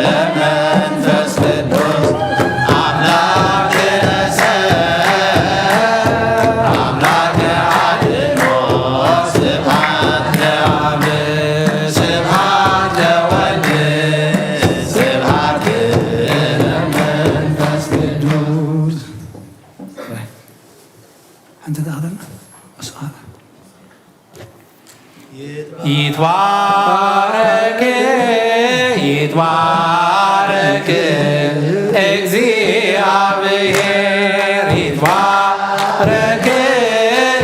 ለመንፈስ ቅዱስ ኣምላክ ተነሰ፣ ኣምላክ ኣድኖ፣ ስብሐት ለአብ፣ ስብሐት ለወልድ፣ ስብሐት ለመንፈስ ቅዱስ። ሓንቲ ተኣኽለና። ይትባረክ፣ ይትባረክ እግዚኣብሔር፣ ይትባረክ፣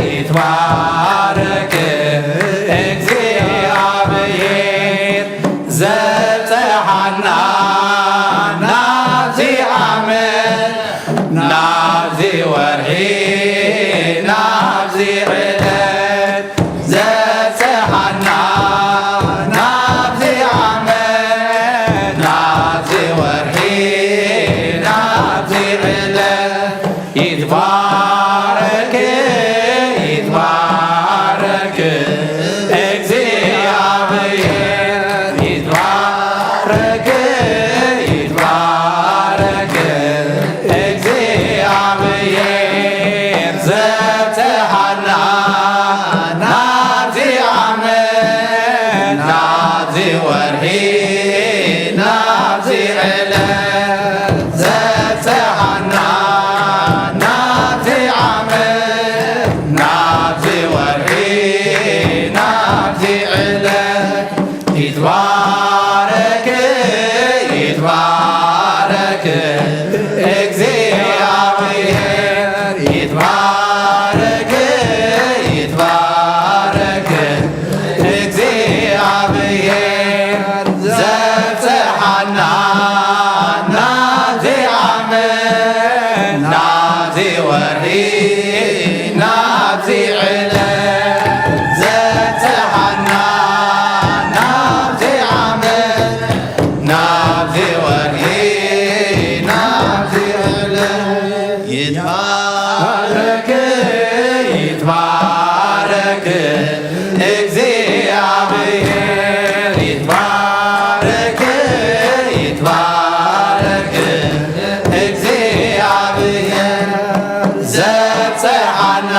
ይትባረክ እግዚኣብሔር ዘብጽሓና ናብዚ ዓመት፣ ናብዚ ወርሒ፣ ናብዚ ዕለት ዘብጽሓና ናብዚ ዓመት፣ ናብዚ ወርሒ፣ ናብዚ ዕለት ይትባረክ፣ ይትባረክ እግዚኣብሔር፣ ይትባረክ፣ ይትባረክ እግዚኣብሔር ዘብጽሓና ናብዚ ዓመት፣ ናብዚ ወርሒ፣ ናብዚ ዕለት ዘብጽሓና ናብዚ ዓመት፣ ናብዚ ወርሒ፣ ናብዚ ዕለት ይትባረክ፣ ይትባረክ እግዚኣብሔር፣ ይትባረክ፣ ይትባረክ እግዚኣብሔር ዘብጽሓና ናብዚ ዓመት፣ ናብዚ ወርሒ፣ ናብዚ ዕለት ዘብጽሓና ናብዚ ዓመት፣ ናብዚ ወርሒ፣ ናብዚ ዕለት ይትባረክ፣ ይትባረክ እግዚኣብሔር፣ ይትባረክ፣ ይትባረክ እግዚኣብሔር ዘብጽሓና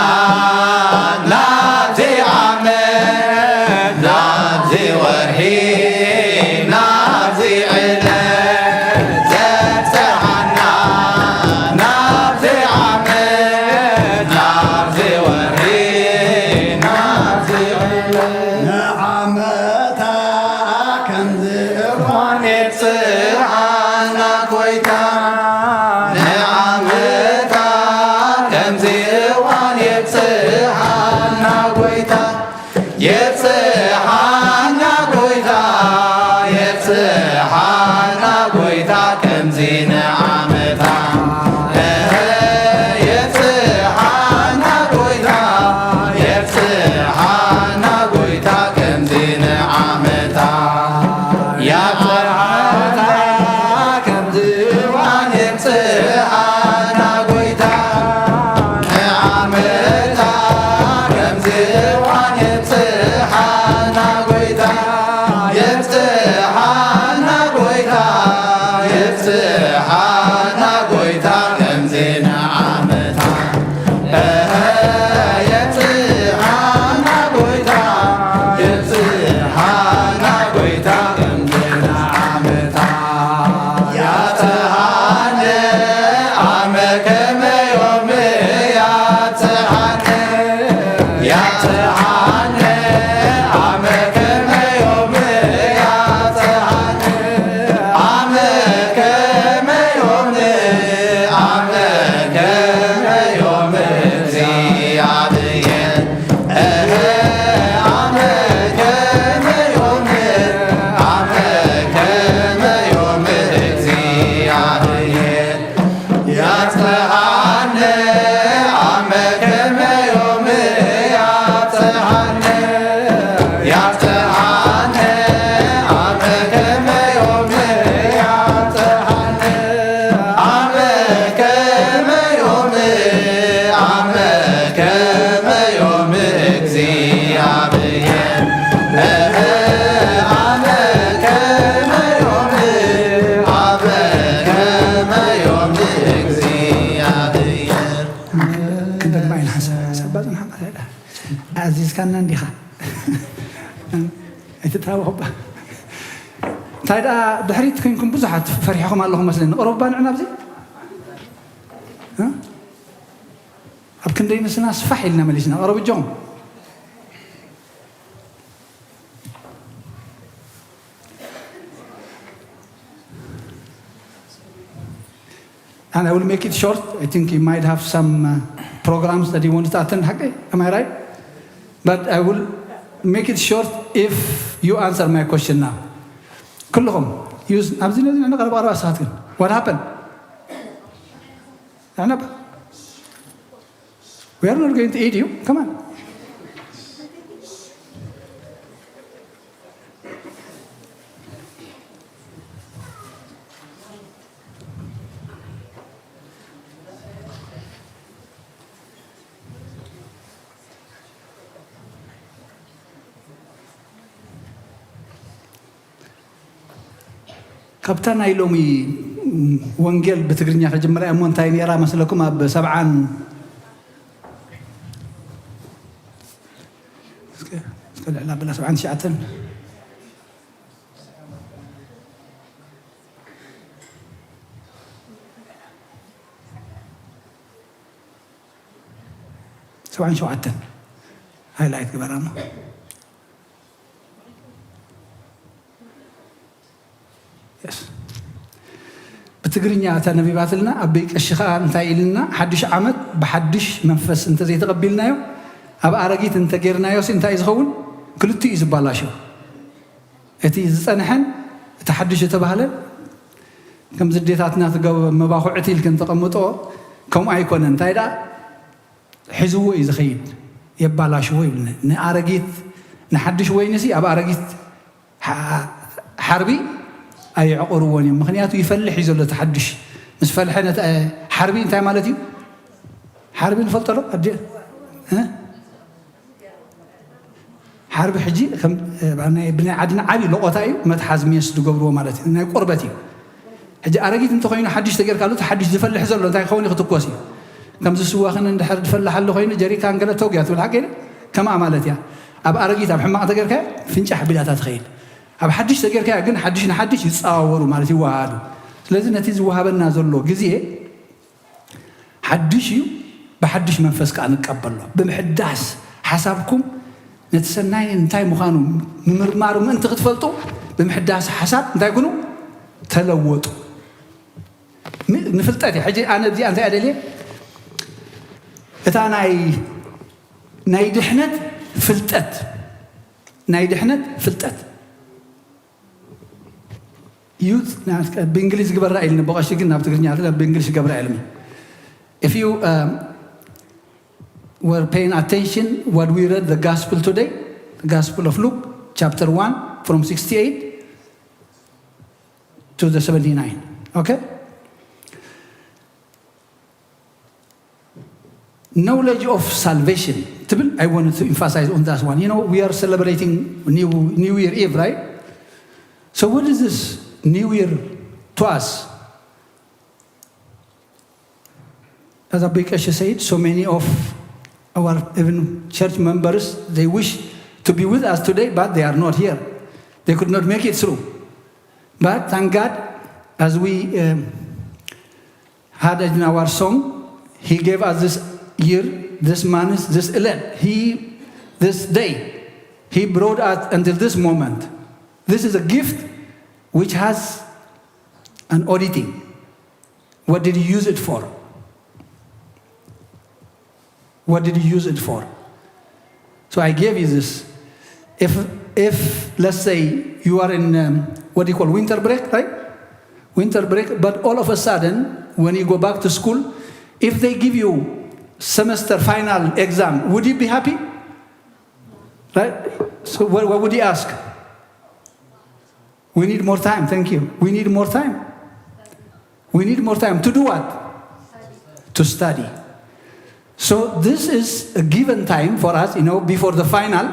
ናብዚ ዓመት፣ ናብዚ ወርሒ፣ ናብዚ ዕለት ዘብጽሓና ናብዚ ዓመት፣ ናብዚ ወርሒ፣ ናብዚ ዕለት ንዓመታ ከምዚ እዋን የብጽሓና ጎይታ፣ ንዓመታ ከምዚ እዋን የብጽሓና ጎይታ፣ የብጽሓና ጎይታ፣ የብጽሓና ጎይታ ከምዚ ንዓመታ፣ እህ፣ የብጽሓና ጎይታ፣ የብጽሓና ጎይታ ከምዚ ንዓመታ። ያብጽሓና ከምዚ እዋን የብጽሓና ጎይታ፣ ንዓመታ ከምዚ እዋን የብጽሓና ጎይታ፣ የብጽሓና ጎይታ፣ የብጽሓና ጎይታ ከምዚ ንዓመታ። እህ፣ የብጽሓና ጎይታ፣ የብጽሓና ጎይታ ከምዚ ንዓመታ። ካና እንዲኻ ኣይትታወባ። እንታይ ደኣ ድሕሪት ኮንኩም ብዙሓት ፈሪሕኹም ኣለኹም መስለኒ። ቅረቡባ ንዕና ኣብዚ እ? ኣብ ክንደይ ንስና ስፋሕ ኢልና መሊስና። ቅረቡ እጆኹም። And I will make it short. I think you might have some uh, programs that you want to attend. Am I right? But I will make it short if you answer my question now. كلهم يوز أبزين أبزين أنا قرب أربع ساعات كن. What happened? أنا ب- We are not going to eat you. Come on. ካብታ ናይ ሎሚ ወንጌል ብትግርኛ ከጀምራ እሞ እንታይ ነራ መስለኩም? ኣብ ሰብዓን እስከ እስከ ልዕላ ብላ ሰብዓን ትሽዓተን ሰብዓን ሸውዓተን ሃይላይት ግበራ እሞ ብትግርኛ እታ ነቢባትልና ኣበይ ቀሺ ከዓ እንታይ ኢልና ሓድሽ ዓመት ብሓድሽ መንፈስ እንተዘይተቐቢልናዮ ኣብ ኣረጊት እንተጌርናዮ ሲ እንታይ እዩ ዝኸውን? ክልቲኡ እዩ ዝባላሾ። እቲ ዝፀንሐን እቲ ሓድሽ ዝተባህለ ከም ዝዴታትና መባኹዕቲ ኢልክን ተቐምጦ ከምኡ ኣይኮነን። እንታይ ደኣ ሒዝዎ እዩ ዝኸይድ፣ የባላሽዎ ይብልና። ንኣረጊት ንሓድሽ ወይንሲ ኣብ ኣረጊት ሓርቢ ኣየዕቆርዎን እዮም። ምክንያቱ ይፈልሕ እዩ ዘሎ እቲ ሓድሽ ምስ ፈልሐ ነቲ ሓርቢ እንታይ ማለት እዩ? ሓርቢ ንፈልጦ ዶ ኣዲ ሓርቢ ሕጂ ብናይ ዓድና ዓብዪ ለቆታ እዩ። መትሓዝ ሜስ ዝገብርዎ ማለት እዩ፣ ናይ ቆርበት እዩ። ሕጂ ኣረጊት እንተኮይኑ ሓድሽ ተጌርካሉ እቲ ሓድሽ ዝፈልሕ ዘሎ እንታይ ክኸውን እዩ? ክትኮስ እዩ። ከምዚ ስዋ ክን እንድሕር ዝፈልሕ ኣሎ ኮይኑ ጀሪካን ገለ ተውግያ ትብል ሓቂ ከምኣ ማለት እያ። ኣብ ኣረጊት ኣብ ሕማቕ ተጌርካ ፍንጫሕ ቢላታ ትኸይድ። ኣብ ሓድሽ ተጌርካ ግን ሓድሽ ንሓድሽ ይፀዋወሩ ማለት ይወሃሃዱ። ስለዚ ነቲ ዝወሃበና ዘሎ ግዜ ሓድሽ እዩ። ብሓድሽ መንፈስ ከዓ ንቀበሎ ብምሕዳስ ሓሳብኩም ነቲ ሰናይ እንታይ ምዃኑ ምምርማር ምእንቲ ክትፈልጡ ብምሕዳስ ሓሳብ እንታይ ኩኑ? ተለወጡ። ንፍልጠት እዩ። ሕጂ ኣነ እዚኣ እንታይ ኣደልየ እታ ናይ ናይ ድሕነት ፍልጠት ናይ ድሕነት ፍልጠት ዩት ብእንግሊዝ ግበራ ኢልኒ ብቐሺ ግን ናብ ትግርኛ ብእንግሊዝ ገብራ ኢልሚ if you um, were paying attention what we read the gospel today the gospel of Luke chapter one from sixty-eight to the seventy-nine okay knowledge of salvation ትብል I wanted to emphasize on that one you know we are celebrating new new year eve right so what is this new year to us as a big Asha said so many of our even church members they wish to be with us today but they are not here they could not make it through but thank God as we um, had in our song, He gave us this year, this month, this eleven. He, this day, He brought us until this moment. This is a gift which has an auditing. What did you use it for? What did you use it for? So I gave you this. If, if let's say, you are in um, what do you call winter break, right? Winter break, but all of a sudden, when you go back to school, if they give you semester final exam, would you be happy? Right? So what, what would you ask? We need more time, thank you. We need more time. We need more time to do what? To study. So this is a given time for us, you know, before the final,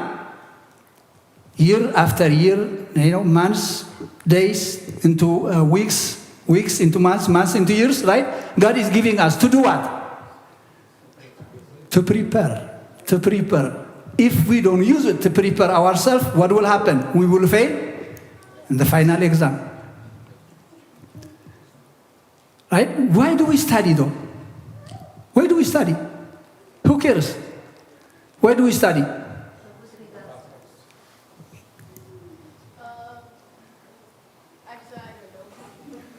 year after year, you know, months, days into uh, weeks, weeks into months, months into years, right? God is giving us to do what? To prepare, to prepare. If we don't use it to prepare ourselves, what will happen? We will fail in the final exam. Right? Why do we study though? Why do we study? Who cares? Why do we study?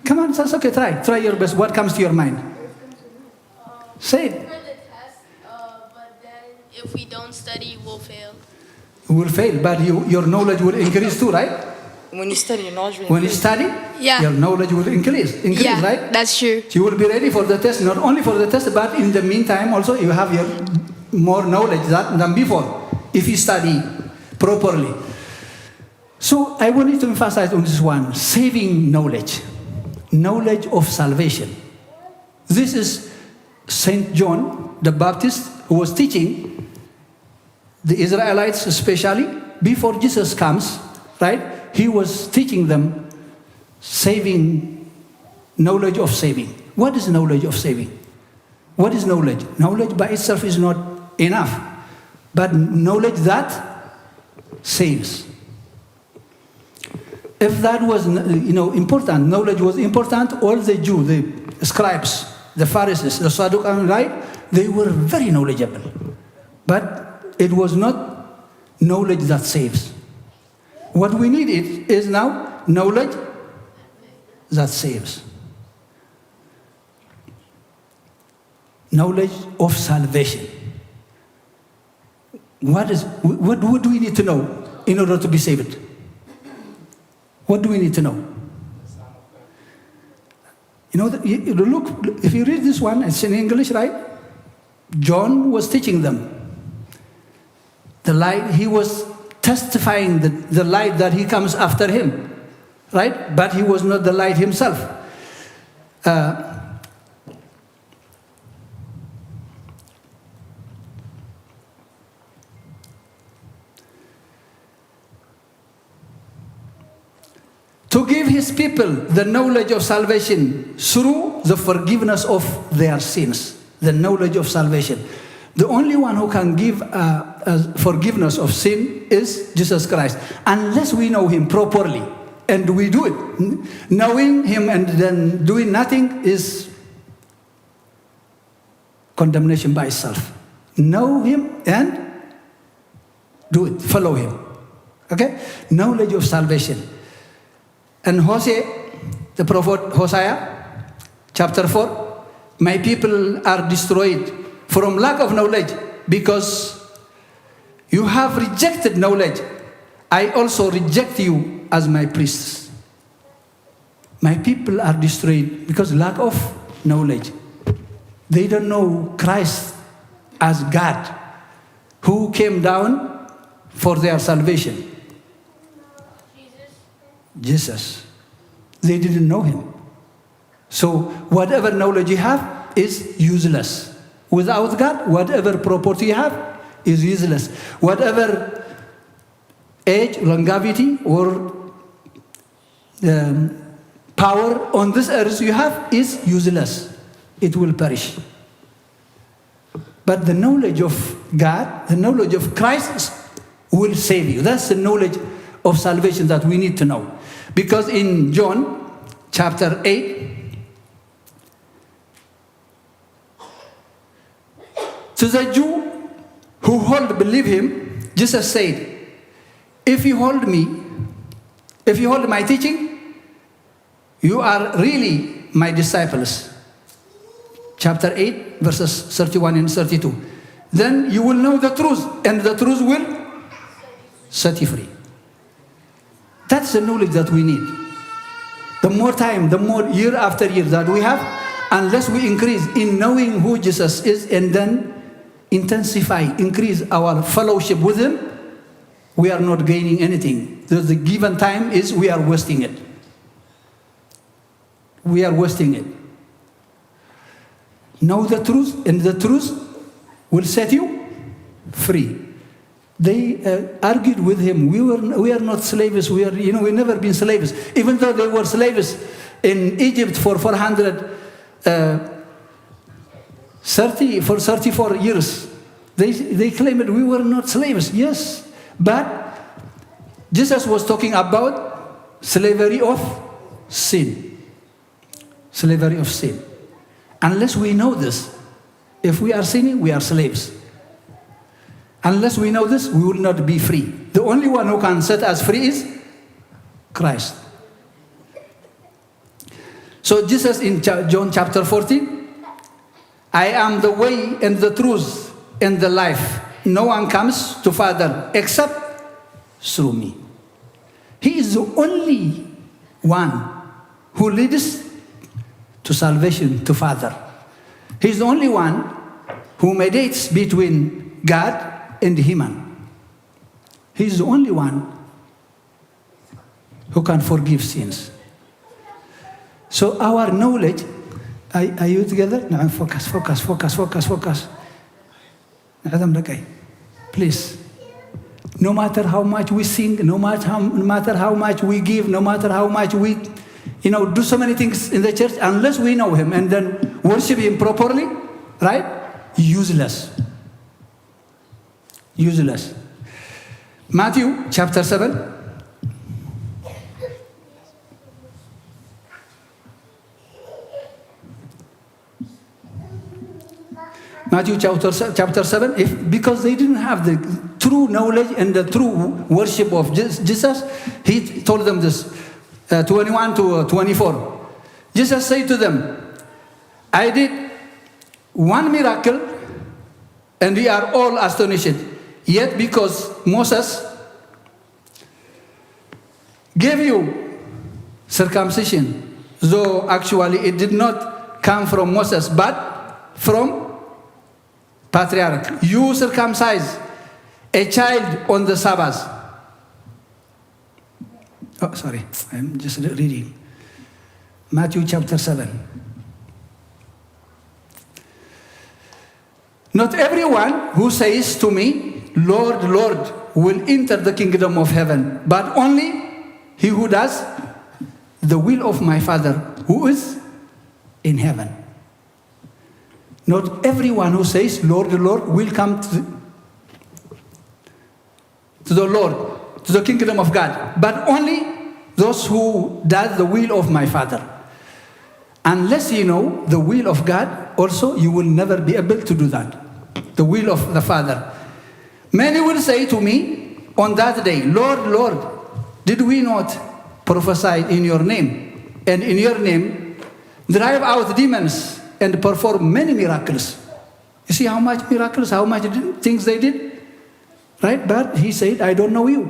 Come on, that's okay. Try. Try your best. What comes to your mind? Say it. For the test, uh, but then if we don't study, we'll fail. You will fail, but you, your knowledge will increase too, right? When you study, your knowledge will When you increase. Study, Yeah. Your knowledge will increase, increase, Yeah, right? That's true. You will be ready for the test, not only for the test, but in the meantime also you have your more knowledge that, than before if you study properly. So I wanted to emphasize on this one, saving knowledge, knowledge of salvation. This is Saint John the Baptist who was teaching the Israelites, especially before Jesus comes, right? He was teaching them saving, knowledge of saving. What is knowledge of saving? What is knowledge? Knowledge by itself is not enough, but knowledge that saves. If that was, you know, important, knowledge was important, all the Jew, the scribes, the Pharisees, the Sadducees, right? They were very knowledgeable. But it was not knowledge that saves. What we need is, is now knowledge that saves. Knowledge of salvation. What is, what, what do we need to know in order to be saved? What do we need to know? You know, the- you- you look, if you read this one, it's in English, right? John was teaching them the light. He was testifying the, the light that he comes after him, right? But he was not the light himself. Uh, to give his people the knowledge of salvation through the forgiveness of their sins. The knowledge of salvation. The only one who can give uh, uh, forgiveness of sin is Jesus Christ. Unless we know him properly and we do it, n- knowing him and then doing nothing is condemnation by itself. Know him and do it, follow him. Okay? Knowledge of salvation. And Hosea, the prophet Hosea, chapter four, my people are destroyed from lack of knowledge because you have rejected knowledge. I also reject you as my priests. My people are destroyed because lack of knowledge. They don't know Christ as God who came down for their salvation. Jesus. They didn't know him. So whatever knowledge you have is useless. Without God, whatever property you have is useless. Whatever age, longevity, or um, power on this earth you have is useless. It will perish. But the knowledge of God, the knowledge of Christ will save you. That's the knowledge of salvation that we need to know. Because in John chapter eight, to the Jew who hold believe him, Jesus said, if you hold me, if you hold my teaching, you are really my disciples. Chapter eight, verses thirty-one and thirty-two. Then you will know the truth, and the truth will set you free. That's the knowledge that we need. The more time, the more year after year that we have, unless we increase in knowing who Jesus is and then intensify, increase our fellowship with him, we are not gaining anything. The, the given time is we are wasting it. We are wasting it. Know the truth, and the truth will set you free. They uh, argued with him. We were, we are not slaves. We are, you know, we've never been slaves. Even though they were slaves in Egypt for four hundred, uh, thirty, for thirty-four years. They, they claimed we were not slaves, yes. But Jesus was talking about slavery of sin. Slavery of sin. Unless we know this, if we are sinning, we are slaves. Unless we know this, we will not be free. The only one who can set us free is Christ. So Jesus in cha- John chapter fourteen, "I am the way and the truth and the life. No one comes to Father except through me." He is the only one who leads to salvation, to Father. He is the only one who mediates between God and human. He is the only one who can forgive sins. So our knowledge, are, are you together? No, focus, focus, focus, focus, focus. ንዕዘም ደቀይ፣ please. No matter how much we sing, no matter how, no matter how much we give, no matter how much we, you know, do so many things in the church, unless we know him and then worship him properly, right? Useless. Useless. Matthew chapter seven. Matthew chapter, se- chapter seven, if, because they didn't have the true knowledge and the true worship of Je- Jesus, he told them this, uh, twenty-one to, uh, twenty-four. Jesus said to them, "I did one miracle, and we are all astonished. Yet because Moses gave you circumcision, though actually it did not come from Moses, but from patriarch. You circumcise a child on the Sabbath." Oh, sorry, I'm just re- reading. Matthew chapter seven. "Not everyone who says to me, 'Lord, Lord,' will enter the kingdom of heaven, but only he who does the will of my Father who is in heaven." Not everyone who says, "Lord, Lord," will come to the, to the Lord, to the kingdom of God, but only those who does the will of my Father. Unless you know the will of God, also you will never be able to do that. The will of the Father. "Many will say to me on that day, 'Lord, Lord, did we not prophesy in your name, and in your name drive out demons and perform many miracles?'" You see how much miracles, how much di- things they did? Right? But he said, "I don't know you,"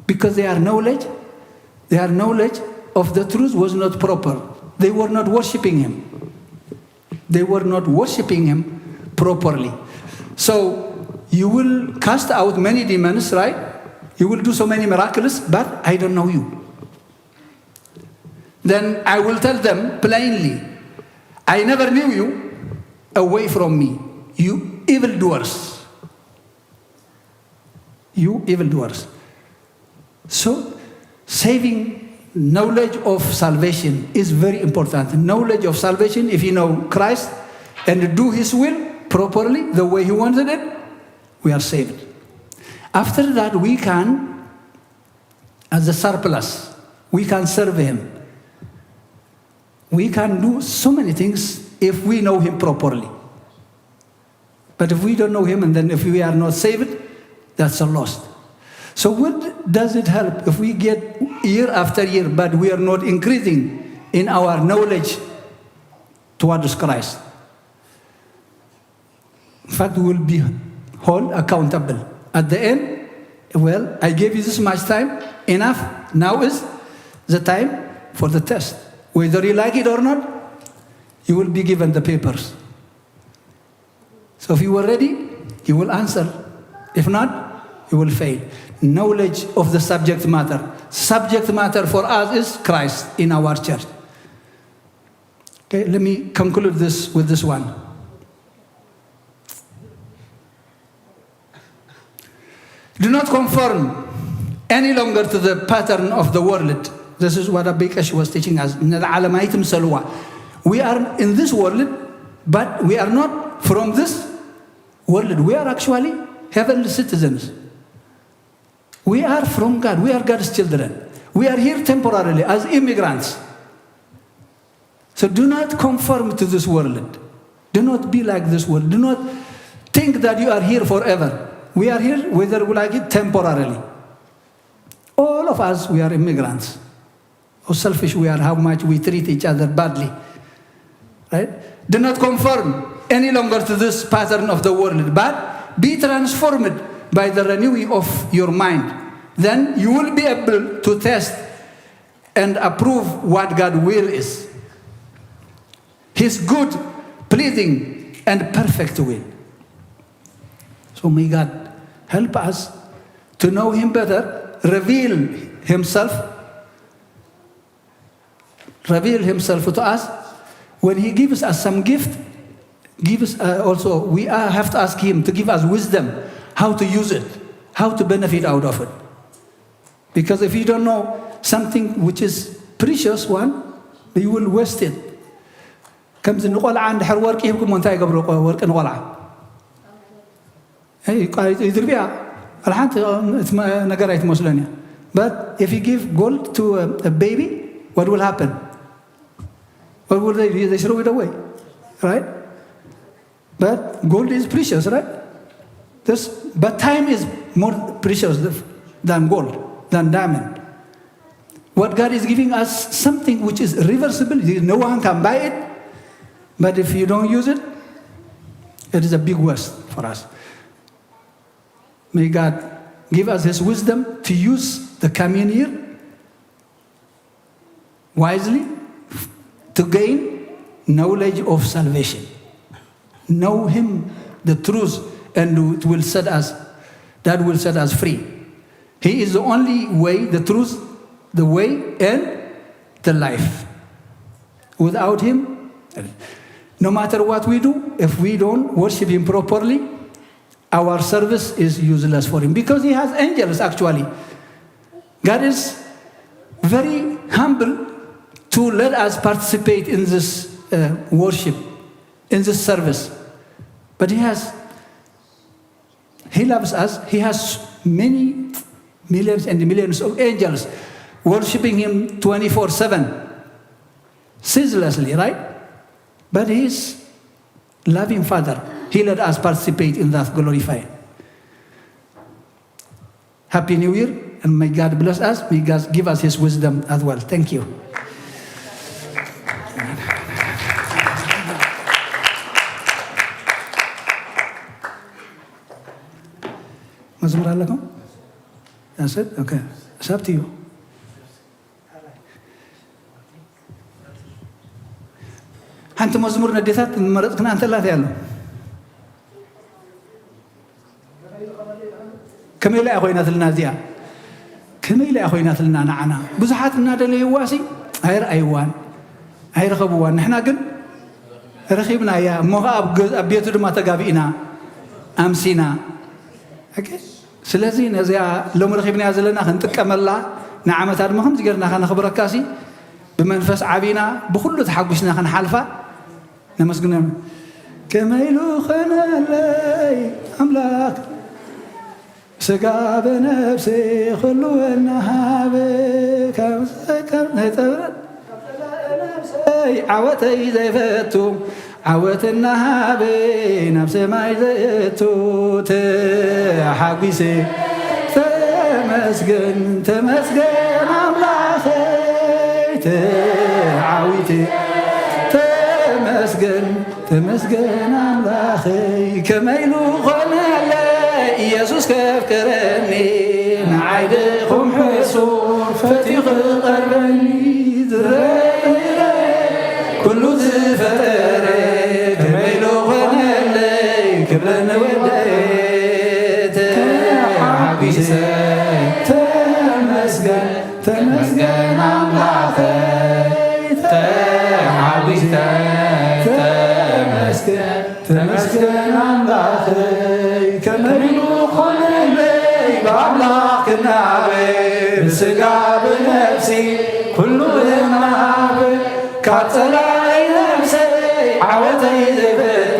because their knowledge, their knowledge of the truth was not proper. They were not worshiping him. They were not worshiping him properly. So you will cast out many demons, right? You will do so many miracles, but I don't know you. Then I will tell them plainly, "I never knew you. Away from me, you evildoers." You evildoers. So, saving knowledge of salvation is very important. Knowledge of salvation, if you know Christ and do his will properly, the way he wanted it, we are saved. After that, we can, as a surplus, we can serve him. We can do so many things if we know him properly. But if we don't know him and then if we are not saved, that's a lost. So what does it help if we get year after year, but we are not increasing in our knowledge towards Christ? In fact, we will be held accountable. At the end, "Well, I gave you this much time, enough. Now is the time for the test. Whether you like it or not, you will be given the papers." So if you were ready, you will answer. If not, you will fail. Knowledge of the subject matter. Subject matter for us is Christ in our church. Okay, let me conclude this with this one. Do not conform any longer to the pattern of the world. This is what Abbey Qashi was teaching us. ነዛ ዓለም ኣይትምሰልዋ። We are in this world, but we are not from this world. We are actually heavenly citizens. We are from God. We are God's children. We are here temporarily as immigrants. So do not conform to this world. Do not be like this world. Do not think that you are here forever. We are here, whether we like it, temporarily. All of us, we are immigrants. How selfish we are, how much we treat each other badly. Right? Do not conform any longer to this pattern of the world, but be transformed by the renewing of your mind. Then you will be able to test and approve what God will is. His good, pleasing, and perfect will. So may God help us to know Him better, reveal Himself, reveal Himself to us. When He gives us some gift, gives uh, also we uh, have to ask Him to give us wisdom how to use it, how to benefit out of it. Because if you don't know something which is precious one, you will waste it. ከምዚ ንቆልዓ እንድሕር ወርቂ ሂብኩሞ እንታይ ይገብሮ? ቆ- ወርቂ ንቆልዓ ይድርብያ። ኣልሓንቲ ነገር ኣይትመስለን እያ። But if you give gold to a, a baby, what will happen? What will they do? They throw it away, right? But gold is precious, right? This, but time is more precious than gold, than diamond. What God is giving us, something which is reversible, no one can buy it. But if you don't use it, it is a big waste for us. May God give us His wisdom to use the coming year wisely to gain knowledge of salvation. Know Him, the truth, and it will set us, that will set us free. He is the only way, the truth, the way, and the life. Without Him, no matter what we do, if we don't worship Him properly, our service is useless for Him because He has angels actually. God is very humble to let us participate in this uh, worship, in this service. But He has, He loves us. He has many millions and millions of angels worshiping Him twenty-four seven, ceaselessly, right? But He is loving Father. He let us participate in that glorify. Happy New Year, and may God bless us. May God give us His wisdom as well. Thank you. መዝሙር ኣለኩም? That's it? Okay. It's up to you. ሓንቲ መዝሙር ነዴታት መረፅክና እንተላት ኣሎ። ከመይ ኢላ እያ ኮይናትልና እዚኣ? ከመይ ኢላ እያ ኮይናትልና ንዓና? ብዙሓት እናደለይዋ ሲ ኣይረኣይዋን ኣይረኸብዋን። ንሕና ግን ረኺብናያ እሞ ኸዓ ኣብ ገ- ኣብ ቤቱ ድማ ተጋቢእና ኣምሲና። ኦኬ? ስለዚ ነዚኣ ሎሚ ረኺብናያ ዘለና ክንጥቀመላ ንዓመታ ድማ ከምዚ ጌርና ከነኽብረካ ሲ ብመንፈስ ዓቢና ብኩሉ ተሓጒስና ክንሓልፋ ነመስግኖም። ከመይ ኢሉ ኾነለይ ኣምላኽ ስጋ ብነፍሲ ኩሉ እናሃበ ካብ ዘከር ናይ ጸብረ ነፍሰይ ዓወተይ ዘይፈቱ ዓወት እናሃበ ናብ ሰማይ ዘእቱ ተሓጒሰ ተመስገን ተመስገን ኣምላኸይ ተዓዊተ ተመስገን ተመስገን ኣምላኸይ ከመይ ኢሉ ኾነለይ ኢየሱስ ከፍቅረኒ ንዓይ ድኹም ሕሱር ፈትዩ ክቐርበኒ ዝረአ ኩሉ ዝፈጠረ ከመይ ኢሉ ኾነለይ ክብለኒ ወደየ ተሓጒሰ ተመስገን ተመስገን ኣምላኸይ ተሓጒሰ ተመስገን ተመስገን ኣምላኸይ ከመይ ኢሉ ኾነለይ ብኣምላኽ ክናበ ብስጋ ብነፍሲ ኩሉ እናሃበ ካብ ጸላኢ ነፍሰይ ዓወተይ ዘይፈቱ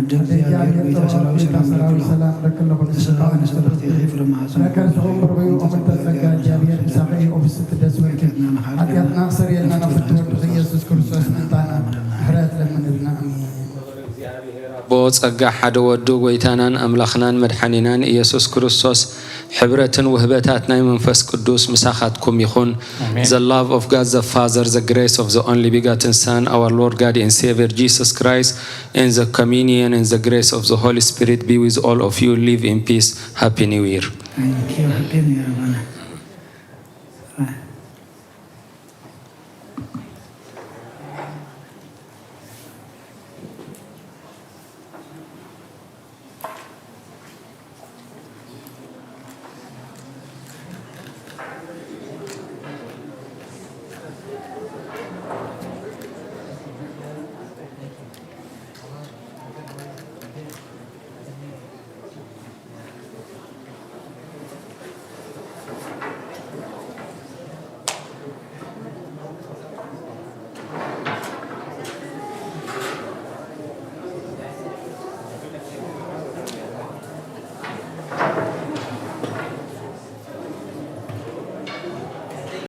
እግዚኣብሔር ጌታ ሰራዊት ሰላም ረክለኹ ንስኻውን ንስብርትኺ ፍረ ማሕፀን ረከብ ዝኹም ብርበዩ ኦምንተ ጸጋ እግዚኣብሔር ምሳኺ ኦብስቲ ደስ ወልኪ ሓጢኣትና ክሰር የልና ናብ ፍትወድኺ ኢየሱስ ክርስቶስ ምእንታና ምሕረት ለምንልና ኣሜን። ብኦ ጸጋ ሓደ ወዱ ጎይታናን ኣምላኽናን መድሓኒናን ኢየሱስ ክርስቶስ ሕብረትን ውህበታት ናይ መንፈስ ቅዱስ ምሳኻትኩም ይኹን። The love of God the Father, the grace of the only begotten Son, our Lord God and Savior Jesus Christ, and the communion and the grace of the Holy Spirit be with all of you. Live in peace. Happy New Year. Thank you. Happy New Year, brother.